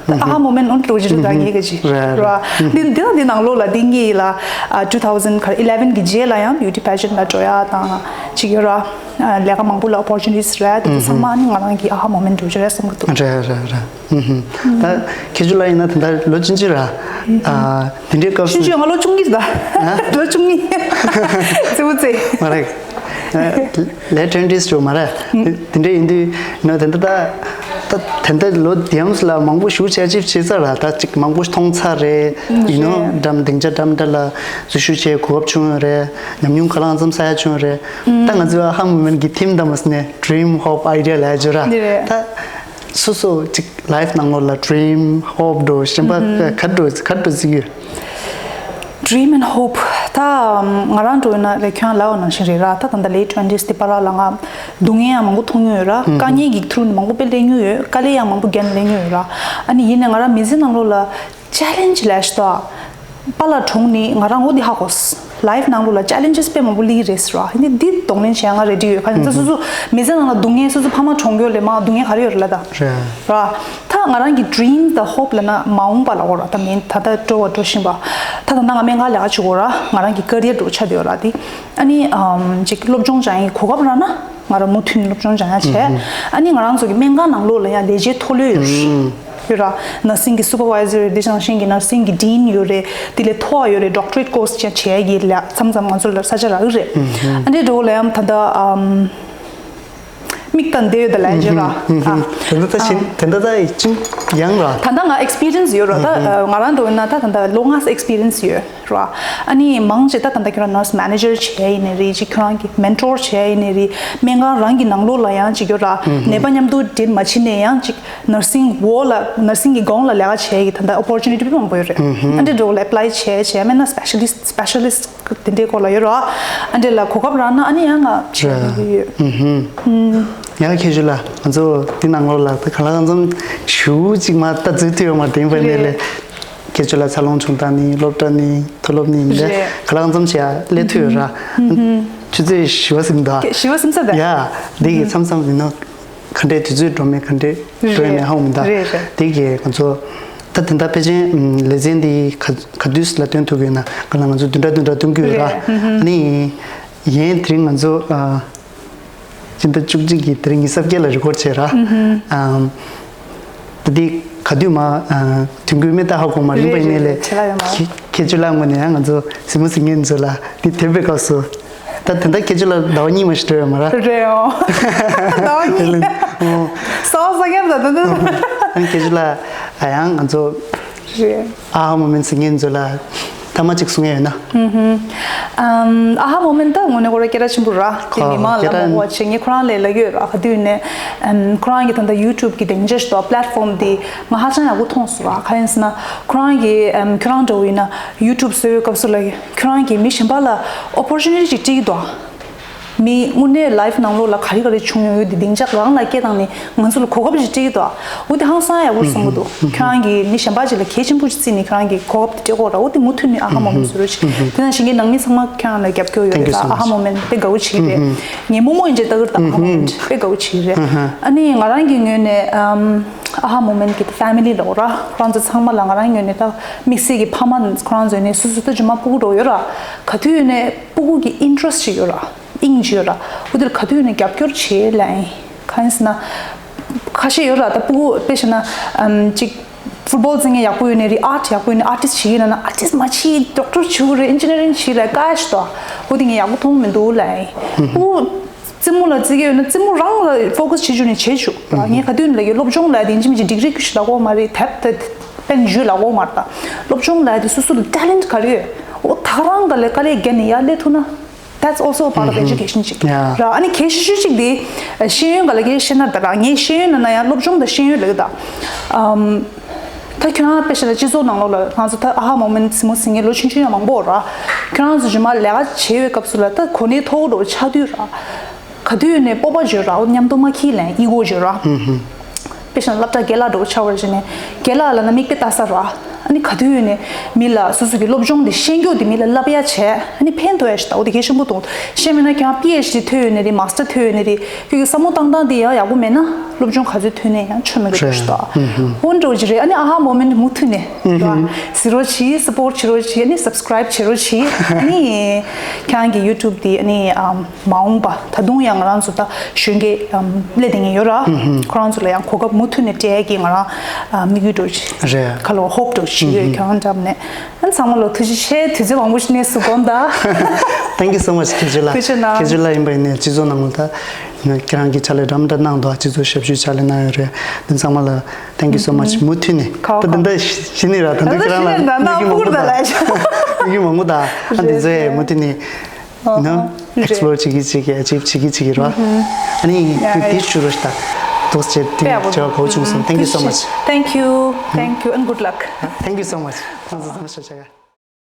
ད་ཨ་ཧ་མོ་མེན་ཊ་ཨོན་ཊི་འགྲོ་གི་རེད། ད་ངེད་ཀྱི་རེད། ར། འདི་འདི་དང་འདི་ནང་ལོགས་ལ་འདི་ངེད་ལ་ཨ། two thousand eleven གི་རྗེས་ལ་ཡང་བིའུ་ཊི་པེ་ཇེན་ཊི་ལ་འགྲོ་ཡ་དང་ཅིག་ཡོད་ར། ཨ། ལས་ཀ་མང་པོ་ལ་ཨོ་པོར་ཅུ་ནི་ཊིས་རེད། དེ་ཚོ་ཚང་མ་ཨ་ནི་ང་རང་གི་ཨ་ཧ་མོ་མེན་ཊི་འགྲོ་གི་རེད་བསམ་གི་འདུག་རེད་རེད་རེད། ད་ཁྱེད་ཚོ་ལ་ཡིན་ན་ད་ལྟ་ལོ་ཆུང་ཆུང་ར། ཨ། དེ་འདྲའི་སྐབས་སུ། ཆུང་ཆུང་། ང་ལོ་བཅུ་གཉིས་རེད་ད། ཨ། ལོ་བཅུ་གཉིས། རྩེ་མོ་རྩེ། མ་རེད། ལེཊ་ཊུ་ཝེན་ཊིས་འགྲོ་མ་རེད། དེ་དེ་འདྲ་ཡིན་དུས་ན་ད་ལྟ་ད་ད་དེ་འདྲ་ལོ་དེ་ཙམ་ལ་མང་པོ་ཞེ་པོ་ཅིག་ཨ་ཅིབ་བྱས་ཚར་ར། ད་ཅིག་མང་པོ་མཐོང་ཚར་རེད། ཡིན་ནོ། རེད། འགྲམ་སྡིངས་ཆ་འགྲམ་འདྲ་ལ་འཛུལ་ཞུགས་བྱེད་གོ་སྐབས་བྱུང་ཡོད་རེད། ཉམས་མྱོང་གང་ལ་གང་འཚམ་བསགས་ཡ་བྱུང་ཡོད་རེད། ད་ང་ཚོའི་ཨ་ཧ་མོ་མེན་ཊི་གི་ཐིམ་དང་མ་ཟིན་ནས་ཌི་རིམ་ཧོབ་ཨའི་ཌི་ཡ་ལབ་ཡ་ཅིག་ཡོད་ར། འདི་རེད། ད་སོ་སོ་ཅིག་ལའིཕ་ནང་ལོགས་ལ་ཌི་རིམ་ཧོབ་འགྲོ་གཞན་པ་ག་འགྲོ་ག་འགྲོ་ཟིག་ཡོད། Dream and hope། ད་ང་རང་འགྲོ་ན་རེ་ཁྱོད་ལབ་པ་ནང་བཞིན་རེད་ར། ད་ད་ལྟ་ལེཊ་ཊུ་ཝེན་ཊིས་དེ་བར་ལ་ང་སྡུག་བསྔལ་ཡང་མང་པོ་མཐོང་མྱོང་ཡོད་ར། དཀའ་ངལ་གྱི་ཐུག་ནས་མང་པོ་དཔེ་སླེབས་མྱོང་ཡོད། དཀའ་ལས་ཡང་མང་པོ་བརྒྱབ་ནས་སླེབས་མྱོང་ཡོད་ར། ཨ་ནི་ཡིན་ནའི་ང་རང་མི་ཚེ་ནང་ལོགས་ལ་ཅེ་ལེན་ཇི་ལབ་ཡ་ཞིག་འདུག་པཱ་ལགས་གྲོངས་ནས་ང་རང་འོ་དེ་ཧ་གོ། ལའིཕ་ནང་ལོགས་ལ་ཅེ་ལེན་ཇིས་དཔེ་མང་པོ་སླེབས་ཀྱི་རེད་ཟེར་བ། ཡིན་ནའི་འདི་གདོང་ལེན་བྱེད་ཡ་ང་རེ་ཌི་ཡོད། ག་རེ་ཡིན་ན་སོ་སོ་མི་ཚེ་ནང་ལ་སྡུག་བསྔལ། སོ་སོ་ཕ་མ་གྲོངས་རྒྱུ་ལས་མང་སྡུག་བསྔལ་ག་རེ་ཡོད་རེད་ལབ་ད། རེད། ར། ད་ང་རང་གི་ཌི་རིམ་དང་ཧོབ་ལབ་ན་མ་འོངས་པ་ལ་འོ་ར། ད་མིན་ད་ལྟ་འགྲོ་བ་འགྲོ་བཞིན་པ། ད་ད་ལྟ་ང་སྨན་ཁང་ལས་ཀ་བྱེད་ཀྱི་ཡོད་ར། ང་རང་གི་ཀེ་རི་ཡར་འགྲོ་ཆགས་བསྡད་ཡོད་ར། དེ་ཨ་ནི་ཨམ་ཅིག་སློབ་སྦྱོང་སྦྱང་ཡའི་གོ་སྐབས་རག་ན་ང་རང་མུ་མཐུད་ནས་སློབ་སྦྱོང་སྦྱང་ཡ་བྱས། ཨ་ནི་ང་རང་ཚོ་གི་སྨན་ཁང་ནང་ལོགས་ལ་ཡང་ལས་བྱེད་མཐོ་སློབ་ཡོད་ར། ཡོད་ར། ནར་སིང་གི་སུ་པར་ཝའི་ཟར་ཡོད་རེད། དེ་ནང་བཞིན་གྱི་ནར་སིང་གི་ཌིན་ཡོད་རེད། དེ་ལས་མཐོ་བ་ཡོད་རེད། ཌོག་ཊོ་རེཊ་ཀོར་སི་བྱས་བྱས་ཀྱི་ལ་མཚམས་མཚམས་ང་ཚོ་ལ་ས་ཆ་རག་གི་རེད། ཨ་འདྲའི་འགྲོ་ལ་ཡང་ད་ལྟ་ཨམ། མིག་དང་འདྲ་ཡོད་ད་ལབ་ཡ་ཅིག་ཡོད་ར། ཨ། དེ་འདྲ་ད་ཤིན་དེ་འདྲ་ད་ཡིག་ཆུང་ཡང་ར། ད་ལྟ་ང་ཨེག་སི་པི་རི་ཡན་སི་ཡོད་ར། ད་ང་རང་འགྲོ་ཡིན་ན་ད་ད་ལྟ་ལོ་ལྔ་ཙམ་ཨེག་སི་པི་རི་ཡན་སི་ཡོད་ར། ཨ་ནི་མང་ཆེ་ད་ད་ལྟ་ཁྱོད་རང་ནར་སི་མེ་ནེ་ཇར་བྱས་ཡིན་ནའི་རེད། ཅིག་ཁྱོད་རང་གི་མེན་ཊོར་བྱས་ཡིན་ནའི་རེད། སྨན་ཁང་རང་གི་ནང་ལོགས་ལ་ཡང་ཅིག་ཡོད་ར། ནད་པ་མཉམ་དུ་འགྲིམ་མ་ཕྱིན་ནའི་ཡང་ཅིག་ནར་སིང་འོག་ལ་ནར་སིང་གི་སྒང་ལ་ལས་ཀ་བྱས་ཡི་ད་ལྟ་ཨོ་པོར་ཅུ་ནི་ཊི་དཔེ་མང་པོ་ཡོད་རེད། ཨ་འདྲ་འགྲོ་ལ་ཨེ་པ་ལའི་བྱས་བྱས་མེད་ན་སི་པེ་ཤ་ལི་སི་ཊི་སི་པེ་ཤ་ལི་སི་ཊི་དེ་འདྲའི་སྐོར་ལ་ཡོད་ར། ཨ་འདྲ་ལ་གོ་སྐབས་རག་ན་ཨ་ནི་ཡང་ང་བྱེད་ཡོད། ཡང་ཁྱེད་ཚོ་ལ་ང་ཚོ་འདི་ནང་ལོགས་ལ་ད་ག་ལ་གང་འཚམ་ཞུ་གཅིག་མ་ད་འཛུལ་ཐུབ་ཡོད་མ་རེད། དེ་ཡིན་པ་ནས་ལས་རེད། ཁྱེད་ཚོ་ལ་འཚར་ལོངས་བྱུང་སྟངས་ནི་སློབ་གྲྭ་ནི་མཐོ་སློབ་ནི་འདི་རེད། ག་ལ་གང་འཚམ་ཞིག་སླེབས་ཐུབ་ཡོད་ར། ཨུ་ཧུམ། ཆུ་ཚོད་བཞི་པ་ཟིན་འདུག་ཨ། བཞི་པ་ཟིན་ས་རེད། ཡ། འདི་གི་མཚམས་མཚམས་ཡིན་ནོ། ག་འདྲའི་དུས་ཚོད་འགྲོ་མིན་ག་འདྲའི་འགྲོ་ཡིན་མིན་ཧ་གོ་མི་འདུག་རེད་རེད། དེ་གིས་ང་ཚོ་ད་དེ་འདྲ་ཕལ་ཆེར་ལེ་ཚན་འདི་ག་ག་དུས་ལ་སྟོན་ཐུབ་ཀྱི་ཡོད་ན། ག་ལ་ང་ཚོ་བདུན་ཕྲག་བདུན་ཕྲག་སྟོན་གྱི་ཡོད་ར། རེད། ཨ་ནི་ཡིན་དེ་རིང་ང་ཚོ་ཨ་སྤྱི་ཟླ་བཅུ་གཅིག་གི་དེ་རིང་ཉི་ཤུ་རྩ་བརྒྱད་ལ་རི་ཀོཌ་བྱས་ར། ཨམ། ད་འདི་ག་དུས་མ་ཨ་དུས་འགོའི་མེ་ད་ཧ་གོ་མ་རིང་པ་ཡིན་ནའི་ལས། རེད་རེད། ཁྱེད་ཁྱེད་ཚོ་ལ་ངོས་ནས་ཡང་ང་ཚོ་གཟིགས་མོ་གཟིགས་མཁན་ཚོ་ལ་འདི་དེབ་པའི་སྐབས་སུ། ད་དེ་འདྲ་ཁྱེད་ཚོ་ལ་ཟླ་བ་གཉིས་མ་ཞིག་འགྲོ་ཡོད་མ་རེད། རེད་འོ། ཟླ་བ་གཉིས། ཨོ། ས་བ་ས་ཁྱབ་ད་ད་ད། ཨ་ནི་ཁྱེད་ཚོ་ལ་ཡང་ང་ཚོ་རེད། ཨ་ཧ་མོ་མེན་ཊི་ཟེར་མཁན་ཚོ་ལ་ཐ་མ་གཅིག་གསུང་ཡ་ཡོད་ན། ཨམ། ཨ་ཧ་མོ་མེན་ཊི་ད་དངོས་གནས་ཁོ་རང་སྐད་གྲགས་ཆེན་པོ་ར། དེ་ཁོ་མི་མང་ལ་སྐད་གྲགས་མང་པོ་བྱེད་ངས་ཁོ་རང་ལས་ལབ་ཡོད་ར། ག་དུས་ནས་ཨམ། ཁོ་རང་གི་ད་ལྟ་ཡུ་ཊུབ་གི་སྡིངས་ཆ་ཞིག་འདུག་པླེ་ཊི་ཕོམ་དེ་ང་ཧ་ཅང་ཡག་པོ་མཐོང་སོང་ར། ག་རེ་ཡིན་ཟེར་ན་ཁོ་རང་གི་ཨམ། ཁྱོད་རང་འདྲ་བོ་ཡིན་ན་ཡུ་ཊུབ་བཟོ་བའི་སྐབས་སུ་ལ་ཁྱོད་རང་གིས་མི་གཞན་པ་ལ་ཨོ་པོར་ཅུ་ནི་ཊི་ཅིག་སྤྲད་ཀྱི་འདུག་མི་དངོས་གནས་ལའིབ་ནང་ལོགས་ལ་ག་རེ་ག་རེ་བྱུང་ཡོང་ཡོད་དེ་སྡིངས་ཆ་རང་ལ་སྐད་བཏང་ནས་ང་ཚོ་ལ་གོ་སྐབས་ཅིག་སྤྲད་ཀྱི་འདུག་འོ་དེ་ཧང་སང་ཡག་པོ་བསམ་གྱི་འདུག་ཁྱེད་རང་གིས་མི་གཞན་པ་ཅིག་ལ་གལ་ཆེན་པོ་ཅིག་བརྩིས་ནས་ཁྱེད་རང་གིས་གོ་སྐབས་དེ་སྤྲད་ཀྱི་ཡོད་ར། འོ་དེ་མུ་མཐུད་ནས་ཨ་ཧ་མོ་མེན་བཟོ་རོགས་བྱེད། དེ་ནང་བཞིན་གྱི་ནང་མི་ཚང་མ་ཁྱེད་རང་ལ་རྒྱབ་སྐྱོར་ཡོད་རེད་ལ། ཨ་ཧ་མོ་མེན་དཔེ་དགའ་བོ་བྱེད་ཀྱི་རེད། ངས་རྨོ་མོ་ཡིན་ཅེས་ལྟ་གི་རེད། ད་ཨ་ཧ་མོ་མེན་དཔེ་དགའ་བོ་བྱེད་ཀྱི་རེད། ཨ་ནི་ང་རང་གི་ངོས་ནས་ཨམ། ཨ་ཧ་མོ་མེན་གྱི་ཕེ་མི་ལི་ལ་འོ་ར། ཁོ་རང་ཚོ་ཚང་མ་ལ་ང་རང་ངོས་ནས་ད་དམིགས་བསལ་གྱི་ཕ་མ་ཁོ་རང་ཚོ་ནས་སོ་སོ་ད་རྗེས་མ་སྤུ་གུ་འགྲོ་ཡོད་ར། ག་དུས་ཡོད་ནས་སྤུ་གུ་གི་ཨིན་ཊི་རེ་སི་ཊི་ཞིག་ཡོད་ར། དབྱིངས་ཅིག་ཡོད་ར། འོ་དེར་ག་དུས་ཡོད་ནས་རྒྱབ་སྐྱོར་བྱེད་ལབ་ཡིན། གང་ཡིན་ཟེར་ན། ཁ་ཤས་ཡོད་ར། ད་སྤུ་གུ་དཔེ་བཞག་ན་ཨམ་ཅིག་ཕུཊ་བོལ་རྩེད་མཁན་ཡག་པོ་ཡོད་ནས་རེད། ཨར་ཊི་ཡག་པོ་ཡོད་ནས་ཨར་ཊི་སི་ཊི་བྱེད་ཀྱི་ཡིན་ན་ཨར་ཊི་སི་ཊི་མ་བྱེད། ཌོག་ཊར་བྱེད་དགོས་རེད། ཨིན་ཇི་ནི་ཡ་རིང་བྱེད་ལབ་བཀའ་ཞིག་འདུག་འོ་དེ་ངས་ཡག་པོ་མཐོང་མི་འདུག་ལབ་ཡིན། སྤུ་གུ་རྩེད་མོ་ལ་རྩེ་གི་ཡོད་ན་རྩེད་མོ་རང་ལ་ཕོ་ཀ་སི་བྱེད་རྒྱུ་ནས་བྱེད་ཆོག་ངས་ག་དུས་ནས་ལབ་ཀྱི། སློབ་སྦྱོང་ལབ་དེ་ཡིན་གཅིག་མིན་གཅིག་ཌིག་རི་ཀུ་ཤུ་ལབ་དགོས་མ་རེད། དེབ་དེ་པེན་ཞུ་ལབ་དགོས་མ་རེད། ད་སློབ་སྦྱོང་ལབ་དེ་སོ་སོ་ལ་ཊེ་ལེན་ཊི་ག་རེ་ཡོད། འོ་ད་རང་ག་ལས་དཀའ་ལས་བརྒྱབ་ནས་ཡར་སླེབས་ཐུབ་ན། That's also a part of education ཅིག་ར། ཨ་ནི་གལ་ཆེ་ཤོས་ཅིག་དེ་ཤེས་ཡོན་ག་ལ་གལ་ཤེས་ན། ད་རང་ངས་ཤེས་ཡོན་ལབ་ན་ཡང་སློབ་སྦྱོང་དང་ཤེས་ཡོན་ལབ་ཀྱི་ད། ཨམ། ད་ཁྱོད་རང་དཔེ་བཞག་ན་སྤྱི་ཚོགས་ནང་ལོགས་ལ་ང་ཚོ་ད་ཨ་ཧ་མོ་མེན་ཊི་ཟེར་མོ་ཟེར་མཁན་ལོ་ཆུང་ཆུང་ཡང་མང་པོ་ཡོད་ར། ཁྱོད་རང་ཚོ་རྗེས་མ་ལས་ཀ་བྱེད་པའི་སྐབས་སུ་ལ་ད་གོ་གནས་མཐོ་པོ་འདྲ་བོ་ཆགས་དུས་ར། ག་དུས་ཡོད་ནས་སྤོབས་པ་བརྗོད་ར། འོ་མཉམ་དུ་མ་འཁྱེར་ལན་ཨི་གོ་བརྗོད་ར། དཔེ་བཞག་ན་སློབ་གྲྭ་རྒན་ལགས་འདྲ་བོ་ཆགས་པར་བྱས་ནས་རྒན་ལགས་ལབ་ན་མིག་དཔེ་ལྟ་ས་ར། ཨ་ནི་ག་དུས་ཡོད་ནས་མི་ལ་སོ་སོ་གི་སློབ་སྦྱོང་དེ་ཤེས་རྒྱུ་དེ་མི་ལ་བསླབ་ཡ་བྱས། ཨ་ནི་ཕན་ཐོགས་ཡ་ཞིག་ད། འོ་དེ་གལ་ཆེན་པོ་འདུག་བཤད་མིན་ན་ཁྱོད་རང་པི་ཨེཆ་ཌི་ཐོན་ཡོད་ནས་རེད། མ་སི་ཊར་ཐོན་ཡོད་ནས་རེད། ཁྱོད་ཀྱི་བསམ་བློ་བཏང་སྟངས་དེ་ཡང་ཡག་པོ་མེད་ན་སློབ་སྦྱོང་ག་ཚོད་ཐོན་ནས་ཡང་ཆོ་མེད་གི་རེད། ཞིག་ད། འོ་འདྲ་བོ་ཅིག་རེད། ཨ་ནི་ཨ་ཧ་མོ་མེན་ཊི་མུ་མཐུད་ནས་ར། གཟིགས་རོགས་བྱེད། སི་པོར་ཊི་བྱེད་རོགས་བྱེད། ཨ་ནི་སབ་སི་ཀ་རའིབ་བྱེད་རོགས་བྱེད། ཨ་ནི་ཁྱེད་རང་གི་ཡུ་ཊུབ་དེ་ཨ་ནི་ཨམ། མ་འོངས་པ་ད་དུང་ཡང་ང་རང་ཚོ་ད་གཞོན་སྐྱེས་ཨམ་སླེབས་བསྡད་མཁན་ཡོད་ར། ཁོ་རང་ཚོ་ལ་ཡང་གོ་སྐབས་མུ་མཐུད་ནས་སྤྲད་ཀྱི་ང་རང་ཨ་དམིགས་ཡུལ་འདྲ་བོ་ཅིག་རེད། ཁ་ལོ་ཧོབ་འདྲ་བོ་ཅིག་ཡོད། ཁྱེད་རང་འགྲམ་ནས། ཨ་ཚང་མ་ལ་ཐུགས་རྗེ་ཆེ། དུས་ཚོད་མང་པོ་ཞིག་གནས་སུ་དགོངས་དག Thank you so much. ཁྱེད་ཚོ་ལ། ཐུགས་རྗེ་གནང་། ཁྱེད་ཚོ་ལ་ཡིན་པ་ཡིན་ནས་སྤྱི་ཚོགས་ནང་ལ་ད་ཁྱེད་རང་གིས་ཕྱག་ལས་འདྲ་མི་འདྲ་གནང་འདུག་སྤྱི་ཚོགས་ཞབས་ཞུ་ཕྱག་ལས་གནང་ཡོད་རེད། འདི་ཚང་མ་ལ། Thank you so much. མུ་མཐུད་ནས། ད་འདི་འདྲ་ཞི་ནི་ར། ད་འདི་ཁྱེད་རང་ལ་དམིགས་ཡུལ་མང་པོ་དང་། དམིགས་ཡུལ་མང་པོ་དང་། ཨ་འདི་ཚོ་མུ་མཐུད་ནས། ཡིན་ནོ། ཨེག་སི་པི་ལོར་བྱེད་ཀྱི་བྱེད་ཀྱི་ཨ་ཅིབ་བྱེད་ཀྱི་བྱེད་ཀྱི་རོ། ཨ་ནི་ཡ་དེ་ཡ་དེ་ཞུ་རོ་ཤ་ད། དོགས་བྱེད་དེ་དཔེ་ཡག་པོ་བྱ་བ་གོ་བྱུང་སོང་། Thank you so much. Thank you. Thank you and good luck. Thank you so much. ཁོང་ཚོ་ཚང་མ་ཤ་ཤ་ག